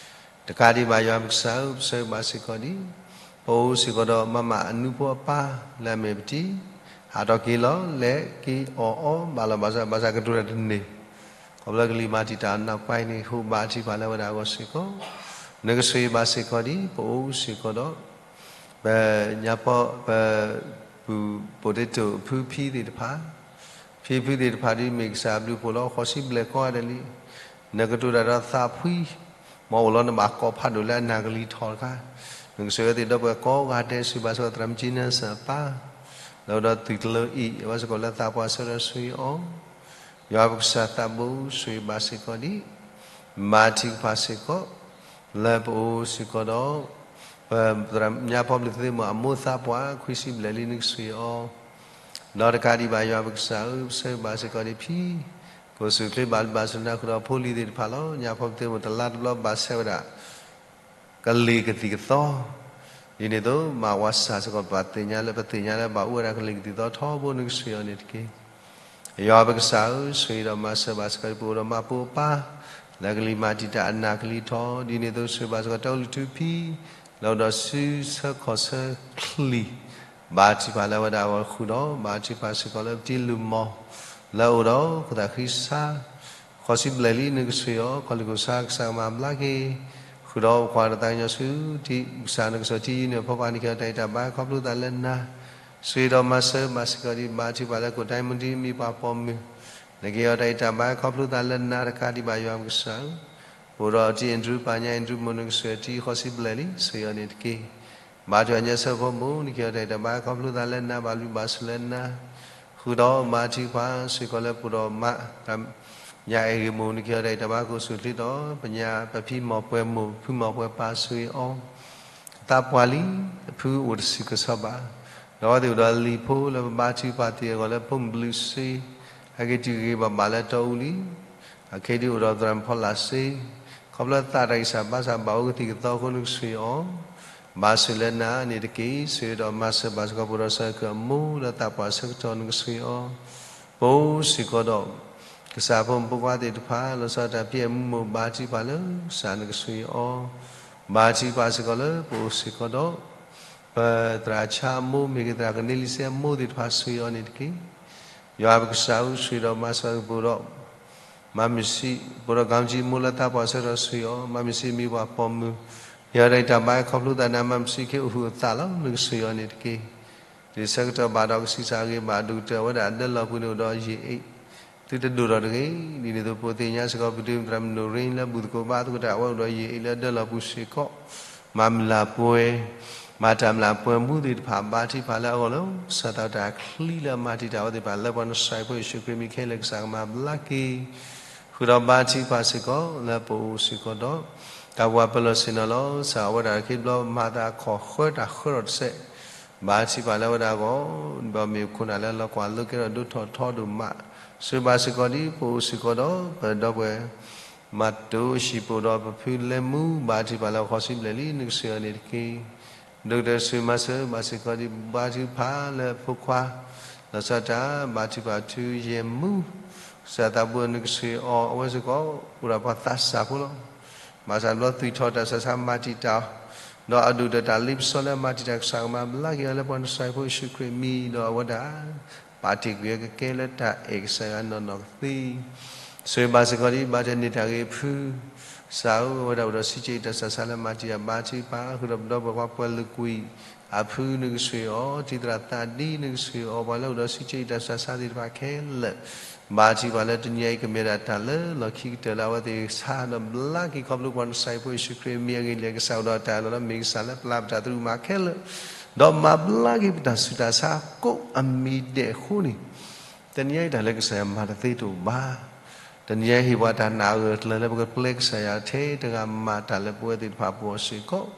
တကးဒံးဘၣ်ယွၤပကစၢ်ဧၢ, ပဆိၣ်ဂ့ၤဘၣ်စ့ၢ်ကီးဒံး ပအိၣ်စ့ၢ်ကီးဒီးမၤမၤအနူဖိအပၢ် လၢအမ့ၢ်ပတံၤ ဟးထီၣ်က့ၤလီၤ လဲၤက့ၤအီၣ်အီဘၣ်လီၤ. ဘၣ်ဆၣ် ဘၣ်ဆၣ်ကတိၤတၢ်တန့ၢ် ခီဖျိကလံၤမၤတံာ်တာ်အနီၢ်ကွၢ်န့ၣ် ဟိးဘါထုကဖၣ်လၢဝဲဒၣ်အဂီၢ်စ့ၢ်ကီး နကဆိၣ်ဂ့ၤဘၣ်စ့ၢ်ကီးဒံး ပအိၣ်စ့ၢ်ကီးဒီး ပညါဖီ ပ ပူၤ potato အဖုဖံသ့ၣ်တဖၣ် ဖံဖုသ့ၣ်တဖၣ်ဒ်မ့ၢ်ကစၢ်အဘျုးအဖှိၣ်လီၤ. ဃိးဆံဘျဲၣ်ကိးဂၤဒဲးလံ နကတိၤတၢ်ဒီးသးဖှံ မ်အိၣ်လီၤနဘၣ်ကိးဖးဒိၣ်လၢအနၢ်ကလံၤထီၣ်တခါ နကဆိၣ်ဂ့ၤအဝဲသ့ၣ်ဒီပုၢ်ဝဲၢ်ကိးဂၤဒဲး ဆိၣ်ဂ့ၤဘၣ်စ့ၢ်ကီးသရၣ်မုၣ်ကၠံနၢစၢ်အပၢ် လၢအိၣ်ဒီးသုးကျၢၤအံၤ အဝဲစ့ၢ်ကီးလၢသးပှၢ်ဆၢဒီးဆိၣ်ဂ့ၤအီၤ ယွၤပကစၢ်သးဘိ ဆိၣ်ဂ့ၤဘၣ်စ့ၢ်ကီးဒံး ဘါထုကဖၣ်စ့ၢ်ကီး လၢပအိၣ်စ့ၢ်ကီးဒီး ပသရၣ်ညါဖီဘျုးသ့ၣ်မး အမိၢ်သးပှၢ် ခွံဆံဘျဲၣ်လံ နကဆိၣ်ဂ့ၤအီၤ ဒီးတကးဒံးဘၣ်ယွၤပကစၢ်ဧၢ, ပဆိၣ်ဂ့ၤဘၣ်စ့ၢ်ကီးဒံးဖံ ကအိၣ်ဆူၣ်ချ့ဘၣ်ဘျုးဘၣ်ဆိၣ်ဂ့ၤနၤဃုာ်ဒီးဖိလံၤသ့ၣ်တဖၣ်လီၤ. ညါဖီဘျုးသ့ၣ်မး တလါတဘျီဘၣ်ဆဲးဝဲဒၣ် ကလံၤကသံၣ်ကသီ ဒ်န့ၣ်အသိး မၤဝဲစၢ်စ့ၢ်ကီး ပသ့ၣ်ညါလၢ ပသ့ၣ်ညါလၢဘၣ်အိၣ်ဝဲဒၣ်ကလံၤကသံၣ်ကသီထီဘိ နကဆိၣ်ဂ့ၤအီၤန့ၣ်တက့ၢ်. ယွၤပကစၢ်ဧၢ, ဆိၣ်ဂ့ၤဒီးမၤစၢၤဘၣ်စ့ၢ်ကီးဒံး ပအိၣ်ဒီးမါပိာ်အပၢ် လၢကလံၤမၤတံာ်တာ်အနၢ်ကလံၤထီ ဒ်န့ၣ်အသိး ဆိၣ်ဂ့ၤဘၣ်စ့ၢ်ကီးတၢ်အိၣ်လုၢ်ထူဖံ လၢအိၣ်ဒီးစုဆၢခီၣ်ဆၢချံ ဘါထုကဖၣ်လၢဝဲဒၣ်အဂီၢ်ဃုာ်ဒီး ဘါထုကဖၣ်စ့ၢ်ကီးလၢပတံၤလုၢ်မီၢ် လၢအိၣ်ဒီးခိၣ်သၣ်ဃံဆါ ဃိးဆံဘျဲၣ်လံ နကဆိၣ်ဂ့ၤအီၤ ခီၣ်လ့ၣ်ခိၣ်ဆါ ကစၢ်ကမၤဘျါက့ၤ ဃုာ်ဒီးပကွၢ်ဒီးသးကညီၤဆူ ကစၢ်နကစၢ်ထံယုၢ်န့ၣ် အဖီခိၣ် နကဟ့ၣ်အီၤတၢ်ဂံၢ်တၢ်ဘါခီဖျိသးလၢနၤ ဆိၣ်ဂ့ၤဒီးမၤစၢၤဘၣ်စ့ၢ်ကီးဒံး ဘါထုကဖၣ်လၢ ကိၣ်တၢ်မုၢ်တံၤ မ့ၢ်ပှၤပိာ်မုၣ် နကဟ့ၣ်အီၤတၢ်ဂံၢ်တၢ်ဘါခီဖျိသးလၢနၤ တကးဒံးဘၣ်ယွၤပကစၢ်ဧၢ, ပအိၣ်ဒီးတံၤအဲၣ်ဒရူၣ်ပၢ်ညါအဲၣ်ဒရူၣ်မိၢ် နကဆိၣ်ဂ့ၤအီၤတံၤဃိးဆံဘျဲၣ်လံ ဆိၣ်ဂ့ၤအီၤန့ၣ်တက့ၢ်. ဘါထုကဖၣ်ညါဆၢဖိမိၢ် နကဟ့ၣ်အီၤတၢ်ဂံၢ်တၢ်ဘါခီဖျိသးလၢနၤ ဘၣ်ဘျုးဘၣ်ဆိၣ်လၢနၤ ဃုာ်ဒီးဘါထုကဖၣ်စ့ၢ်ကီးလၢပအိၣ်ဒီးမါ ညါအဲၣ်ဂ့ၤမိၢ် နကဟ့ၣ်အီၤတၢ်ဂံၢ်တၢ်ဘါကအိၣ်ဆူၣ်ချ့ဒီး ပညါပဖံမီၢ်ပှဲၤမိၢ် ဖုမီၢ်ပှဲၤပၢ်ဆိၣ်ဂ့ၤအီၤ သးပှၢ်လံ အဖုအိၣ်တဆံးကဆီဘၣ် ဒီးအဝဲသ့ၣ်အိၣ်ဒီးလံာ်ဖိလၢပဘါထုကဖၣ်သ့ၣ်အဂီၢ်လၢဖိမုၣ်ဘျုးစ့ ဟဲက့ၤတုၤဂ့ၤဂ့ၤဘၣ်ဘၣ်လၢတီအူလံ အခဲဒုးအိၣ်ဒီးသရၣ်မုၣ်ဖီလာ်စ့ ခီဖျိသးတၢ်ဂံၢ်စၢ်ဘါစၢ်ဘၣ်အိၣ်ကသံၣ်ကသီအဃိ နကဆိၣ်ဂ့ၤအီၤ ဘါဆိၣ်လၢနၤန့ၣ်တက့ၢ်. ဆိၣ်ဂ့ၤဒီးမၤစၢၤဘၣ်စ့ၢ်ကီး ပအိၣ်ဒီးဆၢခၢၣ်အမိၢ်လၢသးပှၢ်ဆၢကတီၢ် နကဆိၣ်ဂ့ၤအီၤ ပအိၣ်စ့ၢ်ကီးဒီး ကစၢ်ဖိမုၣ်ဖိခွါသ့ၣ်တဖၣ် လီၤဆီဒၣ်တၢ်ဖံးအမူးမိၢ် ဘါထုကဖၣ်လၢကစၢ်နကဆိၣ်ဂ့ၤအီၤ ဘါထုကဖၣ်စ့ၢ်ကီးလၢပအိၣ်စ့ၢ်ကီးဒီး ပသရၣ်ဆါအမိၢ်မ့ၢ်ဂ့ၤ သရၣ်ကန့လံၤစဲအမိၢ်သ့ၣ်တဖၣ်ဆိၣ်ဂ့ၤအီၤန့ၣ်တက့ၢ်. ယွၤပကစၢ်ဧၢ ဆိၣ်ဂ့ၤဒီးမၤစၢၤကပိာ်ဒီး မၤမုာ်ဆံး ပအိၣ်ဒီးကီမၣ်ကၠံမိၢ်လၢသးပှၢ်ဆၢကတီၢ်ဆိၣ်ဂ့ၤအီၤ မၤမုာ်ဆံးမံၤပှၢ်ပိာ်မုၣ် ဟ့ၣ်အီၤတၢ်ဂံၢ်တၢ်ဘါခီဖျိသးန့ၣ် မၤမုာ်ဆံးခ့အိၣ်ဟုးအသးလီၤ နကဆိၣ်ဂ့ၤအီၤန့ၣ်တက့ၢ်. ဒ်ဆၢကတီၢ်ဘၣ်ဒီးကဆံးစၢ်အဂ့ၤဘၣ်ဒိၣ်ကတၢၢ် အဝဲဒၣ်အဒၢလီၢ်ပူၤန့ၣ်အိၣ်ဒီးယ့ၢ်အ့ၣ် သုတဒိၣ်ထီၣ်တဂ့ၤ. ဒ်န့ၣ်အသိး ပသ့ၣ်ညါစ့ၢ်ကီး ပဒုၣ်မတြၢ်မနိၣ်ရ့လၢဘူၣ်သကိးဘါသကိးတၢ် အဝဲအိၣ်ဒီးယ့ၢ်အ့ၣ်လၢအဒၢလီၢ်ပူၤစ့ၢ်ကီး မၤမုာ်လၤပှဲၤ မၤတၢ်မုာ်လၤပှဲၤမူသ့ၣ်တဖၣ် ဘါထုကဖၣ်လၢအဂီၢ်လၢ ကစၢ်သးဝဲတၢ်ချံလၢအမၤတံာ်တာ်အဝဲသ့ၣ်တဖၣ် လၢပှၤနစၢ်ဖိယ့ၣ်ၡူးခရံာ်မံၤခဲလၢာ် ကစၢ်ကမၤဘျါက့ၤ ဃုာ်ဒီးဘါထုကဖၣ်စ့ၢ်ကီး လၢပအိၣ်စ့ၢ်ကီးဒီး တၢ်ပဝးပၢၤလီၢ်ဆ့ၣ်နီၤလီၤ. ကစၢ်အဝဲဒၣ်တခ့ဘျီမၤသးခီၣ်ဃၢတၢ်ဃၢထီၣ်တစဲး ဘါထုကဖၣ်လၢအဝဲဒၣ်အဂီၢ် ဒီးမ့ၢ်ခိၣ်နၢ်လၢလီၤကွၢ်လိကဲထီၣ်ဒိၣ်ထီၣ်ထီဒိၣ်မး ဆိၣ်ဂ့ၤဘၣ်စ့ၢ်ကီးဒ်ပအိၣ်စ့ၢ်ကီးဒီး ပဒီပုၢ်ဝဲၢ် မၤတိၢ်ဟံၣ်ပအိၣ်ဒီးပဖုလဲၤမူ ဘါထုကဖၣ်လၢအခီၣ်စံဘျဲၣ်လံ နကဆိၣ်ဂ့ၤအီၤန့ၣ်တက့ၢ်. ဒိၣ်ကတၢၢ်ဆိၣ်ဂ့ၤမၤစၢၤဘၣ်စ့ၢ်ကီးဒ် ဘါထုကဖၣ်လၢဖိခွါ လီၤဆီဒၣ်တၢ် ဘါထုကဖၣ်ဖုယဲၢ်မူ ကစၢ်သးဘိနကဆိၣ်ဂ့ၤအီၤ အဝဲစ့ၢ်ကီး အိၣ်ဒီးပှၤသးစၢ်ဖိလီၤ. ဘၣ်ဆၣ်ဘျီသွံၣ်ထီၣ်တၢ်ဆးဆါမၤတံာ်တာ်အီၤ ဒီးအဒိၣ်ကတၢၢ်တၢ်လ့ပစီလၢအမၤတံာ်တာ် ကစၢ်ကမၤဘျါက့ၤအီၤလၢပှၤနစၢ်ဖိယ့ၣ်ၡူးခရံာ်မံၤ ဒီးအဝဲဒၣ် ပာ်တ့ၢ်ကွံာ်အကကဲလၢတၢ်အဲၣ်ကစၢ်ယွၤနီၢ်နီၢ်ကသ့ ဆိၣ်ဂ့ၤဘၣ်စ့ၢ်ကီးဒ် ဘါထုကဖၣ်န့ၢ်တၢ်ဂ့ၤအဖု ကစၢ်ဧၢ အဝဲဒၣ်အိၣ်ဒီးဆံးက့တၢ်ဆးဆါလၢမၤတံာ်တာ် ဘါထုကဖၣ် ဃုာ်ဒီးပဒီပုၢ်ဝဲၢ်ပှၤကွဲးလံာ်ကွံာ်အဖု နကဆိၣ်ဂ့ၤအီၤ တံၤသရၣ်သးဒ် နကဆိၣ်ဂ့ၤအီၤ ပှၤလၢအိၣ်ဒီးဆံးက့တၢ်ဆးဆါသ့ၣ်တဖၣ်ခဲလၢာ် ဘါထုကဖၣ်လၢတနံၤအံၤကမ့ၢ်ဒၣ်တၢ်လၢလီၢ်ခံကတၢၢ်လၢအဝဲသ့ၣ်ဆါ ဒီးဘျါက့ၤခီဖျိပှၤနစၢ်ဖိယ့ၣ်ၡူးခရံာ်မံၤအဂ့ၢ်လံ ကစၢ်အိၣ်ဒီးတၢ်အၢၣ်လီၤလၢမ့ၢ်ကစၢ်လၢပျၢ်ပတၢ်သရူးမၤခဲလၢာ် ဒီးမၤဘျါက့ၤပတၢ်ဆူးတၢ်ဆါကိးအမံၤဒဲးအဃိန့ၣ် တနံၤအံၤတၢ်လၢကစၢ်ယွၤမၤတသ့တအိၣ်ဘၣ်. တနံၤအံၤဟ့ၣ်ပှၤတၢ်နာ်အဂၢၢ်အကျၢၤလၢပကပျဲကစၢ်ယွၤထဲတဂၤမၤတၢ်လၢပဝဲသ့ၣ်တဖၣ်အပူၤအီၤစ့ၢ်ကီး,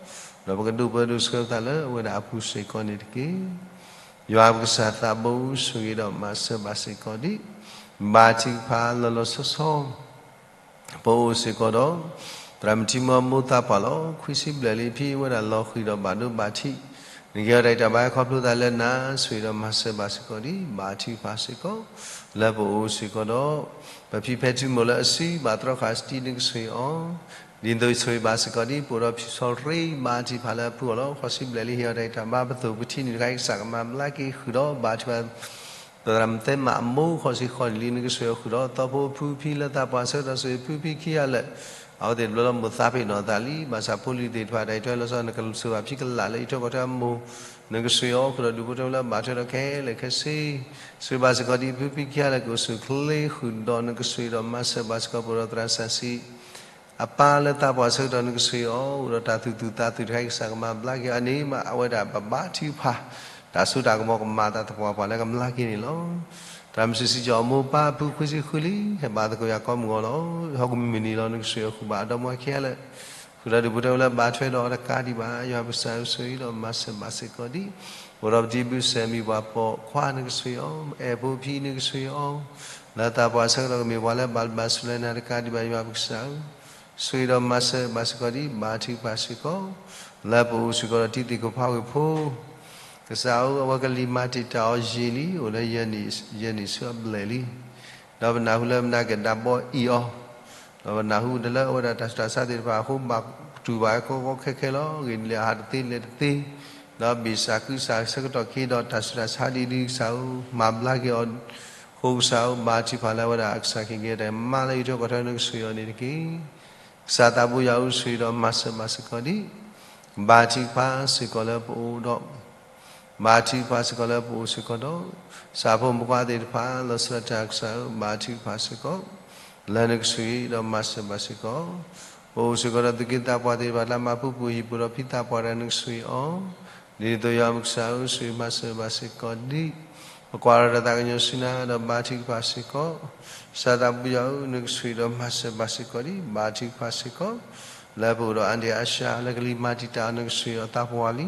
ဒီးပကဒိးပၢဒိးဆှၢပသးလၢအဝဲဒၣ်အပူၤစ့ၢ်ကီးန့ၣ်တက့ၢ်. ယွၤပကစၢ်သးဘိဆိၣ်ဂ့ၤဒီးမၤစၢၤဘၣ်စ့ၢ်ကီးဒံး, ဘါထုကဖၣ်လီၤလီၤဆီဆီ ပအိၣ်စ့ၢ်ကီးဒီး သရၣ်မုၣ်ထံမီမိၢ်သးပှၢ်လီၤ. ခွံဆံဘျဲၣ်လံ ဖံအဝဲဒၣ်လီၤဃံၤဒီးဘၣ်ဒိဘၣ်ထံး, နကဟ့ၣ်အီၤတၢ်ဂံၢ်တၢ်ဘါခီဖျိသးလၢနၤ ဆိၣ်ဂ့ၤဒီးမၤစၢၤဘၣ်စ့ၢ်ကီးဒံး, ဘါထုကဖၣ်စ့ၢ်ကီး လၢပအိၣ်စ့ၢ်ကီးဒီး ပဖံဖဲထူမိၢ်လၢအစုဘၣ်သြီဃာ်စတံ နကဆိၣ်ဂ့ၤအီၤ, ဒ်သိးဆိၣ်ဂ့ၤဘၣ်စ့ၢ်ကီးဒံး ပအိၣ်ဒီးဖံဆီရ့ ဘါထုကဖၣ်လၢအဖုအီၤလီၤ. ဃိးဆံဘျဲၣ်လံ ဟ့ၣ်အီၤတၢ်ဂံၢ်တၢ်ဘါပသိၣ်ပထံန့ၣ်တခါအံၤ ကစၢ်ကမၤဘျါက့ၤဃုာ်ဒီး ဘါထုကဖၣ် သရၣ်မုၣ်သဲမးအမိၢ် ဃိးဆံဃိးနံၣ်လံ နကဆိၣ်ဂ့ၤအီၤဃုာ်ဒီး သီဖိအဖုဖံလၢသးပှၢ်ဆၢကတီၢ် ဆိၣ်ဂ့ၤဖုဖံခံဂၤလၢာ်, အဝဲသ့ၣ်တဘျီလၢမိၢ်သးပ့ၤနီၣ်သးလံ, ဘၣ်ဆၣ်ဖိလံၤသ့ၣ်တဖၣ် တၢ်အံးထွဲလီၤဆီ နကဆိၣ်ဂ့ၤဘၣ်ဖံကလးလၢအံးထွဲကွၢ်ထွဲအမိၢ်, နကဆိၣ်ဂ့ၤအီၤဃုာ်ဒီးဒူၣ်ဖိထၢဖိလၢဘၣ်ထွဲဒီးခဲလၢာ်ခဲဆ့, ဆိၣ်ဂ့ၤဘၣ်စ့ၢ်ကီးဒံးဖုဖံခံဂၤလၢာ် ကအိၣ်ဆူၣ်အိၣ်ချ့ဃုာ်ဒီး နကဆိၣ်ဂ့ၤဒီးမၤစၢၤဘၣ်စ့ၢ်ကီး ပအိၣ်ဒီးသရၣ်စီဆှံ အပၢ်လၢသးပှၢ်ဆၢကတီၢ် နကဆိၣ်ဂ့ၤအီၤ အိၣ်ဒီးတၢ်သူၣ်သူၣ်သးသူၣ်တခါအံၤ ကစၢ်ကမၤဘျါက့ၤအီၤန့ၣ် အဝဲဒၣ်ပဘါထုကဖၣ် တၢ်စိတၢ်ကမီၤကမၤအသးသပှၢ်ပှၢ်လၢကမျါက့ၤန့ၣ်လီၤ. သရၣ်မုၣ်စံးစံးကၠီအမိၢ်ပၢ်ဖုခွံဆံဃုလံ ဟဲဘါသကိးယၤကိးမုၢ်ဂီၤလီၤ. ဟီၣ်ခိၣ်မုၢ်မုၢ်နံၤလီၤ နကဆိၣ်ဂ့ၤအီၤဃုာ်ဘၣ်အဒီမါခံဂၤလၢာ် ဃုာ်ဒီးဒူၣ်ဖိထၢဖိလၢဘၣ်ထွဲဒီးအီၤတကးဒံးဘၣ် ယွၤပကစၢ်ဆိၣ်ဂ့ၤဒီးမၤစၢၤဘၣ်စ့ၢ်ကီးဒံး, ပအိၣ်ဒီးပတံၤဘုစဲးမံၤပှၢ်ပိာ်ခွါ နကဆိၣ်ဂ့ၤအီၤ, အဲၣ်ဖိဖံနကဆိၣ်ဂ့ၤအီၤ, လၢသးပှၢ်ဆၢကတီၢ်ကမ့ၢ်ပှၤလၢဘၣ်ဘၣ်ဆိၣ်လၢနၤတကးဒံးဘၣ် ယွၤပကစၢ်ဧၢ ဆိၣ်ဂ့ၤဒီးမၤစၢၤဘၣ်စ့ၢ်ကီးဒံး, ဘါထုကဖၣ်စ့ၢ်ကီး လၢပအိၣ်စ့ၢ်ကီးဒီးတံၤသကိးဖးဂ့ၤဖိ, ကစၢ်ဧၢ အဝဲကလံၤမၤတံာ်တာ်အီၤယံာ်လံ အိၣ်လၢယဲၢ်နံၣ်ဆူအဘျဲၣ်လံ, ဒီးပနၢ်ဟူလၢမနၤကဒၣ်ဘီအံၤအီၤ, ဒီးပနၢ်ဟူတလၢအဝဲဒၣ်တၢ်ဆူးတၢ်ဆါသ့ၣ်တဖၣ်အဃိ ဘၣ်တူၢ်ဘၣ်ဝဲကီကီခဲခဲလီၤ. ဂ့ၤဒ်လဲၣ်အဟးတသ့လဲၤတသ့, ဒီးဘ့ၣ်စၢ်ကုစၢ်ဆၢကတီၢ်က့ၤဒီးတၢ်ဆူးတၢ်ဆါဒ်ဒ်ကစၢ်ဧၢ မၤဘျါက့ၤအီၤ ဃိကစၢ်ဧၢ ဘါထုကဖၣ်လၢအဝဲဒၣ်အကစၢ်ခ့ၣ်က့ၤတၢ်မါလၢအံးထွဲကွၢ်ထွဲ နကဆိၣ်ဂ့ၤအီၤန့ၣ်တက့ၢ်. ကစၢ်သးဘိယွၤဧၢ ဆိၣ်ဂ့ၤဒီးမၤစၢၤဘၣ်စ့ၢ်ကီးဒံး, ဘါထုကဖၣ်စ့ၢ်ကီးလၢပအိၣ်ဒီး ဘါထုကဖၣ်စ့ၢ်ကီးလၢပအိၣ်စ့ၢ်ကီးဒီး ဆၣ်ဖိမုၣ်ဖိခွါသ့ၣ်တဖၣ် လီၤဆီဒၣ်တၢ်ကစၢ်ဧၢ ဘါထုကဖၣ်စ့ၢ်ကီး လၢနကဆိၣ်ဂ့ၤဒီးမၤစၢၤဘၣ်စ့ၢ်ကီး, ပအိၣ်စ့ၢ်ကီးဒီးသူၣ်က့သးပှၢ်သ့ၣ်တဖၣ် လၢမၤဖုပူၤဟံၣ်ပူၤဒီးဖံသးပှၢ်တဂၤ နကဆိၣ်ဂ့ၤအီၤ, ဒ်သိးယွၤပကစၢ်ဧၢ ဆိၣ်ဂ့ၤမၤစၢၤဘၣ်စ့ၢ်ကီးဒံး, ပကွၢ်ဒီးတၢ်သးကညီၤဆူနၤဒီးဘါထုကဖၣ်စ့ၢ်ကီး ကစၢ်သးဘိယွၤဧၢ နကဆိၣ်ဂ့ၤဒီးမၤစၢၤဘၣ်စ့ၢ်ကီးဒံး ဘါထုကဖၣ်စ့ၢ်ကီး, လၢပအိၣ်ဒီးအါဒံအါစှၤ လၢကလံၤမၤတံာ်တာ်အီၤ နကဆိၣ်ဂ့ၤအီၤသးပှၢ်လံ,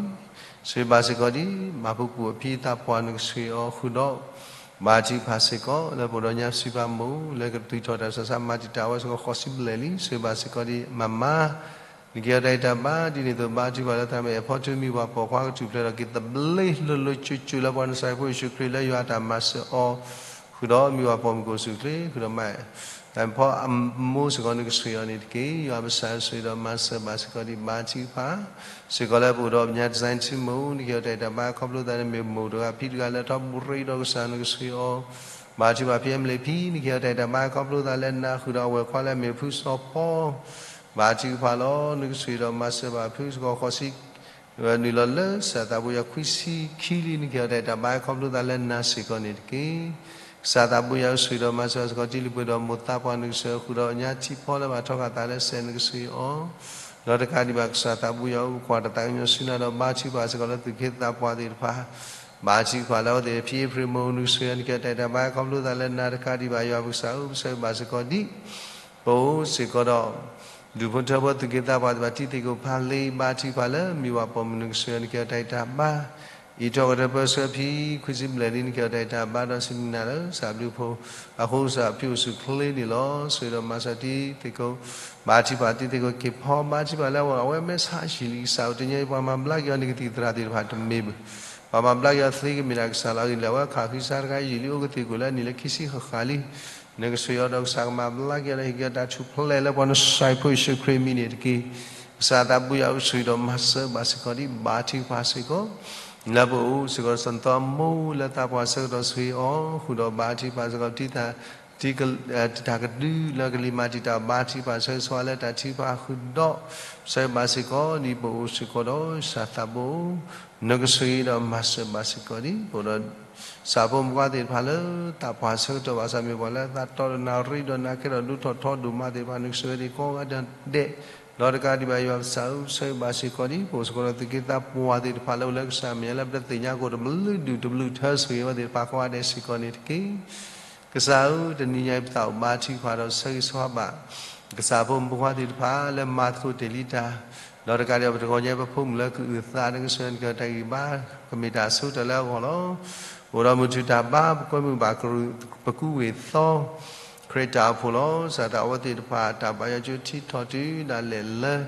ဆိၣ်ဂ့ၤဘၣ်စ့ၢ်ကီးဒံး မၤဖုပူၤအဖံသးပှၢ် နကဆိၣ်ဂ့ၤအီၤဃုာ်ဒီး ဘါထုကဖၣ်စ့ၢ်ကီး လၢပအိၣ်ဒီးညါစံးပာ်မိၢ် လၢကသွံၣ်ထီၣ်တၢ်ဆူးတၢ်ဆါမၤတံာ်တာ်အဝဲစ့ၢ်ကီး ဃိးဆံဘျဲၣ်လံ ဆိၣ်ဂ့ၤဘၣ်စ့ၢ်ကီးဒံး မၤမါ နကဟ့ၣ်အီၤတၢ်ဂံၢ်တၢ်ဘါ ဒ်န့ၣ်အသိး ဘါထုကဖၣ်လၢသရၣ်မုၣ်အဲၣ်ဖီထု မံၤပှၢ်ပိာ်ခွါကထူၣ်ဖျဲးဒီးက့ၤသဘျ့လိၤလိၤကၠိကၠိလၢပှၤနစၢ်ဖိယ့ၣ်ၡူးခရံာ်လၢယွၤအတၢ်မၤစၢၤအီၤ ဃုာ်ဒီးမံၤပှၢ်ပိာ်မုၣ်ကအိၣ်ဆူၣ်အိၣ်ချ့ ဃုာ်ဒီးမၤ တၢ်ဖီအမိၢ်စ့ၢ်ကီး နကဆိၣ်ဂ့ၤအီၤန့ၣ်တက့ၢ်. ယွၤပကစၢ်ဧၢ ဆိၣ်ဂ့ၤဒီးမၤစၢၤဘၣ်စ့ၢ်ကီးဒံး ဘါထုကဖၣ် စ့ၢ်ကီးလၢပအိၣ်ဒီးပညါ design team မ့ၢ် နကဟ့ၣ်အီၤတၢ်ဂံၢ်တၢ်ဘါ ခီဖျိသးလၢမ့ၢ်မိၢ်တဂၤဖံတဂၤလၢထီၣ်ပူၤရ့ဒီးကစၢ် နကဆိၣ်ဂ့ၤအီၤ ဘါထုကဖၣ် ဖံအမလ့ၣ်ဖံ နကဟ့ၣ်အီၤတၢ်ဂံၢ်တၢ်ဘါ ခီဖျိသးလၢနၤ ဃုာ်ဒီးအဝဲၢ်ခွါလၢအမ့ၢ်ဖုစီၤပီ ဘါထုကဖၣ်လီၤ. နကဆိၣ်ဂ့ၤဒီးမၤစၢၤဘၣ်ဖုစ့ၢ်ကီး ဃိးဆံ နုာ်လီၤလၢကစၢ်သးဘိယွၤ ခွံဆံခံလံ နကဟ့ၣ်အီၤတၢ်ဂံၢ်တၢ်ဘါ ခီဖျိသးလၢနၤစ့ၢ်ကီးန့ၣ်တက့ၢ်. ကစၢ်သးဘိယွၤ ဆိၣ်ဂ့ၤဒီးမၤစၢၤဘၣ်စ့ၢ်ကီး တံၤလံၤပှဲၤဒီးမိၢ်သးပှၢ် နကဆိၣ်ဂ့ၤ ဃုာ်ဒီးညါထံဖီလၢဘၣ်ထီၣ်ဃာ်သးလၢစဲး နကဆိၣ်ဂ့ၤအီၤ ဒီးတကးဒံးဘၣ် ကစၢ်သးဘိယွၤဧၢ ပကွၢ်တၢ်သးကညီၤဆူနၤဒီး ဘါထုကဖၣ်စ့ၢ်ကီးလၢသူၣ်က့သးပှၢ်သ့ၣ်တဖၣ် ဘါထုကဖၣ်လၢအဝဲသ့ၣ် ဖံအ့ဖြ့ၣ်မ့ၢ် နကဆိၣ်ဂ့ၤ နကဟ့ၣ်အီၤတၢ်ဂံၢ်တၢ်ဘါ ခီဖျိသးလၢနၤ တကးဒံးဘၣ် ယွၤပကစၢ်ဧၢ ပဆိၣ်ဂ့ၤဘၣ်စ့ၢ်ကီးဒံး ပအိၣ်စ့ၢ်ကီးဒီး ဒူၣ်ဖိထၢဖိ သူၣ်က့သးပှၢ်သ့ၣ်တဖၣ် တံၤသကိးဖးလ့ ဘါထုကဖၣ်လၢမံၤဝၤပိာ်မုၣ် နကဆိၣ်ဂ့ၤ နကဟ့ၣ်အီၤတၢ်ဂံၢ်တၢ်ဘါ အံးထီၣ်ကတၢၢ်ပၢဆှၢဖံ ခွံဆံဘျဲၣ်လံ နကဟ့ၣ်အီၤတၢ်ဂံၢ်တၢ်ဘါ ဒီးစံးဘျုးနၤလၢ ကစၢ်ဘျုးဖိ အဃိကစၢ်ဖံအိၣ်ဆူၣ်ချ့န့ၣ်လီၤ. ဆိၣ်ဂ့ၤဒီးမၤစၢၤတံၤသကိး ဘါထုကဖၣ်တံၤသကိး က့ၤဖီ ဘါထုကဖၣ်လၢအဝဲ အဝဲမဲာ်ဆှးယံာ်လံ ကစၢ်ဧၢ တနံၤအံၤ ပှၤမၤဘျါက့ၤအီၤ နကသံၣ်သရၣ်သ့ၣ်တဖၣ်တမ့ၢ်ဘၣ် ပှၤမၤဘျါက့ၤအီၤသ့ကမ့ၢ်ဒၣ်ကစၢ်လီၤ. အဂ့ၢ်ဒ်လဲၣ် အဝဲခးဃံစါတခါ ယံာ်လံ အိၣ်ကသ့ၣ်ကွံာ်လၢအနံၣ်လၢခံဆံဃၣ်ဃၣ်လံ နကဆိၣ်ဂ့ၤအီၤဒီးကစၢ်ကမၤဘျါက့ၤအီၤဒီး ဟ့ၣ်က့ၤအီၤတၢ်ထူၣ်ဖျဲးလၢပှၤနစၢ်ဖိယ့ၣ်ၡူးခရံာ်အမံၤန့ၣ်တက့ၢ်. ကစၢ်သးဘိယွၤဧၢ ဆိၣ်ဂ့ၤဒီးမၤစၢၤဘၣ်စ့ၢ်ကီးဒံး ဘါထုကဖၣ်စ့ၢ်ကီး လၢပအိၣ်စ့ၢ်ကီး စၢၤသီအမိၢ်လၢသးပှၢ်ဆၢကတီၢ် ဆိၣ်ဂ့ၤအီၤ ဃုာ်ဒီးဘါထုကဖၣ်စ့ၢ်ကီး တံၤသကိး တၢ်ကဒုလၢကလံၤမၤတံာ်တာ် ဘါထုကဖၣ်ဆၢဂ့ၤဆၢဝါလၢတၢ်ထုကဖၣ်ဃုာ်ဒီး ဆၢဂ့ၤဘၣ်စ့ၢ်ကီးဒံး ပအိၣ်စ့ၢ်ကီးဒီး ကစၢ်သးဘိ နကဆိၣ်ဂ့ၤဒီးမၤစၢၤဘၣ်စ့ၢ်ကီးဒံး ပအိၣ်ဒီး ကစၢ်ဖိမုၣ်ဖိခွါသ့ၣ်တဖၣ်လၢ သးပှၢ်ဆၢကတီၢ်ဘၣ်ဆၣ် မ့ၢ်ပှၤလၢသးတီဒီးနၤ ရ့ဒီးနၤ ကဲထီၣ်ဒိၣ်ထီၣ်ထီဒိၣ်မးသ့ၣ်တဖၣ် နကဆိၣ်ဂ့ၤသ့ၣ်ကိးဂၤဒဲး ဒီးတကးဒံးဘၣ် ယွၤပကစၢ်ဧၢ ဆၢဂ့ၤဘၣ်စ့ၢ်ကီးဒံး ပအိၣ်စ့ၢ်ကီးဒီးသူၣ်က့သးပှၢ်သ့ၣ်တဖၣ်လၢအိၣ်လၢကစၢ်မဲာ်ညါလၢပတသ့ၣ်ညါကအိၣ်တဘျုးဒူၣ်တဘျုးထၢ ဆိၣ်ဂ့ၤဝဲသ့ၣ်တဖၣ်ကိးဂၤဒဲးစ့ၢ်ကီးန့ၣ်တက့ၢ်. ကစၢ်ဧၢ တနံၤညါအံၤ ပသးအိၣ်ဘါထုကဖၣ်ဒီးဆၢဂ့ၤဆၢဝါဘၣ် ကစၢ်ဖိမုၣ်ဖိခွါသ့ၣ်တဖၣ်လၢမၤသကိးတ့ၢ်လံတၢ် ဒီးတကးဒံး ပတဂီၤညါ ပဖိမုၣ်လၢကအုၣ်သး နကဆိၣ်ဂ့ၤ နကဟ့ၣ်အီၤတၢ်ဂံၢ်ဘါ ကမ့ၢ်တၢ်အဆိကတၢၢ်လၢအဂီၢ်လီၤ. အိၣ်ဒီးမုၢ်ထူၣ်တၢ်ဘါ ပကွဲမုာ်ဘၣ်ကရူၢ် ပကူဝ့ၢ်သီ ခရံာ်တၢ်အိၣ်ဖှိၣ်လီၤ. ကစၢ်သး အဝဲသ့ၣ်တဖၣ် တၢ်ဘါယွၤကၠိထံထီၣ်တုၤဒၣ်လဲာ်လၢ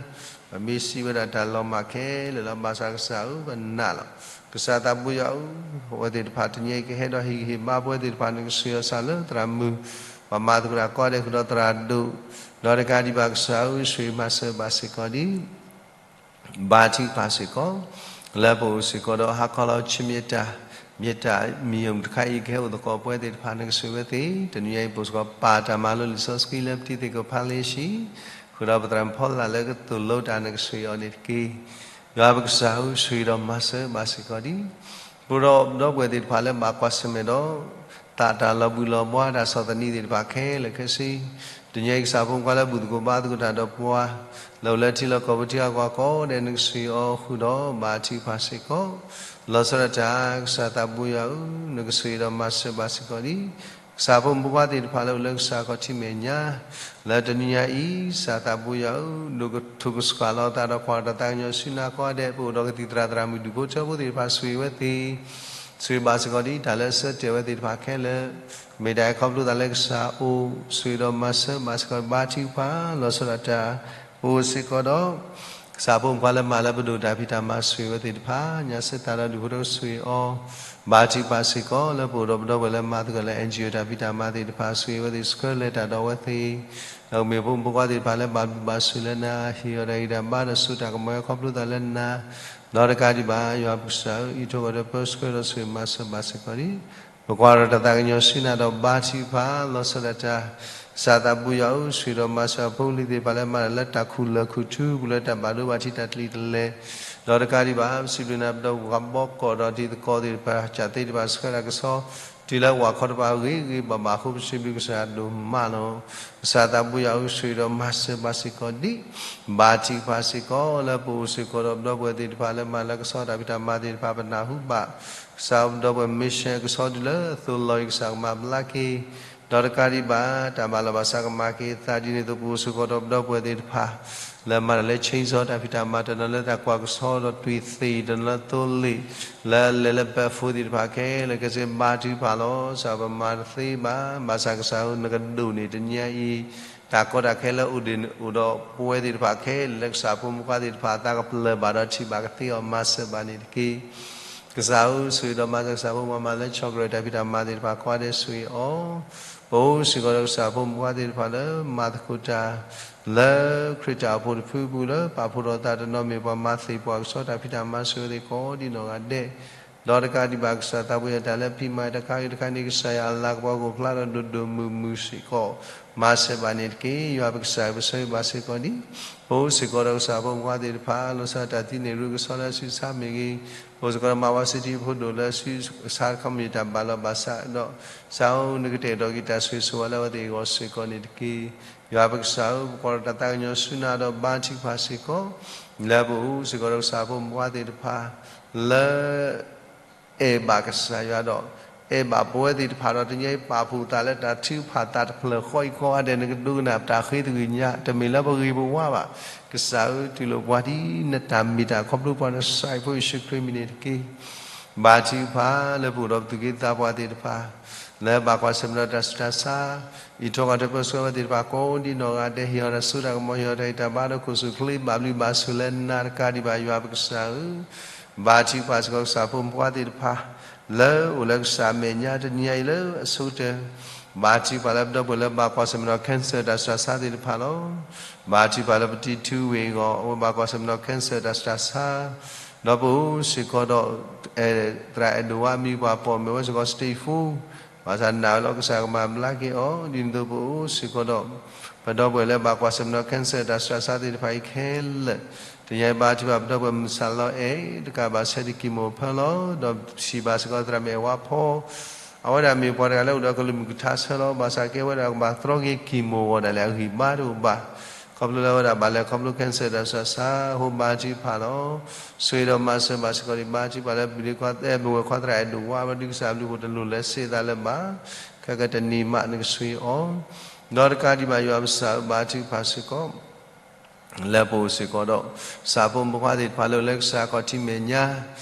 ပမ့ၢ်စံးဝဲဒၣ်တၢ်လီၤမၢ်ခဲလၢာ်လီၤ. ဘၣ်ဆၣ်ကစၢ်ဧၢ ပနာ်လီၤ. ကစၢ်သးဘိယွၤဧၢ အဝဲသ့ၣ်တဖၣ်တနံၤအံၤ ကဟဲဒီးဟ့ၣ်ဂံၢ်ဟ့ၣ်ဘါပဝဲသ့ၣ်တဖၣ် နကဆိၣ်ဂ့ၤအီၤစ့ၢ်လၢသရၣ်မုၣ် ပှၤမၤသကိးတၢ်ကိးဂၤဒဲးဃုာ်ဒီးသရၣ်ဒိၣ် ဒီးတကးဒံးဘၣ် ကစၢ်ဧၢ ဆိၣ်ဂ့ၤမၤစၢၤဘၣ်စ့ၢ်ကီးဒံး ဘါထုကဖၣ်စ့ၢ်ကီး လၢပအိၣ်စ့ၢ်ကီးဒီးဟါခီလီၤ ဆူမ့ၢ်တၢ် မ့ၢ်တၢ်မံၤယိာ်တခါအံၤ ကဟဲအိၣ်သကိးပဝဲသ့ၣ်တဖၣ် နကဆိၣ်ဂ့ၤဝဲသ့ၣ် တနံၤညါအံၤ ပအိၣ်စ့ၢ်ကီး ပာ်တၢ်မၤလိလံာ်စီဆှံလၢပတံၤသကိးဖးလ့ၡံ ဃုာ်ဒီးပသရၣ်မုၣ်ဖီလာ်လၢကသိၣ်လိတၢ် နကဆိၣ်ဂ့ၤအီၤန့ၣ်တက့ၢ်. ယွၤပကစၢ်ဧၢ ဆိၣ်ဂ့ၤဒီးမၤစၢၤဘၣ်စ့ၢ်ကီးဒံး ပဒီပုၢ်ဝဲၢ်သ့ၣ်တဖၣ်လၢဘၣ်ကွၢ်ဆၢၣ်မဲာ်ဒီး သးတၢ်လီၤဘှံးလီၤဘှါ တၢ်ဆီၣ်သနံးသ့ၣ်တဖၣ်ခဲလၢာ်ခဲဆ့ တနံၤအံၤ ကစၢ်ဖိမုၣ်ဖိခွါလၢဘူၣ်သကိးဘါသကိးတၢ်ဒီးပှၤ လၢအိၣ်လၢထံလီၢ်ကီၢ်ပူၤထံဂၤကီၢ်ဂၤကိးဂၤဒဲး နကဆိၣ်ဂ့ၤအီၤဃုာ်ဒီးဘါထုကဖၣ်စ့ၢ်ကီး လီၤဆီဒၣ်တၢ် ကစၢ်သးဘိယွၤဧၢ နကဆိၣ်ဂ့ၤဒီးမၤစၢၤဘၣ်စ့ၢ်ကီးဒံး ကစၢ်ဖိမုၣ်ဖိခွါသ့ၣ်တဖၣ်လၢအိၣ်လၢကစၢ်ခီၣ်ထံးမဲာ်ညါ လၢတနံၤညါအံၤ ကစၢ်သးဘိယွၤဧၢ ဒိၣ်ကထိၣ်ကဆှၣ်လီၤသးဒီး ကွၢ်တၢ်သးကညီၤဆူနၤကိးဂၤဒဲး ပအိၣ်ဒီးကသံၣ်သရၣ်သရၣ်မုၣ်ဒူၣ်ဖိထၢဖိသ့ၣ်တဖၣ် ဆိၣ်ဂ့ၤဝဲသ့ၣ် ဆိၣ်ဂ့ၤဘၣ်စ့ၢ်ကီးဒံး တၢ်လၢအဆၢတဲာ်ဝဲသ့ၣ်တဖၣ်ခဲလၢာ် မ့ၢ်တၢ်အံၤခီဖျိသးလၢကစၢ်အအိၣ် ဆိၣ်ဂ့ၤဒီးမၤစၢၤဘၣ်စ့ၢ်ကီး ဘါထုကဖၣ် လီၤဆီဒၣ်တၢ် ပအိၣ်စ့ၢ်ကီးဒီး ကစၢ်ဖိမုၣ်ဖိခွါလၢမၤလၢပဒိၣ်တၢ်ဖံးတၢ်မၤ ဆိၣ်ဂ့ၤဝဲသ့ၣ်တဖၣ် ညါစၢၤသးဒီးဒူၣ်ဖိထၢဆိၣ်ဂ့ၤအီၤ ဘါထုကဖၣ်စ့ၢ်ကီး လၢပအိၣ်ဒီးပဒီပုၢ်ဝဲၢ်လၢမၤသကိးလၢ NGO တၢ်ဖံးတၢ်မၤသ့ၣ်တဖၣ် ဆိၣ်ဂ့ၤဝဲသ့ၣ် ဆှၢလဲၤတၢ်ဒီးအဝဲသ့ၣ် ဒီးမ့ၢ်ဖိမုၣ်ဖိခွါသ့ၣ်တဖၣ်လၢဘၣ်ဘျုးဘၣ်ဆိၣ်လၢနၤ ဟ့ၣ်အီၤတၢ်ဂံၢ်တၢ်ဘါဒီးဆိၣ်တၢ်ကမီၤဝဲခီဖျိသးလၢနၤ ဒီးတကးဒံးဘၣ် ယွၤပကစၢ်ဧၢ အံးထီၣ်ကီၢ်ဒီးပၢဆှၢဒီးဆိၣ်ဂ့ၤမၤစၢၤဘၣ်စ့ၢ်ကီးဒံး ပကွၢ်ဒီးတၢ်သးကညီၤဆူနၤဒီးဘါထုကဖၣ် လီၤဆီဒၣ်တၢ် ကစၢ်သးဘိယွၤဧၢ ဆိၣ်ဂ့ၤဒီးမၤစၢၤဖိလံၤသ့ၣ်တဖၣ်လၢမၤတၢ်လၢတၢ်ခူၣ်လၢၢ်ခူၣ်ထူ ပူၤလၢတၢ်ဘၣ်ဒိဘၣ်ထံးတၢ်တလံၤတလဲၢ် ဒီးတကးဒံးဘၣ် ပစံးဘျုးနၤပဒီပုၢ်ဝဲၢ်ဘီကီၢ်ဒီးတံၤသကိးသ့ၣ်တဖၣ် ကၢ်သ့ၣ်တဖၣ်ဆှၢတၢ်ကစီၣ် တုၤလၢဝၤခီတဖၣ်ဂ့ၤဂ့ၤဘၣ်ဘၣ်အဃိ ပစံးဘျုးကစၢ်ဒိၣ်မးလီၤ. ကစၢ်သးဘိယွၤဧၢ ဆိၣ်ဂ့ၤဒီးမၤစၢၤဘၣ်စ့ၢ်ကီးဒံး ဘါထုကဖၣ်စ့ၢ်ကီးလၢပအိၣ်စ့ၢ်ကီးဒီးပဒီပုၢ်ဝဲၢ်သ့ၣ်တဖၣ်လၢမၤလၢကဆှီတၢ်ဖံးတၢ်မၤသ့ၣ်တဖၣ် ပနၢ်ဟူဘၣ် ကစၢ်ပဒီပုၢ်ဝဲၢ် mission အကဆှီတုၤလၢအသိးလီၤအံၤ ကစၢ်ကမၤဘျါက့ၤ ဒီးတကးဒံးဘၣ် တၢ်ဘၣ်လီၤဘၣ်စးကမၤက့ၤသးဒ်န့ၣ်အသိး ပအိၣ်စ့ၢ်ကီးဒီးပဒီပုၢ်ဝဲၢ်သ့ၣ်တဖၣ် လၢမၤတၢ်လၢ chainsaw တၢ်ဖံးတၢ်မၤ တနီၤလၢတၢ်ကွၢ်ကဆှီဒီးတွံၢ်သ့ၣ် တနီၤလၢသိလ့ၣ် လၢလဲၤလၢပၢၤဖိသ့ၣ်တဖၣ်ခဲလၢာ် ကစၢ်ဘါထုကဖၣ်လီၤ. ကစၢ်ပမၤတသ့ဘၣ် ဘၣ်ဆၣ်ကစၢ်ဧၢ နကဒိၣ်န့ၣ်တနံၤအံၤ တၢ်ကီတၢ်ခဲလၢအိၣ်ဒံးအိၣ်ဒီးပဝဲသ့ၣ်တဖၣ်ခဲလၢာ် လၢကစၢ်ဖိမုၣ်ဖိခွါသ့ၣ်တဖၣ်အသးကပျၢၢ်ဘၣ်ဒီးထံၣ်ဘၣ်ကသ့အီၤ မၤစၢၤဘၣ်န့ၣ်တက့ၢ်. ကစၢ်ဧၢ ဆိၣ်ဂ့ၤဒီးမၤစၢၤကစၢ်ဖိမုၣ်ဖိခွါလၢဆီၣ်ကရၢၢ်တၢ်ဖံးတၢ်မၤသ့ၣ်တဖၣ် ကိးဂၤဒဲးဆိၣ်ဂ့ၤအီၤ ပအိၣ်စ့ၢ်ကီးဒီးကစၢ်ဖိမုၣ်ဖိခွါသ့ၣ်တဖၣ်လၢမၤသကိးတၢ် လၢခရံာ်တၢ်အိၣ်ဖှိၣ်တဖုပူၤလၢပာ်ဖှိၣ်ထီၣ်သးတနီၤ မ့ၢ်ပှၤမၤသ့ၣ်ပှၤကဆှီတၢ်ဖံးတၢ်မၤစၢၤဝဲသ့ၣ်ကိးဒံနီၢ်ဂၤဒဲး, ဒီးတကးဒံးဘၣ်ကစၢ်သးပူၤယၤတၢ်လၢဖံးမၤတခါဂ့ၤတခါန့ၣ် ကစၢ်ယွၤအလၤကပီၤကအိၣ်ဖျါဒီးဒိၣ်ဒိၣ်မုၢ်မုၢ်စ့ၢ်ကီး မၤစၢၤဘၣ်န့ၣ်တက့ၢ်. ယွၤပကစၢ်ဧၢ ပဆၢဂ့ၤဘၣ်စ့ၢ်ကီးဒံး ပအိၣ်စ့ၢ်ကီးဒီးကစၢ်ဖိမုၣ်ဖိခွါသ့ၣ်တဖၣ် လီၤဆီဒၣ်တၢ်သံန့ၣ် ရူးကဆီလၢအစုကဆါမ့ၢ်ဂ့ၤ, ပအိၣ်စ့ၢ်ကီးဒီးမၤဝါစံးထံဖိဒိၣ်လၢအစုကဆါတခီမ့ၢ်တၢ်ဘၣ်လီၤဘၣ်စးဒီး ကစၢ်ဧၢနကတဲာ်ကတီၤက့ၤတၢ်ဆိၣ်ဂ့ၤဆိၣ်ဝါလၢအဝဲသ့ၣ်အဂီၢ်စ့ၢ်ကီးန့ၣ်တက့ၢ်. ယွၤပကစၢ်ဧၢ ပကွၢ်ထီၣ်တၢ်သးကညီၤဆူနၤဒီးဘါထုကဖၣ်စ့ၢ်ကီး လၢပအိၣ်စ့ၢ်ကီးဒီးကစၢ်ဖိမုၣ်ဖိခွါသ့ၣ်တဖၣ် လၢ အဲၣ်ဘၣ်ကစၢ်ယွၤဒီး အဲၣ်ဘၣ်ပဝဲသ့ၣ်တဖၣ်ဒီး တနံၤအံၤပာ်ဖှိၣ်သးလၢတၢ်ထုကဖၣ်သးတဖျၢၣ်ဃီအံၤကိးဂၤဒဲး နကဒိကနၣ်ပတၢ်ဃ့တဂ့ၤညါ တမ့ၢ်လၢပဂ့ၤပဝါဘၣ်. ကစၢ်ဧၢ တူၢ်လိာ်ပှၤဒ်နတၢ်မ့ၢ်တၢ်ခီဖျိပှၤ နကစၢ်ဖိယ့ၣ်ၡူးခရံာ်မံၤန့ၣ်တက့ၢ်. ဘါထုကဖၣ်လၢပအိၣ်ဒီးပသူၣ်က့သးပှၢ်သ့ၣ်တဖၣ် လၢဘၣ်ကွၢ်ဆၢၣ်မဲာ်ဒီးတၢ်ဆူးတၢ်ဆါ အံးထွဲကွၢ်ထွဲပၢဆှၢဝဲသ့ၣ်တဖၣ်ကိးဒံနီၢ်ဂၤဒဲး ဟ့ၣ်အီၤတၢ်စိတၢ်ကမီၤ ဟ့ၣ်အီၤတၢ်ဂံၢ်တၢ်ဘါဒီးခိၣ်ဆူၣ်ချ့ ဘၣ်ဘျုးဘၣ်ဆိၣ်လၢနၤတကးဒံးဘၣ် ယွၤပကစၢ်ဧၢ ဘါထုကဖၣ်စ့ၢ်ကီးကစၢ်ဖိမုၣ်ဖိခွါသ့ၣ်တဖၣ် လၢအိၣ်လၢကစၢ်အမဲာ်ညါတနံၤအံၤလၢအဆိကတၢၢ် ဘါထုကဖၣ်လၢပဒီပုၢ်ဝဲၢ်လၢဘၣ်ကွၢ်ဆၢၣ်မဲာ်ဒီး cancer တၢ်ဆူးတၢ်ဆါသ့ၣ်တဖၣ်လီၤ. ဘါထုကဖၣ်လၢပတံၤထူဝ့ၢ်အဂီၢ် အဝဲဘၣ်ကွၢ်ဆၢၣ်မဲာ်ဒီး cancer တၢ်ဆူးတၢ်ဆါ ဒီးပအိၣ်စ့ၢ်ကီးဒီး သရၣ်အဲၣ်ဒိးဝါမံၤပှၤပိာ်မုၣ်ဝဲစ့ၢ်ကီး stage four ဘၣ်ဆၣ်နာ်ဝဲလီၤကစၢ်ကမၤဘျါက့ၤအီၤ ဒ်န့ၣ်အသိးပအိၣ်စ့ၢ်ကီးဒီး ပဒီပုၢ်ဝဲၢ်လၢဘၣ်ကွၢ်ဆၢၣ်မဲာ်ဒီး cancer တၢ်ဆူးတၢ်ဆါသ့ၣ်တဖၣ်အံၤခဲလၢာ် တနံၤအံၤဘါထုကဖၣ်ပဒီပုၢ်ဝဲၢ်မုၢ်ဆၣ်လီၤအဲၣ် တကးဘၣ်ဆဲးဒုး chemo ဖၢလီၤ ဒီးထံၣ်ဘၣ်စ့ၢ်ကီးသရၣ်မုၣ်အဲၣ်ဝါဖီ အဝဲဒၣ်မ့ၢ်ပှၤတဂၤလၢအိၣ်ဒီးကလုၢ်မုၢ်ကထါဆၢလီၤ ဘၣ်ဆၣ်ကဲဝဲဒၣ်ကဘၣ်တြီက့ၤ chemo အဂီၢ်ဒၣ်လဲာ်အဂံၢ်ဘါတအိၣ်ဘၣ် ခီဖျိလၢဝဲဒၣ်ဘၣ်လဲၤခီဖျိ cancer တၢ်ဆူးတၢ်ဆါ အဃိဘါထုကဖၣ်လီၤ. ဆိၣ်ဂ့ၤဒီးမၤစၢၤဘၣ်စ့ၢ်ကီးဒံး ဘါထုကဖၣ်လၢပဝဲၢ်ခွါသရၣ်အဲၣ်ဒိးဝါ ဘၣ်ဒုးကစၢ်အဘျုးအဖှိၣ်တလိၣ်လဲၤစ့သးလၢၤဘၣ် ခဲကတနံၤမးနကဆိၣ်ဂ့ၤအီၤ ဒီးတကးဒံးဘၣ်ယွၤပကစၢ်ဧၢ ဘါထုကဖၣ်စ့ၢ်ကီး လၢပအိၣ်စ့ၢ်ကီးဒီး ကစၢ်ဖိမုၣ်ဖိခွါသ့ၣ်တဖၣ်လၢအိၣ်လၢကစၢ်ခီၣ်ထံးမဲာ်ညါ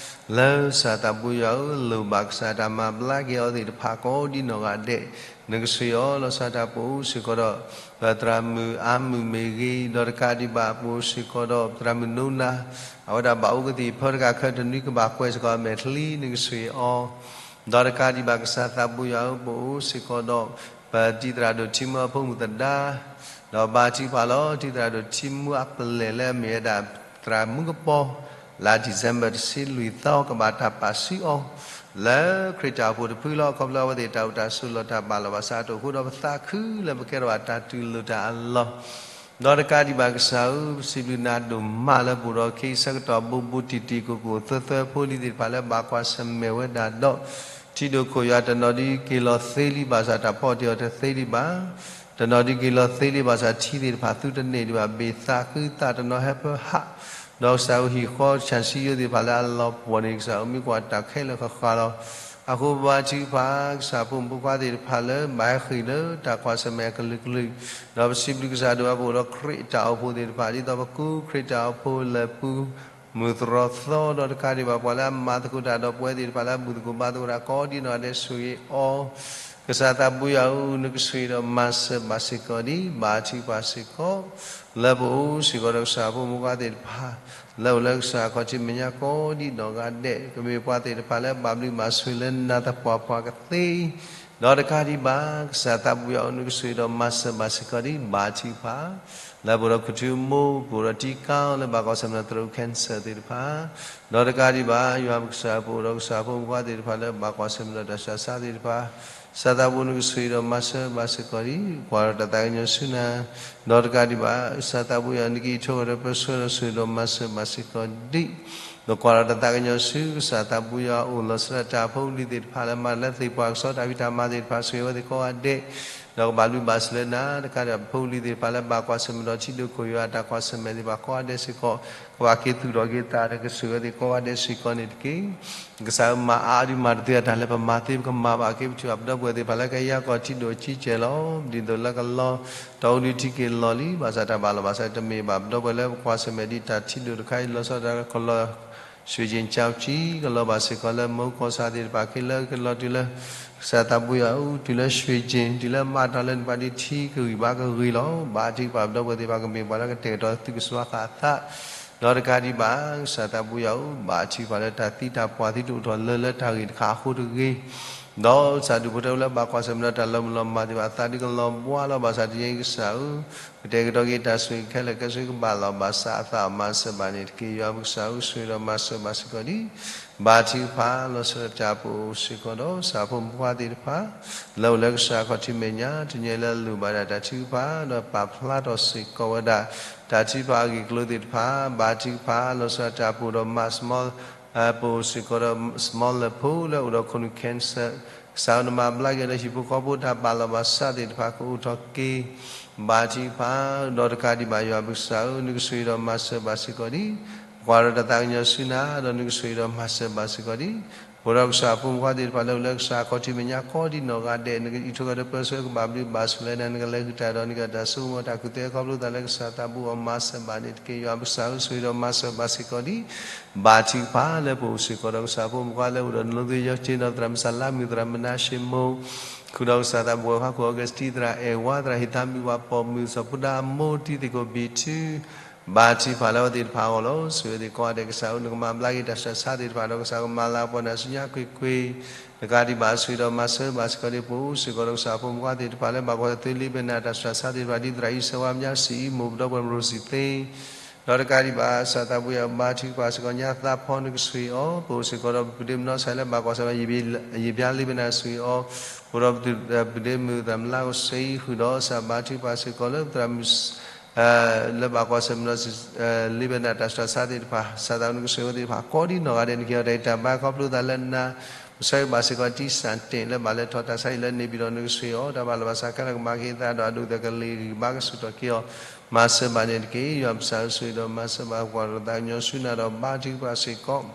လၢကစၢ်သးပူယွၤဧၢ လိၣ်ဘၣ်ကစၢ်တၢ်မၤဘျါက့ၤအီၤသ့ၣ်တဖၣ်ကိးဒံနီၢ်ဂၤဒဲး နကဆိၣ်ဂ့ၤအီၤ လီၤဆီဒၣ်တၢ်ပအိၣ်စ့ၢ်ကီးဒီး ပသရၣ်မုၣ်အါမုၣ်မ့ၢ်ဂ့ၤ ဒီးတကးဒံးဘၣ်ပအိၣ်စ့ၢ်ကီးဒီး ပသရၣ်မုၣ်နိနၤ အဝဲဒၣ်ဘၣ်အိၣ်ကသံၣ်ဖၢတဂၤခဲတနွံကဘၣ်ကွဲးစ့ၢ်ကီးအမဲာ်ချံ နကဆိၣ်ဂ့ၤအီၤ ဒီးတကးဒံးဘၣ်ကစၢ်သးပူယွၤဧၢ ပအိၣ်စ့ၢ်ကီးဒီး ပတံၤသရၣ်ဒိၣ်ထံမူအဖိမုၣ်သဒါ ဒီးဘါထုကဖၣ်လီၤ တံၤသရၣ်ဒိၣ်ထံမူအပလဲၢ်လၢအမ့ၢ်ဝဲဒၣ်သရၣ်မူကပီၤ လါ December တဆံလွံၢ်သီ ကဘၣ်တၢ်ပာ်ဆှံအီၤ လၢခရံာ်တၢ်အိၣ်ဖှိၣ်တဖုလီၤ. ခီဖျိအဝဲသ့ၣ်တၢ်အိၣ်တၢ်ဆိးလီၤတၢ်ဘၣ်လီၤဘၣ်စးတအိၣ်အဃိဒီး ပသးခုလၢပကဲထီၣ်ဘၣ်တၢ်တူၢ်လိာ်တၢ်အလီၢ် ဒီးတကးဒံးဘၣ်ကစၢ်ဧၢ ပစံးဘျုးနၤဒိၣ်မးလၢပအိၣ်ဒီးခ့အဆၢကတီၢ် ဘူးဘူးတံၢ်တံၢ်ကိၢ်ကိၢ်သၢသၢဖိလံၤသ့ၣ်တဖၣ်လၢဘၣ်ကွၢ်ဆၢၣ်မဲာ်ဝဲဒၣ်ဒီး ထံဒိၣ်ခိၣ်ယွၤတနီၤဒုးက့ၤလီၤသ့လံ ဘၣ်ဆၣ်တၢ်ဖီၣ်တ့ၢ်အီၤတသ့ဒံးဘၣ် တနီၤဒုးက့ၤလီၤသ့လံ ဘၣ်ဆၣ်ထံသ့ၣ်တဖၣ်သူတန့ၢ်ဒံးဘၣ် ဘ့ၣ်သးဃုသးတနီၤဟဲဖၢဟး ဒီးကစၢ်ဧၢဟံၣ်ဃီဆၣ်စံယိသ့ၣ်တဖၣ်လၢအလီၤပှီၢ်န့ၣ် ကစၢ်ဧၢမ့ၢ်ကွၢ်တၢ်ခဲလၢာ်ဃၣ်ဃၣ်လီၤ. အဃိပဘါထုကဖၣ် ကစၢ်ဖိမုၣ်ဖိခွါသ့ၣ်တဖၣ်လၢဘၣ်ဟဲဃ့ၢ်လၢတၢ်ကွၢ်ဆၢၣ်မဲာ်အကလုာ်ကလုာ် ဒီးပစံးဘျုးကစၢ်ဒိၣ်မး ပအိၣ်ဒီးခရံာ်အတၢ်အိၣ်ဖှိၣ်သ့ၣ်တဖၣ် ဒ်သိးပကူခရံာ်အတၢ်အိၣ်ဖှိၣ်လၢာ်ပူၤ မုၢ်သရီသီ ဒီးတကးဒံးဘၣ်ပှၤလၢအမၤသကိးတၢ်ဒီးပဝဲသ့ၣ်တဖၣ်လၢအဘူၣ်သကိးဘါသကိးတၢ်ကိးဒံနီၢ်ဂၤဒဲးဆိၣ်ဂ့ၤအီၤ ကစၢ်သးပူယွၤဧၢ နကဆိၣ်ဂ့ၤဒီးမၤစၢၤဘၣ်စ့ၢ်ကီးဒံး ဘါထုကဖၣ်စ့ၢ်ကီး လၢပအိၣ်စ့ၢ်ကီးဒီးကစၢ်ဖိမုၣ်ဖိခွါသ့ၣ်တဖၣ် လၢအိၣ်လၢကစၢ်ခီၣ်ထံးမဲာ်ညါကိးဒံနီၢ်ဂၤဒဲး ကမ့ၢ်ပှၤသ့ၣ်တဖၣ်လၢဘၣ်ဘျုးဘၣ်ဆိၣ်လၢနၤသပှၢ်ပှၢ်ကသ့ ဒီးတကးဒံးဘၣ် ကစၢ်သးပူယွၤဧၢ နကဆိၣ်ဂ့ၤဒီးမၤစၢၤဘၣ်စ့ၢ်ကီးဒံး ဘါထုကဖၣ် လၢပအိၣ်ဒီးခိၣ်ထံမိၢ် ပအိၣ်ဒီးတံၤကါလၢဘၣ်ကွၢ်ဆၢၣ်မဲာ်ဒီးသရၣ် cancer သ့ၣ်တဖၣ် ဒီးတကးဒံးဘၣ် ယွၤပကစၢ်ပအိၣ်ဒီးကစၢ်ဖိမုၣ်ဖိခွါသ့ၣ်တဖၣ်လၢဘၣ်ကွၢ်ဆၢၣ်မဲာ်ဒီးတၢ်ဆူးတၢ်ဆါသ့ၣ်တဖၣ် ကစၢ်သးပူနကဆိၣ်ဂ့ၤဒီးမၤစၢၤဘၣ်စ့ၢ်ကီးဒံး ကွၢ်ဒီးတၢ်သးကညီၤဆူနၤ ဒီးတကးဒံးဘၣ် ကစၢ်သးပူယွၤ နကအံးထွဲဒီးပၢဆှၢဒီးဆိၣ်ဂ့ၤဒီးမၤစၢၤဘၣ်စ့ၢ်ကီးဒံး ဒီးကွၢ်ဒီးတၢ်သးကညီၤဆူ ကစၢ်သးပူယွၤအိၣ်လီၤဆၢတၢ်ဖိလံၤသ့ၣ်တဖၣ်လၢမၤလၢသ့ၣ်ပှၤကဆီတၢ်ဖံးတၢ်မၤသ့ၣ်တဖၣ် ဆိၣ်ဂ့ၤဝဲသ့ၣ်ကိးဂၤဒဲး ဒီးကဘၣ်ဘျုးဘၣ်ဆိၣ်လၢနၤ တကးဒံးဘၣ်ဖိလံၤသ့ၣ်တဖၣ်လၢဘၣ်ကွၢ်ဆၢၣ်မဲာ်ဒီး ထံဒိၣ်ခိၣ်ယွၤအတၢ်ကွၢ်ဆၢၣ်မဲာ်သ့ၣ်တဖၣ်ကိးဂၤဒဲးစ့ၢ်ကီး ကဘၣ်က့ၤသူၣ်ထီၣ်က့ၤသးဒီးကဆိၣ်ဂ့ၤဝဲသ့ၣ်ကိးဂၤဒဲးစ့ၢ်ကီးန့ၣ်တက့ၢ်. ကစၢ်ဧၢ မၤအါဒုးမၤတသ့အတၢ်လၢပမၤသ့ပကမၤဘၣ်က့ၤ ပထံၣ်ဘၣ်ပဒီပုၢ်ဝဲၢ်သ့ၣ်တဖၣ်လၢကယါကီၢ်ထံဒိၣ်အကံကဲၢ်လီၤ. ဒ်သိးလၢကလီ တၢ်အိၣ်ဒုးထံက့ၤလီၤလံ ဘၣ်ဆၣ်တၢ်ဘၣ်လီၤဘၣ်ဆၣ်တမ့ၢ်ဘၣ် ပဒီပုၢ်ဝဲၢ်လၢပကွၢ်ဆၢၣ်မဲာ်ဒ်တၢ်ထံဒိၣ်တခါအံၤ လီၤဆီဒၣ်တၢ်ကလီ ရွှေကျင်ကျောက်ကြီး ကလီၤဘၣ်စ့ၢ်ကီးလၢမူကီၢ်ဆၣ်သ့ၣ်တဖၣ် က့ၤလၢကလီၤတုၤလၢ ကစၢ်သးပူယွၤဧၢ တုၤလၢရွှေကျင် တုၤလၢမၤတၢ်လၢနပှၤဒ်ထံကဂံၢ်ဘါကဂ့ၤလီၤ. ဘါထုကဖၣ်ပဒီပုၢ်ဝဲၢ်သ့ၣ်တဖၣ် ကမ့ၢ်ပှၤလၢကတဲာ်ကတီၤသူၣ်ကစွါသးအသး ဒီးတကးဒံးဘၣ် ကစၢ်သးပူယွၤဧၢ ဘါထုကဖၣ်လၢတၢ်သံတၢ်ပှၢ်သံတအိၣ်ထီၣ်လၢလၢတၢ်ဂ့ၢ်တခါအဃိတဂ့ၤ ဒီးကစၢ်ဒူၣ်ဖိထၢဖိလၢဘၣ်ကွၢ်ဆၢၣ်မဲာ်ဒီးတၢ်လီၤမုၢ်လီၤမၢ်သ့ၣ်တဖၣ် အသးဒုးကလီၤဘှါလီၤ. ဘၣ်ဆၣ်တနံၤအံၤကစၢ်ဧၢ, ကတဲာ်ကတီၤက့ၤတၢ်ဆိၣ်ဂ့ၤခဲလၢာ် ကဲဆိၣ်ဂ့ၤကဘၣ်လီၤ. ဘၣ်ဆၣ်အသးမၤစၢၤဘၣ်န့ၣ်တက့ၢ်. ယွၤပကစၢ်ဧၢ, ဆိၣ်ဂ့ၤဒီးမၤစၢၤဘၣ်စ့ၢ်ကီးဒံး ဘါထုကဖၣ် လီၤဆီဒၣ်တၢ်အပူၤစ့ၢ်ကီးဒီး ကစၢ်ဖိမုၣ်ဖိခွါသ့ၣ်တဖၣ် လၢအိၣ်လၢကစၢ်ခီၣ်ထံးမဲာ်ညါ တနံၤညါလၢအလိၣ်ဘၣ်ဒၣ်တၢ်ထုကဖၣ် ဒီးပာ်ဖျါထီၣ်စ့ၢ်ကီးဝဲဒၣ် တၢ်ထုကဖၣ်အဂ့ၢ်အကျိၤသ့ၣ်တဖၣ် ဘါထုကဖၣ် လီၤဆီဒၣ်တၢ်အပူၤဒီး မၤစမီ ပအိၣ်စ့ၢ်ကီးဒီး စမီလၢဖိ လၢအိၣ်ဒီးခိၣ်နူာ် cancer ကစၢ်ဧၢ နမၤဘျါက့ၤဒီးဟံၣ်ဖိဃီဖိတၢ်ဘၣ်လီၤဘၣ်စးသ့ၣ်တဖၣ် ကအိၣ်ထီၣ်က့ၤ ဘါထုကဖၣ် ဒီးတကးဒံးဘၣ် ယွၤပကစၢ်ဧၢ, နကဆိၣ်ဂ့ၤဒီးမၤစၢၤဘၣ်စ့ၢ်ကီးဒံး ပကွၢ်ဒီးတၢ်သးကညီၤဆူနၤ ဒီးနကဆိၣ်ဂ့ၤဒီးမၤစၢၤဘၣ်စ့ၢ်ကီးဒံး ပဝဲဒီးကစၢ်ဖိမုၣ်ဖိခွါသ့ၣ်တဖၣ်လၢအိၣ်လၢကစၢ်ခီၣ်ထံးမဲာ်ညါကိးဒံးနီၢ်ဂၤဒဲး နကအံးထွဲဒီးပၢဆှၢကဘၣ်ဘျုးဘၣ်ဆိၣ်လၢနၤ နကလဲၤဃုာ်တၢ်ဒီးနကတၢ်ဆိကမိၣ်တၢ်ကူၣ်သ့ခီဖျိသးလၢကစၢ်သးဘိအီၤမၤစၢၤဘၣ်န့ၣ်တက့ၢ်. ယွၤပကစၢ်ဧၢ ဆိၣ်ဂ့ၤဒီးမၤစၢၤဘၣ်စ့ၢ်ကီးဒံး ဘါထုကဖၣ်လၢပအိၣ်စ့ၢ်ကီးဒီးကစၢ်ဖိမုၣ်ဖိခွါလၢအိၣ်ဒီးနီၢ်သုယီၤက့ၤနီၢ် သရၣ်မုၣ်စၢ်လါမုၣ် သရၣ်မုၣ်နါၡ့မိၣ် ဃုာ်ဒီးကစၢ်သးဘိပှၤဟီၣ်ခိၣ် အီကူးစတံ သရၣ်အဲၣ်ဝါ သရၣ်ဟ့ၣ်သးမုၣ် ပှၤပိာ်မုၣ် စီၤဖိဒါအမိၢ် တံသုးခိၣ်ဘံၣ်ထူ ဘါထုကဖၣ်လၢအဝဲသ့ၣ်တဖၣ်အဂီၢ်လီၤ. ဆိၣ်ဂ့ၤသ့ၣ်ကိးဂၤဒဲး ကစၢ်ဧၢ နကမၤဘျါက့ၤတၢ်ဆူးတၢ်ဆါသ့ၣ်တဖၣ်ဒီး ကစၢ်ကမၤလၤကပီၤနၤဆူညါကွ့ၢ်ကွ့ၢ် တကးဒံးဘၣ် ဆိၣ်ဂ့ၤဒီးမၤစၢၤဘၣ်စ့ၢ်ကီးဒံး ပအိၣ်စ့ၢ်ကီးဒီးကစၢ်ဖိမုၣ်ဖိခွါသ့ၣ်တဖၣ်လၢ ဘၣ်ကွၢ်ဆၢၣ်သ့လံာ်ဘဲနၢ်တၢ်ဆူးတၢ်ဆါသ့ၣ်တဖၣ် ဒ်သရၣ်အံၤ စၢၤဝါမၠါ စံးအံၤ မိၢ်ပဒီပုၢ်ဝဲၢ် မရိစံသ့ ဒီးတကးဒံးဘၣ် ကစၢ်သးဘိယွၤ ဘါထုကဖၣ်စ့ၢ်ကီးညါသးဖီ နကဆိၣ်ဂ့ၤအီၤ ပအိၣ်စ့ၢ်ကီးဒီးပဒ့မုၣ်နီၢ်ဆါလၢ ဘၣ်ကွၢ်ဆၢၣ်မဲာ် ယံာ်ဘျါလံာ်ဘဲနၢ် ဆိၣ်ဂ့ၤအီၤ အိၣ်ဒီးပဒ့မုၣ်သရၣ်မုၣ်လါကစ့အံၤ ဃုာ်ဒီးကစၢ်ဘါထုကဖၣ်စ့ၢ်ကီးလၢသရၣ်မုၣ် လၢဘၣ်ကွၢ်ဆၢၣ်မဲာ်ဒီး လံာ်ဘဲနၢ်တၢ်ဆူးတၢ်ဆါသ့ၣ်တဖၣ် ကစၢ်သးဘိ နကဆိၣ်ဂ့ၤအဝဲသ့ၣ်တဖၣ် ကိးဒံးနီၢ်ဂၤဒဲး နကဟ့ၣ်အီၤတၢ်ဂံၢ်တၢ်ဘါခီဖျိသးလၢနၤ ပဆၢဂ့ၤဘၣ်စ့ၢ်ကီး တံၢ်စၣ်တ့ၣ် လၢဘၣ်လဲၤထီၣ်တၢ်ဆါဟံၣ်လၢ နေပြည်တော် နကဆိၣ်ဂ့ၤအီၤ တၢ်ဘၣ်လီၤဘၣ်စးခဲလၢာ် ကမၤက့ၤအသးဒီး အဒိၣ်အသီကလ့ၤဂံၢ်ဘါကဆူၣ်ထီၣ်က့ၤအီၤ မၤစၢၤဘၣ်န့ၣ်တက့ၢ်. ယွၤပကစၢ်ဧၢ ဆိၣ်ဂ့ၤဒီးမၤစၢၤဘၣ် ပကွၢ်ဒီးသးကညီၤဆူနၤဒီး ဘါထုကဖၣ်စ့ၢ်ကီး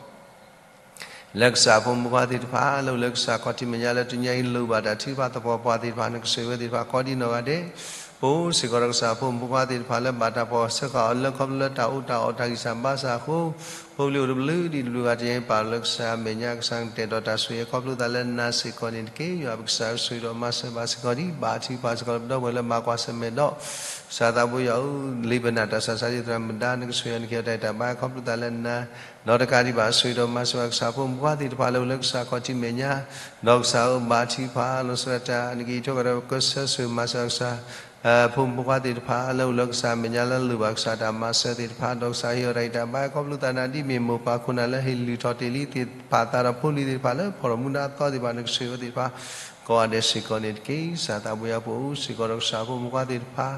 လၢကစၢ်ဖိမုၣ်ဖိခွါသ့ၣ်တဖၣ် လၢအိၣ်လၢကစၢ်ခီၣ်ထံးမဲာ်ညါလၢတနံၤအံၤ လိၣ်ဘၣ်တၢ်ထုကဖၣ်သပှၢ်ပှၢ်သ့ၣ်တဖၣ် နကဆိၣ်ဂ့ၤဝဲသ့ၣ်တဖၣ် ကိးဒံးနီၢ်ဂၤဒဲး ပအိၣ်စ့ၢ်ကီးဒီးကစၢ်ဖိမုၣ်ဖိခွါသ့ၣ်တဖၣ်လၢ ဘၣ်တၢ်ဖီၣ်ဆၢဃာ်အီၤလၢ ခီဖျိလၢတၢ်အီၣ်တၢ်အီတၢ်ဂံၢ်စၢ်ဘါစၢ်အဃိ ဖိပလံၤအိၣ်တဘျုးဒံးတဘျုးဂၤ တနံၤအံၤပာ်လီၤလၢကစၢ်မဲာ်ညါ ကစၢ်ကတဲာ်ကတီၤတၢ်ဆိၣ်ဂ့ၤခီဖျိသးလၢနၤစ့ၢ်ကီးန့ၣ်တက့ၢ်. ယွၤပကစၢ်ဧၢ ဆိၣ်ဂ့ၤဒီးမၤစၢၤဘၣ်စ့ၢ်ကီးဒံး ဘါထုကဖၣ်စ့ၢ်ကီးလၢပဒီပုၢ်ဝဲၢ်လၢ ဘၣ်ကွၢ်ဆၢၣ်မဲာ်ဒီး ကစၢ်သးဘိယွၤဧၢ လံာ်ဘဲနၢ်တၢ်ဆူးတၢ်ဆါသ့ၣ်တဖၣ် မတၤ နကဆိၣ်ဂ့ၤအီၤ နကဟ့ၣ်အီၤတၢ်ဂံၢ်တၢ်ဘါခီဖျိသးလၢနၤ ဒီးတကးဒံးဘၣ် ဆိၣ်ဂ့ၤဒီးမၤစၢၤဘၣ်ကစၢ်ဖိမုၣ်ဖိခွါသ့ၣ်တဖၣ်လၢအိၣ်လၢကစၢ်ခီၣ်ထံးမဲာ်ညါ ဒီးကစၢ်ဧၢ ဘါထုကဖၣ် လီၤဆီဒၣ်တၢ် နကအံးထွဲကဒီးကစၢၢ်ဆိၣ်ဂ့ၤမၤစၢၤကစၢ် ဖိမုၣ်ဖိခွါသ့ၣ်တဖၣ်လၢအိၣ်လၢကစၢ်မဲာ်ညါလၢလိၣ်ဘၣ်ကစၢ်တၢ်မၤစၢၤသ့ၣ်တဖၣ် ဒီးကစၢ်ဟ့ၣ်အီၤတၢ်ဂံၢ်တၢ်ဘါခီဖျိသးနၤ ဒ်မ့ၢ်မိၢ်ပၢ်ခိၣ်နၢ်လၢဟ့ၣ်လုၢ်ထီၣ်တ့ၢ်လံသ့ၣ်တဖၣ်အသးဒီးဖိလံၤသ့ၣ်တဖၣ်လၢဖီၣ်ရိၣ်မူဒါအသီသ့ၣ်တဖၣ် နကဆိၣ်ဂ့ၤဝဲသ့ၣ်တဖၣ် ကိးဂၤဒဲးစ့ၢ်ကီးန့ၣ်တက့ၢ်. ကစၢ်သးဘိယွၤပအိၣ်စ့ၢ်ကီးဒီးကစၢ်ဖိမုၣ်ဖိခွါသ့ၣ်တဖၣ်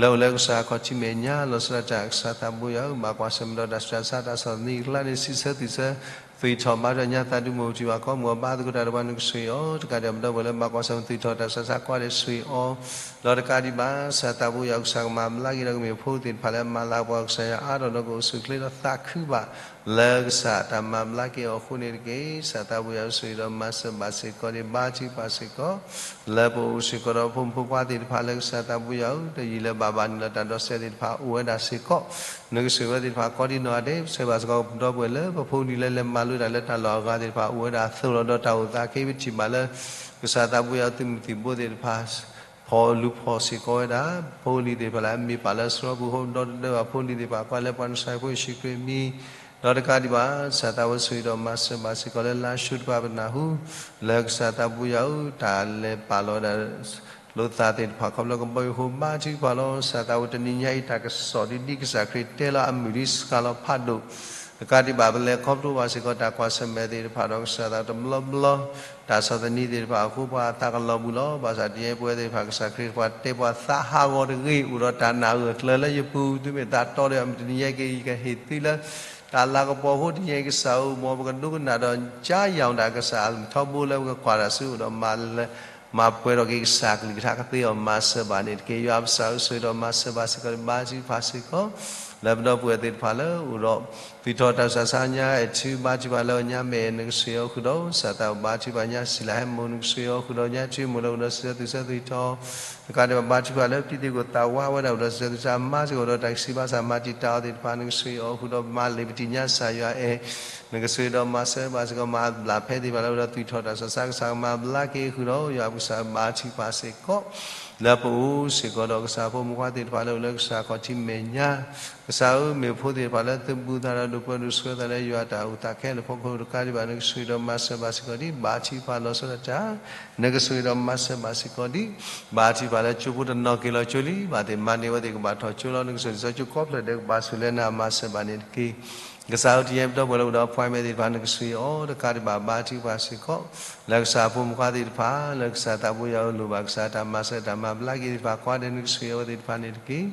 လၢအိၣ်လၢကစၢ်ခီၣ်ထံးမဲာ်ညါ လီၤဆီဒၣ်တၢ် ကစၢ်သးဘိယွၤဧၢ ဘၣ်ကွၢ်ဆၢၣ်မဲာ်ဒီးတၢ်ဆူးတၢ်ဆါတၢ်ဆီၣ်သနံးအကျါန့ၣ် စံးဆၢသုးဆၢ သွံၣ်ထီၣ်ဘါထုကဖၣ်ညါသးဒုးမုၢ်ထံဝၤကိးမုၢ်အဘါသကိးတၢ်ဒီးပှၤ နကဆိၣ်ဂ့ၤအီၤ တကးဒံးဘၣ် ပဒီပုၢ်ဝဲၢ်လၢဘၣ်ကွၢ်ဆၢၣ်မဲာ် သွံၣ်ထီၣ်တၢ်ဆူးတၢ်ဆါကိးဂၤဒဲးဆိၣ်ဂ့ၤအီၤ ဒီးတကးဒံးဘၣ် ကစၢ်သးဘိယွၤ ကစၢ်ကမၤဘျါက့ၤဒီးကမ့ၢ်ဖိသ့ၣ်တဖၣ်လၢအမၤလၤကပီၤ ကစၢ်ယွၤအါထီၣ်ဒီးကအိၣ်ဆူၣ်အိၣ်ချ့ဒီးသးခုဘၣ် လၢကစၢ်တၢ်မၤဘျါက့ၤအီၤအဃိန့ၣ်တက့ၢ်. ကစၢ်သးဘိယွၤဧၢ ဆိၣ်ဂ့ၤဒီးမၤစၢၤဘၣ်စ့ၢ်ကီးန့ၣ် ဘါထုကဖၣ်စ့ၢ်ကီး လၢပအိၣ်စ့ၢ်ကီးဒီးဖိမုၣ်ဖိခွါသ့ၣ်တဖၣ်လၢကစၢ်သးဘိယွၤဧၢ တယံာ်လၢဘၣ်ဘၣ်န့ၣ်လီၤ တၢ်ဒီးစဲးသ့ၣ်တဖၣ်အိၣ်ဝဲဒၣ်စ့ၢ်ကီး နကဆိၣ်ဂ့ၤဝဲသ့ၣ်တဖၣ်ကိးဒံးနီၢ်ဂၤဒဲး ပဆၢဘၣ်စ့ၢ်ကီးပဒီပုၢ်ဝဲၢ်လၢပဖိပလံၤလၢလဲၤမၤလိတၢ်လၢတၢ်လီၢ်အဂၤသ့ၣ်တဖၣ် အိၣ်ဝဲဒၣ်အသိးလီၤ ဒီးတၢ်အိၣ်သးကဟဲပထံၣ်ဘၣ်လၢ ကစၢ်သးဘိယွၤသုးမုၢ်သံၣ်ဘိသ့ၣ်တဖၣ် ဖီၣ်လူၤဖီၣ်စ့ၢ်ကီးဝဲဒၣ် ဖိလံၤသ့ၣ်တဖၣ်လၢအမ့ၢ်ပာ်လၢအဆှီပူၤအဃိ ဒီတဒၢဘၣ်ဖိလံၤသ့ၣ်တဖၣ် ကွၢ်လၢပှၤနဆါဖိယ့ၣ်ၡူးခရံာ်အမံၤ ဒီးတကးဒံးဘၣ် ကစၢ်သးဘိဆိၣ်ဂ့ၤဒီးမၤစၢၤဘၣ်စ့ၢ်ကီးလၢလါၡိတဖၣ်ပနၢ်ဟူ လၢကစၢ်သးဘိယွၤဧၢ တၢ်လဲၤပာ်လီၤဝဲဒၣ် လိာ်သးသ့ၣ်တဖၣ် ခီဖျိကဘီယူၤအဃိ ဘါထုကဖၣ်လီၤ. ကစၢ်သးဘိတနံၤညါအံၤ တၢ်ကစီၣ်ဒ်ဒ်ကစၢ်ခရံာ်တဲလီၤအမုၢ်ဒ်စှၤလီၤဖးဒိၣ် တကးဒံးဘၣ် ပလဲၤခီဖျိဘၣ်စ့ၢ်ကီးတၢ်ကွၢ်ဆၢၣ်မဲာ်သ့ၣ်တဖၣ်ဒီး ကစၢ်သးတဘျီဘျီ တၢ်ဆီၣ်သနံးသ့ၣ်တဖၣ်အဃိ ပှၤအသးကလီၤဘှံးလီၤ. ဘၣ်ဆၣ်တနံၤညါအံၤ ပဝဲသ့ၣ်တဖၣ် ကစၢ်ခရံာ်ပှၤတဲပှၤသးဟးဂီၤတဂ့ၤ အိၣ်ဒီးတၢ်နာ်ဂၢၢ်ကျၢၤလၢယပူၤ သုမ့ၢ်သးတီဒီး မုၢ်တနံၤညါအံၤက့ၤ ယကဟ့ၣ်သုလၢ တၢ်လၤကပီၤအဃိ တနံၤညါအံၤကစၢ်ဧၢ မ်ပကဒိကနၣ်ဒီး ကၠါယၤတၢ်ကစၢ်အထီဘိလၢပကကွၢ်တၢ်ဆူ အိၣ်ဒီးမၤလၢ မၤပှဲၤထီၣ်က့ၤကစၢ်ကလုၢ်ကထါကသ့အီၤ မၤစၢၤဘၣ်န့ၣ်တက့ၢ်. ယွၤပကစၢ်ဧၢ ဆိၣ်ဂ့ၤဒီးမၤစၢၤဘၣ်စ့ၢ်ကီး ဘါထုကဖၣ်စ့ၢ်ကီး လၢပဒီပုၢ်ဝဲၢ်သ့ၣ်တဖၣ်လၢအိၣ်ဒီး သွံၣ်ထီၣ်တၢ်ဆူးတၢ်ဆါညါ အဲၣ်ထု ဘါထုကဖၣ်လၢညါမဲာ် နကဆိၣ်ဂ့ၤအီၤဃုာ်ဒီး ကစၢ်သးဘိဘါထုကဖၣ်ညါ စံလၤဟဲမိၢ် နကဆိၣ်ဂ့ၤအီၤဃုာ်ဒီး ညါထုမိၢ်လၢအိၣ်ဒီးစံးဆၢသုးဆၢသုးထီၣ် တကးဒံးဘၣ် ဘါထုကဖၣ်လၢပတံၤသကိးသးဝးဝဲဒၣ် အိၣ်ဒီးစံးဆၢသုးဆၢ မၤစ့ၢ်ကီးဒီးတၢ်ကဆံးဘၣ်ဆၣ် မၤတံာ်တာ်အီၤသ့ၣ်တဖၣ် နကဆိၣ်ဂ့ၤအီၤဃုာ်ဒီး မၤလ့ၤပတံၤညါစၢ်ယွၤအဲၣ် နကဆိၣ်ဂ့ၤဒီးမၤစၢၤဘၣ်စ့ၢ်ကီး မၤဘျးဖဲသ့ၣ်တဖၣ်လၢအိၣ်ဒီးသွံၣ်ထီၣ်တၢ်ဆူးတၢ်ဆါ ကစၢ်ကမၤဘျါက့ၤဃုာ်ဒီး ယွၤပကစၢ်ဘါထုကဖၣ်စ့ၢ်ကီး လၢပအိၣ်စ့ၢ်ကီးဒီးကစၢ်ဖိမုၣ်ဖိခွါသ့ၣ်တဖၣ်လၢအိၣ်လၢကစၢ်ခီၣ်ထံးမဲာ်ညါ ကစၢ်ဧၢ မ့ၢ်ဖိသ့ၣ်တဖၣ်လၢသုးဘူးသးဒီး ဒိးပၢဒိးဆှၢသးလၢယွၤတၢ်အိၣ်သးခဲလၢာ်အဖီခိၣ်တကးဒံးဘၣ် နကဆိၣ်ဂ့ၤဒီးမၤစၢၤဘၣ်စ့ၢ်ကီးဒံး ဘါထုကဖၣ်လီၤဆီဒၣ်တၢ်, နကဆိၣ်ဂ့ၤဒီးမၤစၢၤဘၣ်စ့ၢ်ကီးဒံး, ဘါထုကဖၣ်လၢကၠိဖိတနီၤက့ၤလီၤကၠိလံ, ဘၣ်သ့ၣ်မၤန့ၢ်ဝဲသ့ၣ်ကဘၣ်ထီၣ်ကၠိလီၤ, နကဆိၣ်ဂ့ၤစီၤကၠိကိးဖျၢၣ်ဒဲးကဘၣ်ဆိၣ်လၢနၤမၤစၢၤဘၣ်န့ၣ်တက့ၢ်. ကစၢ်ဧၢ တနံၤအံၤပဒီပုၢ်ဝဲၢ်လၢအိၣ်ဒီး appointment သ့ၣ်တဖၣ် နကဆိၣ်ဂ့ၤအီၤတကးဒံးဘၣ် ဘါထုကဖၣ်စ့ၢ်ကီး, လၢကစၢ်ဖိမုၣ်ခွါသ့ၣ်တဖၣ် လၢကစၢ်သးဘိယွၤအလိၣ်ဘၣ် ကစၢ်တၢ်မၤစၢၤတၢ်မၤဘျါက့ၤသ့ၣ်တဖၣ် ကိးဂၤဒဲး နကဆိၣ်ဂ့ၤအဝဲသ့ၣ်တဖၣ်န့ၣ်တက့ၢ်.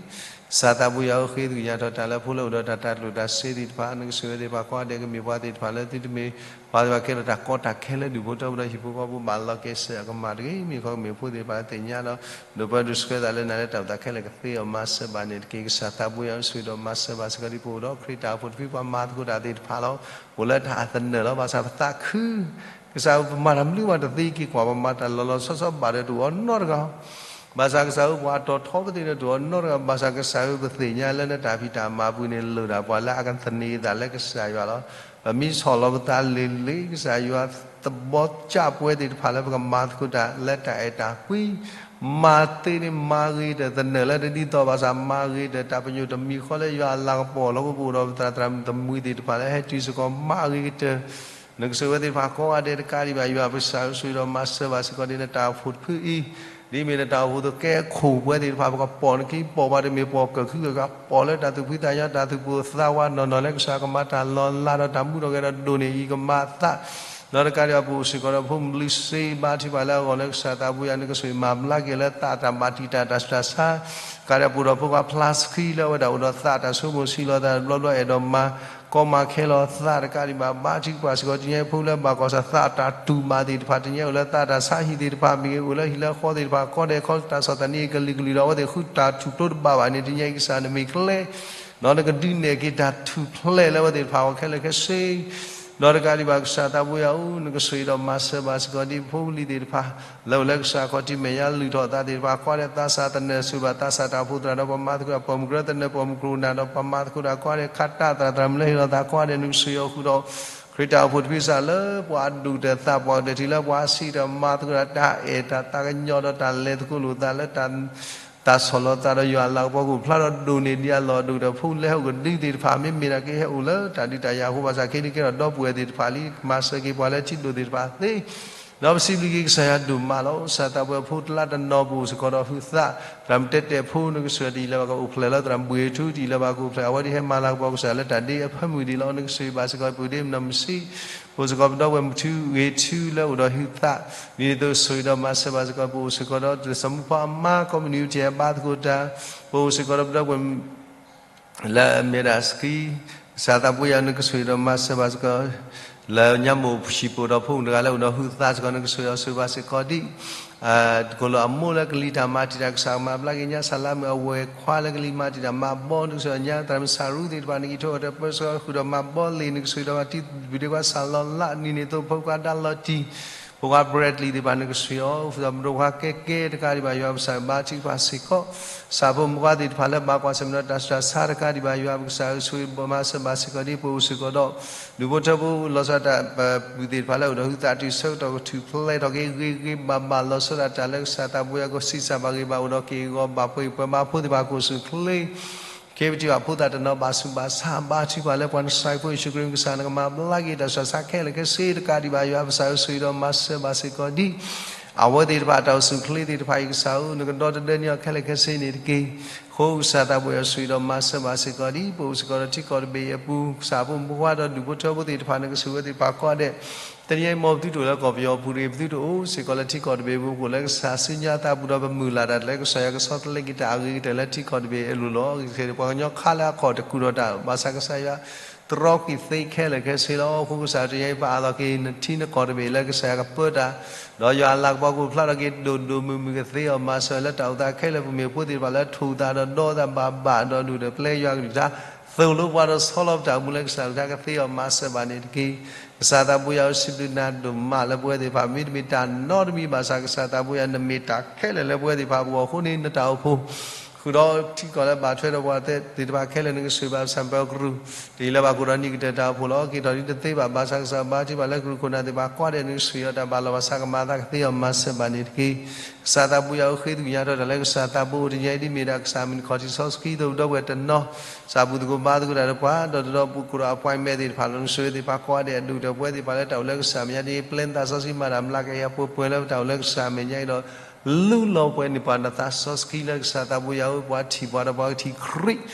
ကစၢ်သးဘိယွၤဧၢ ဃ့သကွံၢ်ညါထီၣ်တၢ်လၢဖိလၢအိၣ်ဒီးတၢ်တၢ်ကျိၣ်တၢ်စ့သ့ၣ်တဖၣ် နကဆိၣ်ဂ့ၤအဝဲသ့ၣ်တဖၣ် ကိးဂၤဒဲး ကမ့ၢ်ပှၤသ့ၣ်တဖၣ်လၢသုတမ့ၢ် ပှၤသ့ၣ်တဖၣ်ကဲထီၣ်တၢ်ကီတၢ်ခဲလၢဒူၣ်ဖိထၢဖိဒီးဟံၣ်ဖိဃီဖိဘၣ်လီၤကဲစၢးအကမၣ်တဂ့ၤ, မ့ၢ်ခီကမ့ၢ်ဖိသ့ၣ်တဖၣ်လၢသ့ၣ်ညါဒီး ဒိးပၢဒိးဆှၢသးလၢနၤလၢတၢ်အိၣ်သးခဲလၢာ်ကသ့အီၤမၤစၢၤဘၣ်န့ၣ်တက့ၢ်. ကစၢ်သးဘိယွၤဆိၣ်ဂ့ၤဒီးမၤစၢၤဘၣ်စ့ၢ်ကီးဒံး ပအိၣ်ဒီးခရံာ်တၢ်အိၣ်ဖှိၣ်တဖုပှၤမၤသကိးတၢ်သ့ၣ်တဖၣ်လီၤ. အိၣ်လၢတၢ်အသနၢၣ်လီၤ. ဘၣ်ဆၣ်ပသးခု ကစၢ်ဧၢ ပမၤတၢ်မနုၤမးတသ့က့ၤကွၢ်, ပမၤတၢ်လီၤလီၤဆီဆီဘၣ်ဒီးတအိၣ်နီတဂၤ ဘၣ်ဆၣ်ကစၢ်ဧၢ ပှၤတီၤထီပသ့ၣ်ဒီးတအိၣ်နီတဂၤ, ဘၣ်ဆၣ်ကစၢ်ဧၢ ပသ့ၣ်ညါလၢနတၢ်ဖံးတၢ်မၤပူၤန့ၣ် လၢၢ်တၢ်ပှၤလၢအကသန့ၤအသးလၢကစၢ်ယွၤလီၤ. ပမ့ၢ်ဆီၣ်လီၤပသးလၢာ်လၢာ် ကစၢ်ယွၤသဘီကၢ်ပဝဲသ့ၣ်တဖၣ်လၢပကမၤသကိးတၢ်လၢတၢ်အဲၣ်တၢ်ကွံ, မၤသ့န့ၣ်မၤဂ့ၤတၢၢ် သနၢၣ်လၢတဒ်သိးဘၣ်ဆၣ် မၤဂ့ၤတၢၢ် တၢ်ပညိၣ်တမံၤဃီလၢယွၤအလၤကပီၤလီၤ. ပအိၣ်ဒီးပသရၣ်သရၣ်မုၣ်သရၣ်မုၣ်သ့ၣ်တဖၣ်လၢဟဲတုၤစ့ၢ်ကီး မၤဂ့ၤကတၢၢ် နကဆိၣ်ဂ့ၤဝဲသ့ၣ်တဖၣ် ကိးဂၤဒဲးတကးဒံးဘၣ် ယွၤပကစၢ်ဧၢ ဆိၣ်ဂ့ၤဒီးမၤစၢၤဘၣ်စ့ၢ်ကီးဒံး နတၢ်အိၣ်ဖှိၣ်တဖုအံၤ, ဒ်မ့ၢ်နတၢ်အိၣ်ဖှိၣ်သကဲခိၣ်ပဝဲသ့ၣ်တဖၣ် ပကပိာ်နခံပိာ်ပှၤတမ့ၢ်ပိာ်ကၢၢ်ခုကကး ပိာ်လၢတၢ်သူၣ်ဖှံသးညီတၢ်သူၣ်ပိၢ်သးဝးနီၢ်နီၢ်လၢကစၢ်ကမၤတၢ်လီၤလးဒီးတၢ်မူထီၣ်ကဲၤဒီးဒိၣ်န့ၢ်အံၤကမၤသး ဒီးတကးဒံးဘၣ် ပအိၣ်စ့ၢ်ကီးဒီးဖိမုၣ်လုၢ်စ့ဘါထုကဖၣ်လၢအဂီၢ်လၢကစၢ်သးဘိယွၤ နကဆိၣ်ဂ့ၤမၤဘျါက့ၤလၢသးတၢ်ဘၣ်တံာ်တာ်တၢ်ဆူးတၢ်ဆါ တကးဒံးဘၣ် ပအိၣ်ဒီးဖိခွါဖျါစခံလၢအဝဲဒၣ်အိၣ်ဒီးသးတၢ်ဆိကမိၣ်ဆံးလီၤသးတဘျီဘျီ အဲၣ်ဒိးမၤကီမၤခဲလီၤသးတကးဒံးဘၣ် ဘါထုကဖၣ်စ့ၢ်ကီး တနံၤအံၤဖိလၢဘၣ်ကွၢ်ဆၢသးတၢ်တူၢ်ဘၣ်သ့ၣ်တဖၣ် တနံၤအံၤအိၣ်လၢသးတၢ်ဆါဟံၣ်သ့ၣ်တဖၣ် မ့ၢ်ဂ့ၤအိၣ်လၢဟံၣ်လၢဃီသ့ၣ်တဖၣ် ခီဒဲးခီတၢ်ဆီၣ်သနံးကလုာ်ကလုာ်ဒီး အဝဲသ့ၣ်ဃုတၢ်ထူၣ်ဖျိတဘၣ်ဘၣ်န့ၣ် တနံၤအံၤကစၢ်နမ့ၢ်ကျဲ ဒီးနကဒုးနဲၣ်က့ၤတၢ်ထူၣ်ဖျဲးလၢအဝဲသ့ၣ်တဖၣ်အဂီၢ်ခဲလၢာ်ခဲဆ့ ဒီးတကးဒံးဘၣ် ကစၢ်သးဘိယွၤဧၢ နကဆိၣ်ဂ့ၤဒီးမၤစၢၤဘၣ်စ့ၢ်ကီးဒ်ဖိလံၤသ့ၣ်တဖၣ် လၢအိၣ်လၢကစၢ်ခီၣ်ထံးမဲာ်ညါလုၢ်ထီၣ်အသးသ့ၣ်တဖၣ် ကိးဂၤဒဲးသးစၢ်သနၢၣ်ဆူၣ်ဘၣ်သးစၢ်တၢ်အိၣ်ဖှိၣ်သရၣ်ဒီးပှၤမၤသကိးတၢ် ပိာ်မုၣ်ကရၢသနၢၣ် ပိာ်မုၣ်ကရူၢ်နၢ်ဒီးပှၤမၤသကိးတၢ် ကိးဂၤဒဲးခးတၢ်သရၣ်သရၣ်မုၣ်လၢဟ့ၣ်လီၤသး ကိးဂၤဒဲးနကဆိၣ်ဂ့ၤအီၤဃုာ်ဒီး ခရံာ်တၢ်အိၣ်ဖှိၣ်တဖုစးလၢပှၤဒူၣ်တၢ်သးပှၢ်ကတၢၢ် ထံလၢပှၤစံးတၢ်မၤသကိးတၢ် တၢ်အဲၣ်တၢ်သးကညီၤဒီးတၢ်လဲၤသကိးလိာ်သးလၢ တၢ်ဆီၣ်လီၤသးဒီးယွၤအလၤကပီၤကအိၣ်ဖျါဒီးဒိၣ်န့ၢ်ဒံးအလီၢ်အဒိၣ်ကတၢၢ် ဖိလၢဟဲအိၣ်ကဒုသ့ၣ်တဖၣ် မ့မ့ၢ်ဒၣ်ကဟဲအိၣ်လၢတၢ်ဒုးတၢ်ယၤအဃိ ဘၣ်ဆၣ်ခဲအံၤန့ၣ်ကဲထီၣ်ဒီပုၢ်ဝဲၢ်သ့ၣ်တဖၣ်လံ ကမၤစၢၤက့ၤပှၤလၢထံဒိၣ်သ့ၣ်တဖၣ်သ့ ဒီးပစံးဘျုးက့ၤကစၢ်ယွၤဒိၣ်မးလီၤ. ကစၢ်သးဘိယွၤဖိတလါတနီၤ ပအိၣ်စ့ၢ်ကီးဒီးဟုးသး သရၣ်မုၣ်တဲတဲဖိ နကဆိၣ်ဂ့ၤတအံၤလၢၤဘၣ်ကအိၣ်ဖျဲၣ်လီၤ သရၣ်မုၣ်ဘှ့ၣ်ထူတအံၤလၢၤဘၣ်ကအိၣ်ဖျဲၣ် အဝဲဒၣ်ဟဲမၤလၤကပီၤကစၢ်လၢတၢ်ဒ့အဖၢမုၢ်ဒံးလီၤ. နကဆိၣ်ဂ့ၤဘၣ်စ့ၢ်ကီး ပုၢ်ဒ့မနီၢ်မုၢ်ဆံး ပအိၣ်စ့ၢ်ကီးပဒီပုၢ်ဝဲၢ်မုၣ်ထူဂ့ၤထူလၢအိၣ်ဒီးဟုးသး ဒ်န့ၣ်အသိးဆိၣ်ဂ့ၤဒီးမၤစၢၤဘၣ်စ့ၢ်ကီး ပအိၣ်စ့ၢ်ကီးဒီးစီၤမူဖီအမါ ကီၢ်မုၢ်နံၤအူထံအဘါသကိးတၢ် ပအိၣ်စ့ၢ်ကီးဒီးပဒီပုၢ်ဝဲၢ် လၢအမ့ၢ်ဒၣ်စကံ ကစၢ်သးဘိယွၤ နကဆိၣ်ဂ့ၤဒီးမၤစၢၤဘၣ်စ့ၢ်ကီး လၢညါမိၢ်ဟံၣ်ပအိၣ်ဒီးဖိမုၣ်တဂၤလၢအိၣ်ဒီးဟုးသးစ့ၢ်ကီး နကဆိၣ်ဂ့ၤအီၤဆိၣ်ဂ့ၤဘၣ်စ့ၢ်ကီးဒံး ကိၣ်လီၤအမိၢ်လၢကလံၤတၢ်မၤတံာ်တာ်ကစၢ်ကမၤဘျါက့ၤညါ စၢ်လါမုၣ်အဝဲၢ်ခွါလၢကလံၤမၤတံာ်တာ်မၤဘီ နကဆိၣ်ဂ့ၤညါ သရၣ်မုၣ်စၢ်ရူသ့ၣ်တဖၣ် နကထီၣ်အီၤတပၢဆှၢဃုာ်ဒီးမၤဘီလံာ် နကဆိၣ်ဂ့ၤဒီးမၤတံာ်ဘုၣ်ဒ့ခွါစၢ်လီၤလး ဒ်န့ၣ်အသိးဖိခွါဒါလီၤတံၢ် ဖိခွါ Bradley သ့ၣ်တဖၣ် နကဆိၣ်ဂ့ၤအီၤ ဃုာ်ဒီးပဒိၣ်ခွါကဲကဲတကးဒံးဘၣ် ယွၤပကစၢ်ဘါထုကဖၣ်စ့ၢ်ကီး ကစၢ်ဖိမုၣ်ခွါသ့ၣ်တဖၣ်လၢဘၣ်ကွၢ်ဆၢၣ်မဲာ်ဒီးတၢ်ဆူးတၢ်ဆါတကးဒံးဘၣ် ယွၤပကစၢ်ဧၢ ဆိၣ်ဂ့ၤဘၣ်မၤစၢၤဘၣ်စ့ၢ်ကီးဒ် ပအိၣ်စ့ၢ်ကီးဒီး ဒူၣ်ဖိထၢဖိလီၤဆီဒၣ်တၢ် ပပုၢ်သ့ၣ်တဖၣ်လၢအိၣ်ဒီးဟုးသးတုၤဆၢကတီၢ်ကထူၣ်ဖျဲးထီၣ်က့ၤဂ့ၤဂ့ၤဘၣ်ဘၣ်လီၤဆီဒၣ်တၢ်လၢကစၢ်သးဘိယွၤကဆံးစၢ်ဘၣ်ဂ့ၤဘၣ် အိၣ်ဒီးက့ၢ်ဂီၤဘၣ်ပှ့ၤပှဲၤဘၣ်ဖိသ့ၣ်တဖၣ်ကအိၣ်ဆူၣ်အိၣ်ချ့ ခ့ပထံၣ်ဘၣ်ဖိသၣ်တနီၤဘၣ်ဆူးဘၣ်ဆါ ဘါထုကဖၣ်လၢပှၤနစၤရ့းဖိယ့ၣ်ၡူးခရံာ် ကစၢ်နကမၤဘျါက့ၤတၢ်ဆူးတၢ်ဆါခဲလၢာ်ခဲဆ့တကးဒံးဘၣ် ယွၤပကစၢ်ဧၢ ဆိၣ်ဂ့ၤဒီးမၤစၢၤဘၣ်စ့ၢ်ကီးဒ် အဝဲသ့ၣ်တဖၣ်အတၢ်အိၣ်ဆူၣ်အိၣ်ချ့သ့ၣ်တဖၣ်အံၤ ကစၢ်ဧၢ နကဒီတဒၢန့ၢ်အီၤခဲလၢာ်ခဲဆ့န့ၣ်တက့ၢ်. အဃိကစၢ်သးဘိယွၤ ဆိၣ်ဂ့ၤဒီးမၤစၢၤဘၣ်စ့ၢ်ကီးဒ် ပအိၣ်စ့ၢ်ကီးဒီးထံကီၢ်တဘ့ၣ်အံၤအပူၤ ကစၢ်ဖိမုၣ်ဖိခွါဒီးဒူၣ်ဖိထၢဖိသ့ၣ်တဖၣ် နကဆိၣ်ဂ့ၤဝဲသ့ၣ်တဖၣ်ကိးဂၤဒဲး တနံၤအံၤ မ်ပသုတအိၣ်လၢကီၢ်ပယီၤပူၤတဂ့ၤ ပသုတအိၣ်စ့ၢ်ကီးလၢထံကီၢ်တဘ့ၣ်အပူၤ ပအိၣ်လၢကစၢ်စုညါသးပူၤဒီးပမုၢ်လၢ်တၢ်လၢ ကစၢ်ယွၤကဆီတလဲက့ၤတၢ်အဂ့ၤကတၢၢ်လၢထံကီၢ်တဘ့ၣ်အလိၤလီၤ. ဂ့ၤကတၢၢ် ပှၤကညီခါလၢအကီၢ်တကူၣ်ထီၣ်တၢ် ဘၣ်ဆၣ်ကစၢ်ယွၤ တြီက့ၤသ့ခဲလၢာ်ခဲဆ့လီၤ. အဃိကစၢ်တနံၤအံၤ ပအးလီၤက့ၤနထံနကီၢ်တဘ့ၣ်လၢကစၢ်ယွၤကပၢတၢ် ဒီးယွၤအလၤကပီၤကအိၣ်ဖျါထီၣ်က့ၤဒိၣ်ဒိၣ်မုၢ်မုၢ်ကသ့အီၤမၤစၢၤလၢတၢ်အိၣ်သးခဲလၢာ် ပမ့ၢ်ဖိသ့ၣ်တဖၣ်လၢထိၣ်သးဒီးဒီသးဘၣ်ဘၣ်ဒီးဒိၣ်ဒီးပျဲယွၤကလုၢ်ကထါ သိၣ်လိပှၤဒီးဆီလီၤပတၢ်အိၣ်မူလၢကစၢ်ကလုၢ်ကထါကသ့အီၤမၤစၢၤဘၣ်န့ၣ်တက့ၢ်. ကစၢ်သးဘိယွၤဧၢ စံးဘျုးနၤဒိၣ်မးလၢပဝဲသ့ၣ်တဖၣ် မ့တမ့ၢ်တၢ်နီတမံၤဘၣ်ဆၣ် ကစၢ်သးဘိယွၤ နမ့ၢ်တၢ်ခဲလၢာ်လၢပဝဲသ့ၣ်တဖၣ်အဂီၢ်အဃိန့ၣ် နတၢ်အိၣ်ဖှိၣ် ဃုာ်ဒီးထံကီၢ်လၢဘၣ်ထွဲဒီးပှၤသ့ၣ်တဖၣ်ခဲလၢာ် နကဆိၣ်ဂ့ၤဘၣ် ဆၣ်ပၢၤကရူၢ်, တယံာ်လၢဘၣ်ကိၢ်ဒီးနံၣ်ကတၢၢ်တၢ်အိၣ်ဖှိၣ်လီၤ. က့ၤထီၣ်ဒ်တသ့ဘၣ် ဘၣ်ဆၣ်ကစၢ်ဘါထုကဖၣ်လၢကရူၢ်ခိၣ်နၢ်သ့ၣ်တဖၣ်ကိးဂၤဒဲး နကဆိၣ်ဂ့ၤအီၤတၢ်ဘၣ်လီၤဘၣ်ဆၣ်ကမၤအသးကသ့အီၤ မၤစၢၤဘၣ်န့ၣ်တက့ၢ်. ကစၢ်သးဘိယွၤဧၢ ဃ့သကွံာ်ညါထီၣ်တၢ်လၢကစၢ်သးဘိအိၣ်တနံၤအံၤ ဒ်မ့ၢ်ဒၣ်ကစၢ်မုၢ်နံၤခီၣ်ထံးစီဆှံသိးဒီပုၢ်ဝဲၢ်တနီၤ, ကစၢ်ဘူၣ်သကိးဘါသကိးတၢ်ဒီးပှၤ ဒီးတဒီပုၢ်ကိၢ်ဒီး appointment သ့ၣ်တဖၣ်လီၤ. နကဆိၣ်ဂ့ၤသ့ၣ်တဖၣ်ကိးဂၤဒဲး အဒိၣ်ကတၢၢ်ပဝဲသ့ၣ်တဖၣ်လၢတၢ်အိၣ်လၢကစၢ်မဲာ်ညါ ဒ်ပျဲနသးစီဆှံမၤတၢ်မျးကယၤပှဲၤပှဲၤလၢတၢ်အိၣ်လၢကစၢ်မဲာ်ညါအံၤဒီး လူလီၤပှဲၤန့ၢ်ပှၤနသးစီဆှံလၢ ကစၢ်သးဘိယွၤဧၢ ပှၤထံၣ်ပှၤဒီးပှၤကထံၣ်ခရံ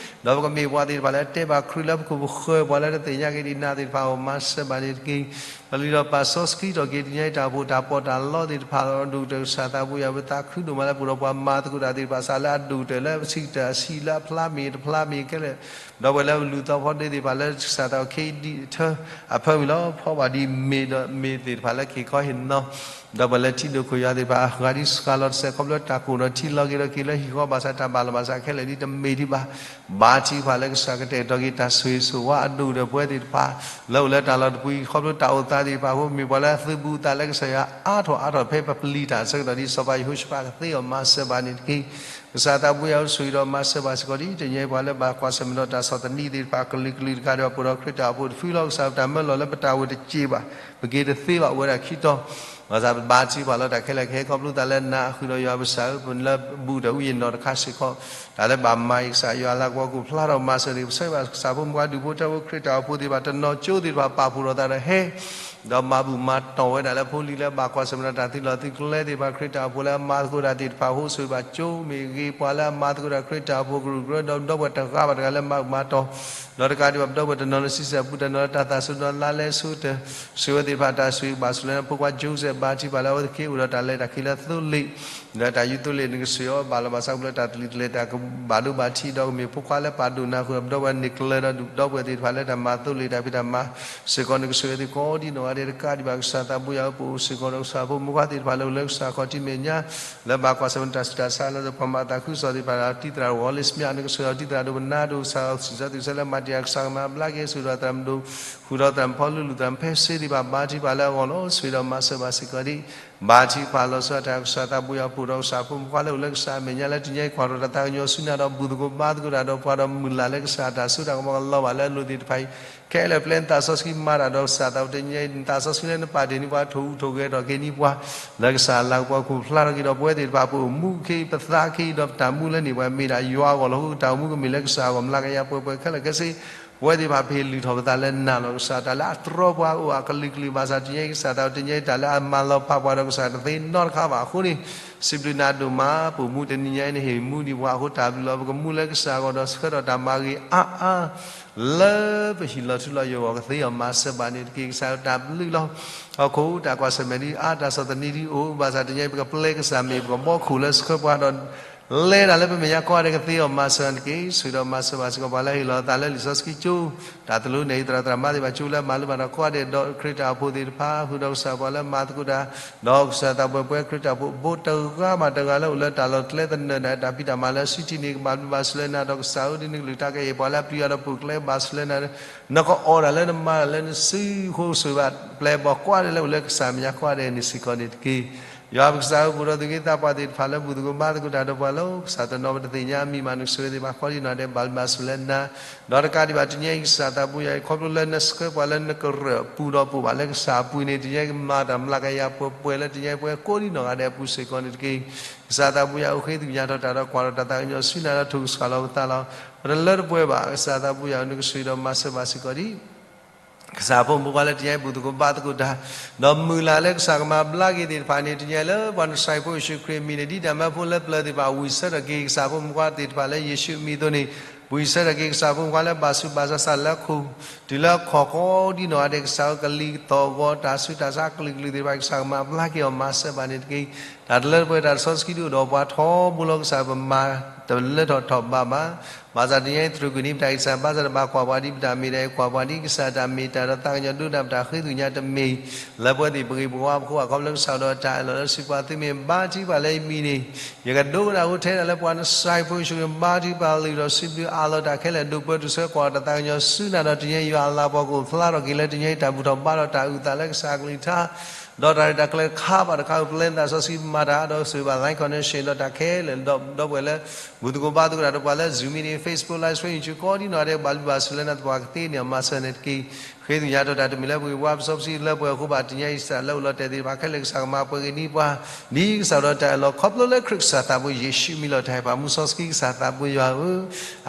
ာ်, ဒီးပကမ့ၢ်ပှၤသ့ၣ်တဖၣ်လၢအတဲဘၣ်ခရံာ်လၢပခိၣ်ပဃၢၤ ပှၤလၢတသ့ၣ်ညါက့ၤဒံးနၤသ့ၣ်တဖၣ်အဂီၢ် မၤစၢၤဘၣ်န့ၣ်တက့ၢ်. ပလံၤဒီးပာ်စီဆှံထီၣ်က့ၤတနံၤအံၤ တၢ်အိၣ်ဖှိၣ်တၢ်ပီးတၢ်လီသ့ၣ်တဖၣ်လီၤ. အဒိၣ်ကတၢၢ်ကစၢ်သးဘိယွၤ ပသးခုဒိၣ်မးလၢပအိၣ်ဒီးပှၤမၤသကိးတၢ်သ့ၣ်တဖၣ် စးလၢအဒိၣ်ကတၢၢ်လၢပဆံးတၢ်ဆံးလၢအဖျါမ့ၢ်တဖျါမ့ၢ်ခဲလၢာ် ဒီပုၢ်ဝဲၢ်လၢပလူၤသီဖီဒ့သ့ၣ်တဖၣ်လၢ ကစၢ်သးအိၣ်ခ့ဒံးအထၢ အဖၢမုၢ်လီၤ. ဖီဘၣ်ဒ်မ့ၢ်ဒီးမ့ၢ်သ့ၣ်တဖၣ်လၢက့ၤခီဟ့ၣ်နီၤ ဒီပုၢ်ဝဲၢ်လၢထံဒိၣ်ခိၣ်ယွၤသ့ၣ်တဖၣ် အဂၤဒ်စှၤလီၤတစဲးခီဖျိတၢ်ကိၢ်ဒီးထံလီၤက့ၤဒီးက့ၤလၢဟံၣ်ဃီ ဘၣ်ဆၣ်တၢ်ဘၣ်လီၤဘၣ်ဆၣ်ခဲလၢာ်ဒ်တမ့ၢ်ဒံးဘၣ်. ဘါထုကဖၣ်လၢကစၢ်ကတဲာ်ကတီၤက့ၤတၢ်ဆိၣ်ဂ့ၤဆိၣ်ဝါအဒိၣ်ကတၢၢ်ပဝဲသ့ၣ်တဖၣ် လၢအိၣ်လၢတၢ်လီၢ်တပူၤအံၤ ခီဖျိတၢ်အိၣ်သးသ့ၣ်တဖၣ်အဃိ မ့ၢ်ပှၤလၢအသုးဘူးအသးလၢကစၢ်ယွၤအါထီၣ်အါထီၣ်ဖဲပပျံၤတၢ်အဆၢကတီၢ်ဒ်စီၤပၤယဟိၤၡဖးကသ့အီၤ မၤစၢၤဘၣ်န့ၣ်တက့ၢ်. ကစၢ်သးဘိယွၤဧၢ ဆိၣ်ဂ့ၤဒီးမၤစၢၤဘၣ်စ့ၢ်ကီးဒ်တနံၤအံၤ ပှၤလၢဘၣ်ကွၢ်ဆၢၣ်မဲာ်ဒီးတၢ်ဆီၣ်သနံးသ့ၣ်တဖၣ် ကလုာ်ကလုာ်တဂၤဒီး ပအိၣ်ဒီးခရံာ်တၢ်အိၣ်ဖှိၣ်တဖုလီၤ. ကစၢ်ပတၢ်မၢလီၤလၢပတၢ်အိၣ်တစဲးဘၣ် ပက့ၤတသ့ဘၣ် အိၣ်ဝဲဒၣ်ခံတီၤ ဘၣ်ဆၣ်ပဘါထုကဖၣ်လီၤတၢ်ခဲလၢာ်ခဲဆ့ ခီဖျိသးလၢနၤအဃုာ်ဒီးယွၤပစၢ်ဧၢ ပလၢဘူၣ်တၢ်အုၣ်ယံၤနီၢ်တခါစ့ၢ်ကီး တၢ်လၢဘၣ်မၤအံၤ ကစၢ်ယွၤအလၤကပီၤကအိၣ်ဖျါထီၣ်မၤစၢၤန့ၣ် ပဆၢဂ့ၤဘၣ်ကစၢ်ဖိမုၣ်ခွါဒူၣ်ဖိထၢဖိခရံာ်တၢ်အိၣ်ဖှိၣ်သ့ၣ်တဖၣ် တနီၤကၠိသ့ၣ်တဖၣ်ပာ်ဖှိၣ်ထီၣ်သးဒီးဟဲ ဒီးမၤဘူၣ်မၤတီၢ်ဝဲဒၣ်လၢဖိလံၤလၢ ဘၣ်ကွၢ်ဆၢၣ်မဲာ်ဒီးတၢ်သုးလီၢ်သုးကျဲသ့ၣ်တဖၣ် ခရံာ်တၢ်အိၣ်ဖှိၣ်လၢအမၤသကိးတၢ်သ့ၣ်တဖၣ်အဃိ ဆိၣ်ဂ့ၤဘၣ်ကၠိမ့ၢ်ဂ့ၤ ပှၤလၢအမၤသကိးတၢ်ခရံာ်တၢ်အိၣ်ဖှိၣ်ကရူၢ်ကရၢ ဒီးဒီပုၢ်ဝဲၢ်တဂၤဘၣ်တဂၤလၢမၤဘူၣ်မၤတီၢ် ဒီးတကးဒံးဘၣ် ဒီပုၢ်ဝဲၢ်တနီၤလၢဆံဆဲၣ်ပူတနီၤလၢလါလဲဆိတၢ် ဆိၣ်ဂ့ၤဝဲသ့ၣ်တဖၣ် တၢ်ဆိၣ်ဂ့ၤဘၣ်ဆိၣ်လၢနဖိခွါ Joseph ဘါထုကဖၣ်လၢအဝဲသ့ၣ်က့ၤအိၣ်ဒီးတၢ်လဲၤတၢ်က့ၤလၢသိလ့ၣ် လၢတၢ်ယူးသိလ့ၣ် နကဆိၣ်ဂ့ၤအီၤဘၣ်လီၤဘၣ်ဆၣ် ပှၤလၢတၢ်သလံၤတလဲၤတၢ်ကဘၣ်ဒိဘၣ်ထံးဒီးကမ့ၢ်ဖိခွါလၢပာ်ဒိၣ်နၤဃုာ်ဒီး ပဒီပုၢ်ဝဲၢ်န့ၢ်ကျၢၤဒီးဒူၣ်ဒီပုၢ်ဝဲၢ်သ့ၣ်တဖၣ်လၢတၢ်မၤသိလ့ၣ်တၢ်ဖံးတၢ်မၤ စ့ၢ်ကီး နကဆိၣ်ဂ့ၤသ့ၣ်ကိးဒံနီၢ်ဂၤဒဲးတကးဒံးဘၣ် ကစၢ်သးဘိယွၤဧၢ ပအိၣ်စ့ၢ်ကီးဒီးကစၢ်ဖိမုၣ်ခွါသ့ၣ်တဖၣ်လၢအိၣ်လၢကစၢ်ခီၣ်ထံးမဲာ်ညါ လၢဘၣ်ကွၢ်ဆၢၣ်မဲာ်တၢ်ဆူးတၢ်ဆါလၢပှၤမၤသးခုကစီၣ်သ့ၣ်တဖၣ် တံၤသရၣ် Wallace မ့ၢ် နကဆိၣ်ဂ့ၤအီၤတံၤသရၣ်ဒိၣ်ပနါဒိၣ် ကစၢ်စံးဆၢသုးဆၢလၢမၤတ့ၢ်အကစၢ်ကမၤဘျါက့ၤ ဆိၣ်ဂ့ၤဒီးသရၣ်မုၣ်ဒိၣ် ဃုာ်ဒီးသရၣ်မုၣ်ဖီလူလူ သရၣ်မုၣ်ဖဲစ့သ့ၣ်တဖၣ် ဘါထုကဖၣ်လၢအဂီၢ်လီၤ. ဆိၣ်ဂ့ၤဒီးမၤစၢၤဘၣ်စ့ၢ်ကီးဒံး ဘါထုကဖၣ်လီၤဆီဒၣ်တၢ် ကစၢ်သးဘိယွၤ ပအိၣ်ဒီးကစၢ်ဖိမုၣ်ခွါလၢအိၣ်လၢကစၢ်အမဲာ်ညါလၢတနံၤအံၤ ကွၢ်ထီၣ်တၢ်သးကညီၤဆူနၤဒီး ဘူၣ်သကိးဘါသကိးတၢ်ဒီးပှၤဒီးမုၢ်လၢ်လၢကစၢ်တၢ်စိတၢ်ကမီၤကလီၤဘၣ်လၢအလိၤသ့ၣ်တဖၣ်အံၤ ခဲလၢာ်ပျဲနသးစီဆှံမၤတၢ်ဒီးကစၢ်သးအိၣ်တနံၤအံၤ နသးစီဆှံလၢနပာ်တ့ၢ်န့ၢ်ပှၤထိၣ်ဟူးထိၣ်ဂဲၤထီၣ်က့ၤန့ၢ်ပှၤ လၢကစၢ်အလၤကပီၤကအိၣ်ဖျါထီၣ်က့ၤဒီးပဝဲသ့ၣ်တဖၣ် ပအိၣ်မူက့ၤ ပသးက့ၤဒီးပတၢ်မူလၢန့ၢ်ပှၤမ့ၢ်ဒၣ်ယွၤအဂီၢ်လီၤ. အဃိတၢ်အိၣ်မူကမ့ၢ်လၢကစၢ်အဂီၢ် မျးကယၤပှဲၤပှဲၤခဲလၢာ်ခဲဆ့ ပဝဲသ့ၣ်တဖၣ်ပဟ့ၣ်လုၢ်ထီၣ်ပသးလၢနၤလီၤ. ကစၢ်တၢ်လၢအတြီပှၤအိၣ်အကလုာ်ကလုာ်ဘၣ်ဆၣ် တနံၤအံၤကစၢ်သးအိၣ်တနံၤအံၤ တၢ်လၢအမၤလီၤဖးပှၤဒီးကစၢ်တသ့နီတခါဘၣ်အဃိန့ၣ် စံးဘျုးနၤဒိၣ်မး ပအိၣ်မူတနံၤညါအံၤနဟ့ၣ်မူဒံးပှၤအဃိတၢ်ဘျုးလီၤ. ပကမူလၢကစၢ်အဂီၢ်ဒီးဆှၢထီၣ်တၢ်မၤဂ့ၤအါအါ လၢပဟံၣ်လီၤထူလီၤယိာ်အဂီၢ်ကသ့အီၤ မၤစၢၤဘၣ်န့ၣ်တက့ၢ်. ကစၢ်တၢ်ဘျုးလီၤ. ဟီၣ်ခိၣ်တၢ်ကွၢ်ဆၢၣ်မဲာ်ဒ်အါ တၢ်ဆီၣ်သနံးဒ်အိၣ် ဘၣ်ဆၣ်တနံၤအံၤ ပကပျဲကစၢ်မ့ၢ်ပကဘီခိၣ်လၢဆှၢပှၤဒီး လဲၤတၢ်လၢပမဲာ်ညါကိးဂၤဒဲးကသ့အီၤ မၤစၢၤန့ၣ်တက့ၢ်. ဆိၣ်ဂ့ၤဒီးမၤစၢၤဘၣ်စ့ၢ်ကီး ပှၤလၢဟ့ၣ်လီၤအသးလၢလံာ်စီဆှံကၠိ တၢ်သိၣ်လိနဲၣ်အံၤ သရၣ်သရၣ်မါသ့ၣ်တဖၣ် ကၠိလၢအမၤလိဘၣ်ဒီးကိးဂၤဒဲး ဒီးခရံာ်တၢ်အိၣ်ဖှိၣ်သ့ၣ်တဖၣ် ဃုာ်ဒီးကစၢ်ပှၤလၢမၤသကိးတၢ် ဒီးကစၢ်သးပှဲၤပှဲၤ ခရံာ်တၢ်အိၣ်ဖှိၣ်ဘူးတဂၤဘၣ်တဂၤလၢအိၣ်လၢတၢ်လီၢ်ကျဲသနၢၣ်ဒၣ် တၢ်ဖံးတၢ်မၤလၢအစုထံၣ်န့ၣ် ကဘၣ်ဘျုးဘၣ်ဆိၣ်လၢနၤ ဒီးကစၢ်ဧၢ ဒ်နကလုၢ်တၢ်ကဟ့ၣ်ပှၤလၢအပျံၤအီၤဒီးပိာ်ကျဲဘၣ်ဆိၣ်လၢနၤ နကအီၣ်တၢ်လၢနမၤတၢ်လၢနစုအဃိ ဆိၣ်ဂ့ၤဘၣ်ပျဲဘၣ်ကိးဂၤဒဲးလၢအိၣ်လၢကစၢ်မဲာ်ညါကိးဂၤဒဲးန့ၣ်စ့ၢ်ကီးန့ၣ်တက့ၢ်. ယွၤပကစၢ်ဧၢ ပအိၣ်ဒီးသူၣ်က့သးပှၢ်သ့ၣ်တဖၣ်လၢဘူၣ်သကိးဘါသကိးတၢ်ဒီးပှၤလီၤ. ကစၢ်တနီၤပတသ့ၣ်ညါမံၤမး နကဆိၣ်ဂ့ၤသ့ၣ်တဖၣ်ကိးဒံနီၢ်ဂၤဒဲး ဘၣ်ဘျုးဘၣ်ဆိၣ်လၢနၤ ဒီးတကးဒံးဘၣ်တနံၤအံၤ ကစၢ်သးဘိယွၤအံၤ ခီဖျိလၢနဆှၢပှၤလၢနကရၢၢ်အပူၤဒီးပိာ်ဘၣ်လၢကစၢ်အပူၤန့ၣ် တနံၤအံၤကမၤတၢ်မျးကယၤပှဲၤပှဲၤလၢတနံၤအံၤပှဲၤကိးဒံနီၢ်ဂၤဒဲးအပူၤစ့ၢ်ကီးန့ၣ်တက့ၢ်. ကစၢ်သးဘိယွၤ အိၣ်ဃ့သကွံာ်ညါထီၣ်တၢ်ဒီးကွၢ်ထီၣ်တၢ်သးကညီၤဆူနၤဒီးထိၣ်ကစၢ်လီၤပသးလီၤ. ပတလၢတပှဲၤဘၣ် ကစၢ်သးဘိယွၤ နကဆိၣ်ဂ့ၤဒီးမၤစၢၤဘၣ်စ့ၢ်ကီးဒ် ကစၢ်ဖိမုၣ်ဖိခွါလၢတနံၤအံၤ ဘူၣ်သကိးဘါသကိးတၢ် ဒီးမုၢ်လၢ်လၢကစၢ်ကမၤဘျါက့ၤသ့ၣ်တဖၣ်န့ၣ် တနံၤအံၤလၢပှၤနစၢ်ဖိယ့ၣ်ၡူးခရံာ်အမံၤန့ၣ် ဒ်တၢ်မၢဖိလၢပျၢၤသ့ၣ်တဖၣ် ဝံၢ်ဆၢထီၣ်က့ၤကစၢ်ဖိမုၣ်ဖိခွါသ့ၣ်တဖၣ်လၢယ့ၣ်ၡူးအမံၤအသိးန့ၣ် ဝံၢ်ဆၢထီၣ်က့ၤကစၢ်ဖိမုၣ်ဖိခွါလၢဘၣ်ဆူးဘၣ်ဆါ စးလၢခိၣ် တုၤလၢခီၣ်ကိးဒံနီၢ်ဂၤဒဲး ကစၢ်ဧၢ ကလံၤကသီၣ်ဂီၤ တၢ်ဆူးတၢ်ဆါကလုာ်ကလုာ်သ့ၣ်တဖၣ် ကစၢ်ကမၤဘျါက့ၤအီၤ မၤစၢၤဘၣ်န့ၣ်တက့ၢ်. တၢ်တလၢတပှဲၤ တၢ်တစီဆှံဒုးအိၣ်ဒီးပှၤထီဘိလီၤ. ကစၢ်ပမၤတလၢထီၣ်ထီၣ်ဘးဘၣ် ဘၣ်ဆၣ်တနံၤအံၤ သရူးကွံာ်န့ၢ်ပတၢ်အံၣ်စၢ် ဘၣ်ဆၣ်ဒီးဘၣ်ကွၢ်ပှၤဒ်ပတၢ်မ့ၢ်တၢ်အံၤ ကွၢ်ပှၤဒ်ကစၢ်တၢ်မ့ၢ်တၢ်ဒီးသးကညီၤဒိဒၣ်ပတၢ်ဃ့သကွံာ်ညါတမ့ၢ် လၢပဝဲသ့ၣ်ပဂ့ၢ်ပဝါအဃိ အခီပညီလၢကစၢ်ဒီးတၢ်အၢၣ်လီၤလၢစံးပှၤသုမ့ၢ်ဘါထုကဖၣ်လၢယမံၤန့ၣ် ယကဒိကနၣ်ဃိထဲဒၣ်လၢပှၤနစၢ်ဖိယ့ၣ်ၡူးခရံာ် ဘါထုကဖၣ်လံဒီးစံးဘျုးအးလီၤတၢ်ခဲလၢာ် ဒိးပၢၤတုၤဆၢကွၢ်တၢ်သးကညီၤဆူနၤဒီး တနံၤအံၤယွၤအလၤကပီၤကအိၣ်ဖျါထီၣ်က့ၤလၢတနံၤအံၤ တၢ်ဘူၣ်ထီၣ်ဘါထီၣ်တၢ်အုၣ်သးလၢကစၢ်ကလုၢ်ကထါ ဒီးတၢ်ရဲၣ်တၢ်ကျဲၤတခါဘၣ်တခါ ပျဲလၢနသးစီဆှံမၤတၢ် ဒီးစၢၤဘၣ် line connection ဒီးတၢ်ခဲလၢာ် ဒီးပဝဲလၢ ဘူၣ်သကိးဘါသကိးတၢ်ဒီးပှၤလၢ Zoom meeting, Facebook live stream, YouTube ကိးဒံနီၢ်ဂၤဒဲး ဘၣ်လုၢ်ဘၣ်စၢၤလၢနသပှၢ်ကသ့န့ၣ် မၤစၢၤန့ၣ်တက့ၢ်. ဃ့သညါထီၣ်တၢ်တမံၤလၢပဂံၢ်ပှၤပစီပဆှံလၢပှဲၤအဃိဘၣ် တနံၤအံၤကစၢ်လၢအိၣ်လီၤတဲာ်သ့ၣ်တဖၣ်ခဲလၢာ် ကစၢ်ကမၤပှဲၤက့ၤန့ၢ်ပှၤ ဒ်ကစၢ်ဒီးတၢ်အၢၣ်လီၤ ခီဖျိလၢခရံာ်ကစၢ်သးဘိယ့ၣ်ၡူးမံၤလီၤတၢ်ဟဲပာ်မူစီဆှံကစၢ်သးဘိယွၤဧၢ,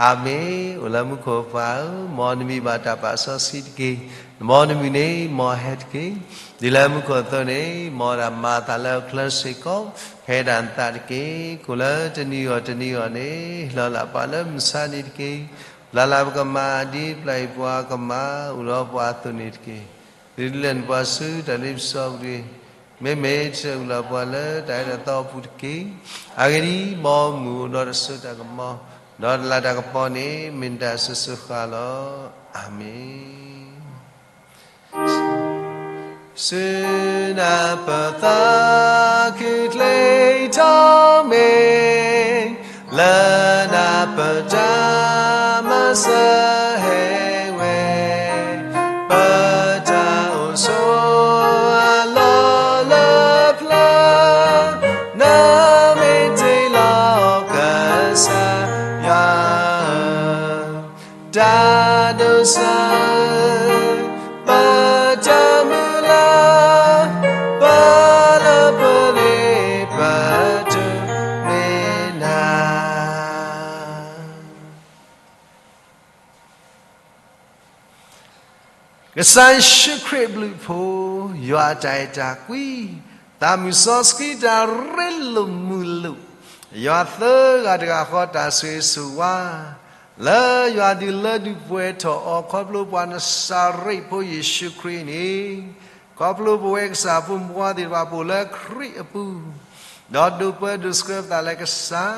အၤမ့ၣ်. အိၣ်လၢမူခိၣ်ပၢ်ဧၢ, မ်နမံၤဘၣ်တၢ်ပာ်စီဆှံတက့ၢ်. မ်နမုၢ်န့ၣ် မ်ဟဲတက့ၢ်. ဒ်လၢမူခိၣ်အသိးန့ၣ် မ်တၢ်မၤအသးလၢအချၢစ့ၢ်ကီး ကဟဲဒၣ်နသးတက့ၢ်. ကိၣ်လၢတနံၤအဂီၢ်တနံၤအဂီၢ်န့ၣ် ဟ့ၣ်လီၤလၢပှၤလၢမုၢ်ဆါနံၤတက့ၢ်. ပျၢ်လၢပကမၤဒ်ပျၢ်အံၤပှၤကမၤ အိၣ်ဒီးပှၤအသိးန့ၣ်တက့ၢ်. ဒုးလဲၢ်နပှၤဆူတၢ်လ့ပစီပူၤတဂ့ၤ. မ့မ့ၢ်တၢ်အုၣ်လီၤပှၤလၢတၢ်အဲၣ်တၢ်သီအပူၤတက့ၢ်. အဂ့ၢ်ဒ်အံၤ မ်မုၢ်အိၣ်ဒီးတၢ်စိတၢ်ကမီၤ, ဒီးတၢ်လၤတၢ်ကပီၤန့ၣ် မ့ၢ်နတၢ်စိၤစိၤဃၣ်ဃၣ်လီၤ. အၤမ့ၣ်. ဆူနၢ်ပၢၢ်သးခုချ့ထီၣ်မ့ၢ် လၢနၢ်ပၢၢ်တၢ်မၤစၢၤဟဲဝဲ, ပတၢ်အိၣ်ဆိးအလီၢ်လၢပျၢၤ, နမ့ၢ်တ့လီၤကစၢ်ယွၤဧၢ, တၢ်ဒိးစၢၤ ပတၢ်မုၢ်လၢ်, ပလၢပလ့ပတုၤမ့ၢ်နၤ. ကစၢ်ယ့ၣ်ၡူးခရံာ်အဘျုးအဖှိၣ်, ယွၤအတၢ်အဲၣ်တၢ်ကွံ, သးမုၢ်စီဆှံတၢ်ရ့လိာ်မုာ်လိာ်, ယွၤသၢဂၤတဂၤဃီတၢ်ဆိၣ်ဂ့ၤဆိၣ်ဝါ, လၢယွၤဒုးလၢဒုးပှဲၤထီၣ်အီၤ ခီဖျိပှၤနစၤရ့းဖိယ့ၣ်ၡူးခရံာ်န့ၣ်, ခီဖျိပဝဲကစၢ်ဖိမုၣ်ဖိခွါသ့ၣ်တဖၣ် ပအိၣ်လၢခရံာ်အပူၤ, ဒီးဒိးပၢဒိးဆှၢပသးလၢကစၢ်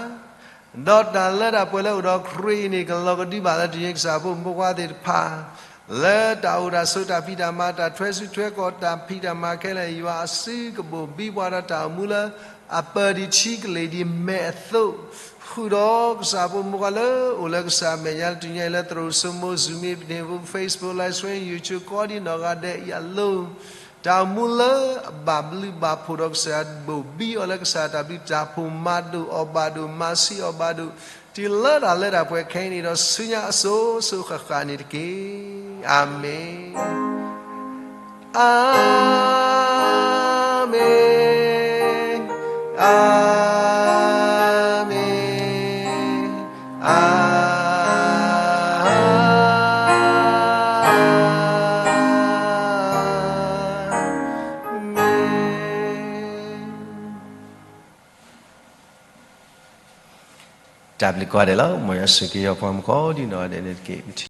ဒီးတၢ်လၢတၢ်ပှဲၤလၢအိၣ်ဒီးခရံာ်အံၤန့ၣ် ကလီၤကဒုဘၣ်လၢတၢ်ယွၤကစၢ်ဖိမုၣ်ဖိခွါသ့ၣ်တဖၣ်, လၢတၢ်အိၣ်တၢ်ဆိးတၢ်ဖံးတၢ်မၤ တၢ်ထွဲစုထွဲကီၢ်တၢ်ဖံးတၢ်မၤခဲလၢာ် ယွၤအစုကဘိၣ်ဘံပှၤဒီးတၢ်အိၣ်မူလၢအပၢ်ဒံးထံကလ့ၤဒံးမဲာ်အသိး, ဃုာ်ဒီးကစၢ်ဖိမုၣ်ဖိခွါလၢအိၣ်လၢကစၢ်အမဲာ်ညါလၢတနံၤညါအံၤလၢသရိာ်စိမိၢ် Zoom meeting, Facebook live stream, YouTube ကိးဒံနီၢ်ဂၤဒဲးအံၤအလိၤ တၢ်အိၣ်မူလၢအဘၣ်ဘျုးဘၣ်ဖှိၣ်ဒီးကစၢ်ယွၤဘိၣ်ဘံအီၤလၢကစၢ်တၢ်ဘျုးတၢ်ဖှိၣ် မၤဒိၣ်အီၤဘၣ်ဒိၣ် မၤဆံးအီၤဘၣ်ဒိၣ် တုၤလၢတၢ်လၢတၢ်ပှဲၤခဲအံၤန့ၣ်ဒီး ဆူညါအစိၤစိၤဃၣ်ဃၣ်န့ၣ်တက့ၢ်. အၤမ့ၣ်, အၤမ့ၣ်, အၤမ့ၣ်. တၢ်ဘျုးကိးဂၤဒဲးလီၤ. မ်ယွၤဆိၣ်ဂ့ၤက့ၤယွၤပှၤမုၣ်ကိးဒံနီၢ်ဂၤဒဲးန့ၣ်တက့ၢ်.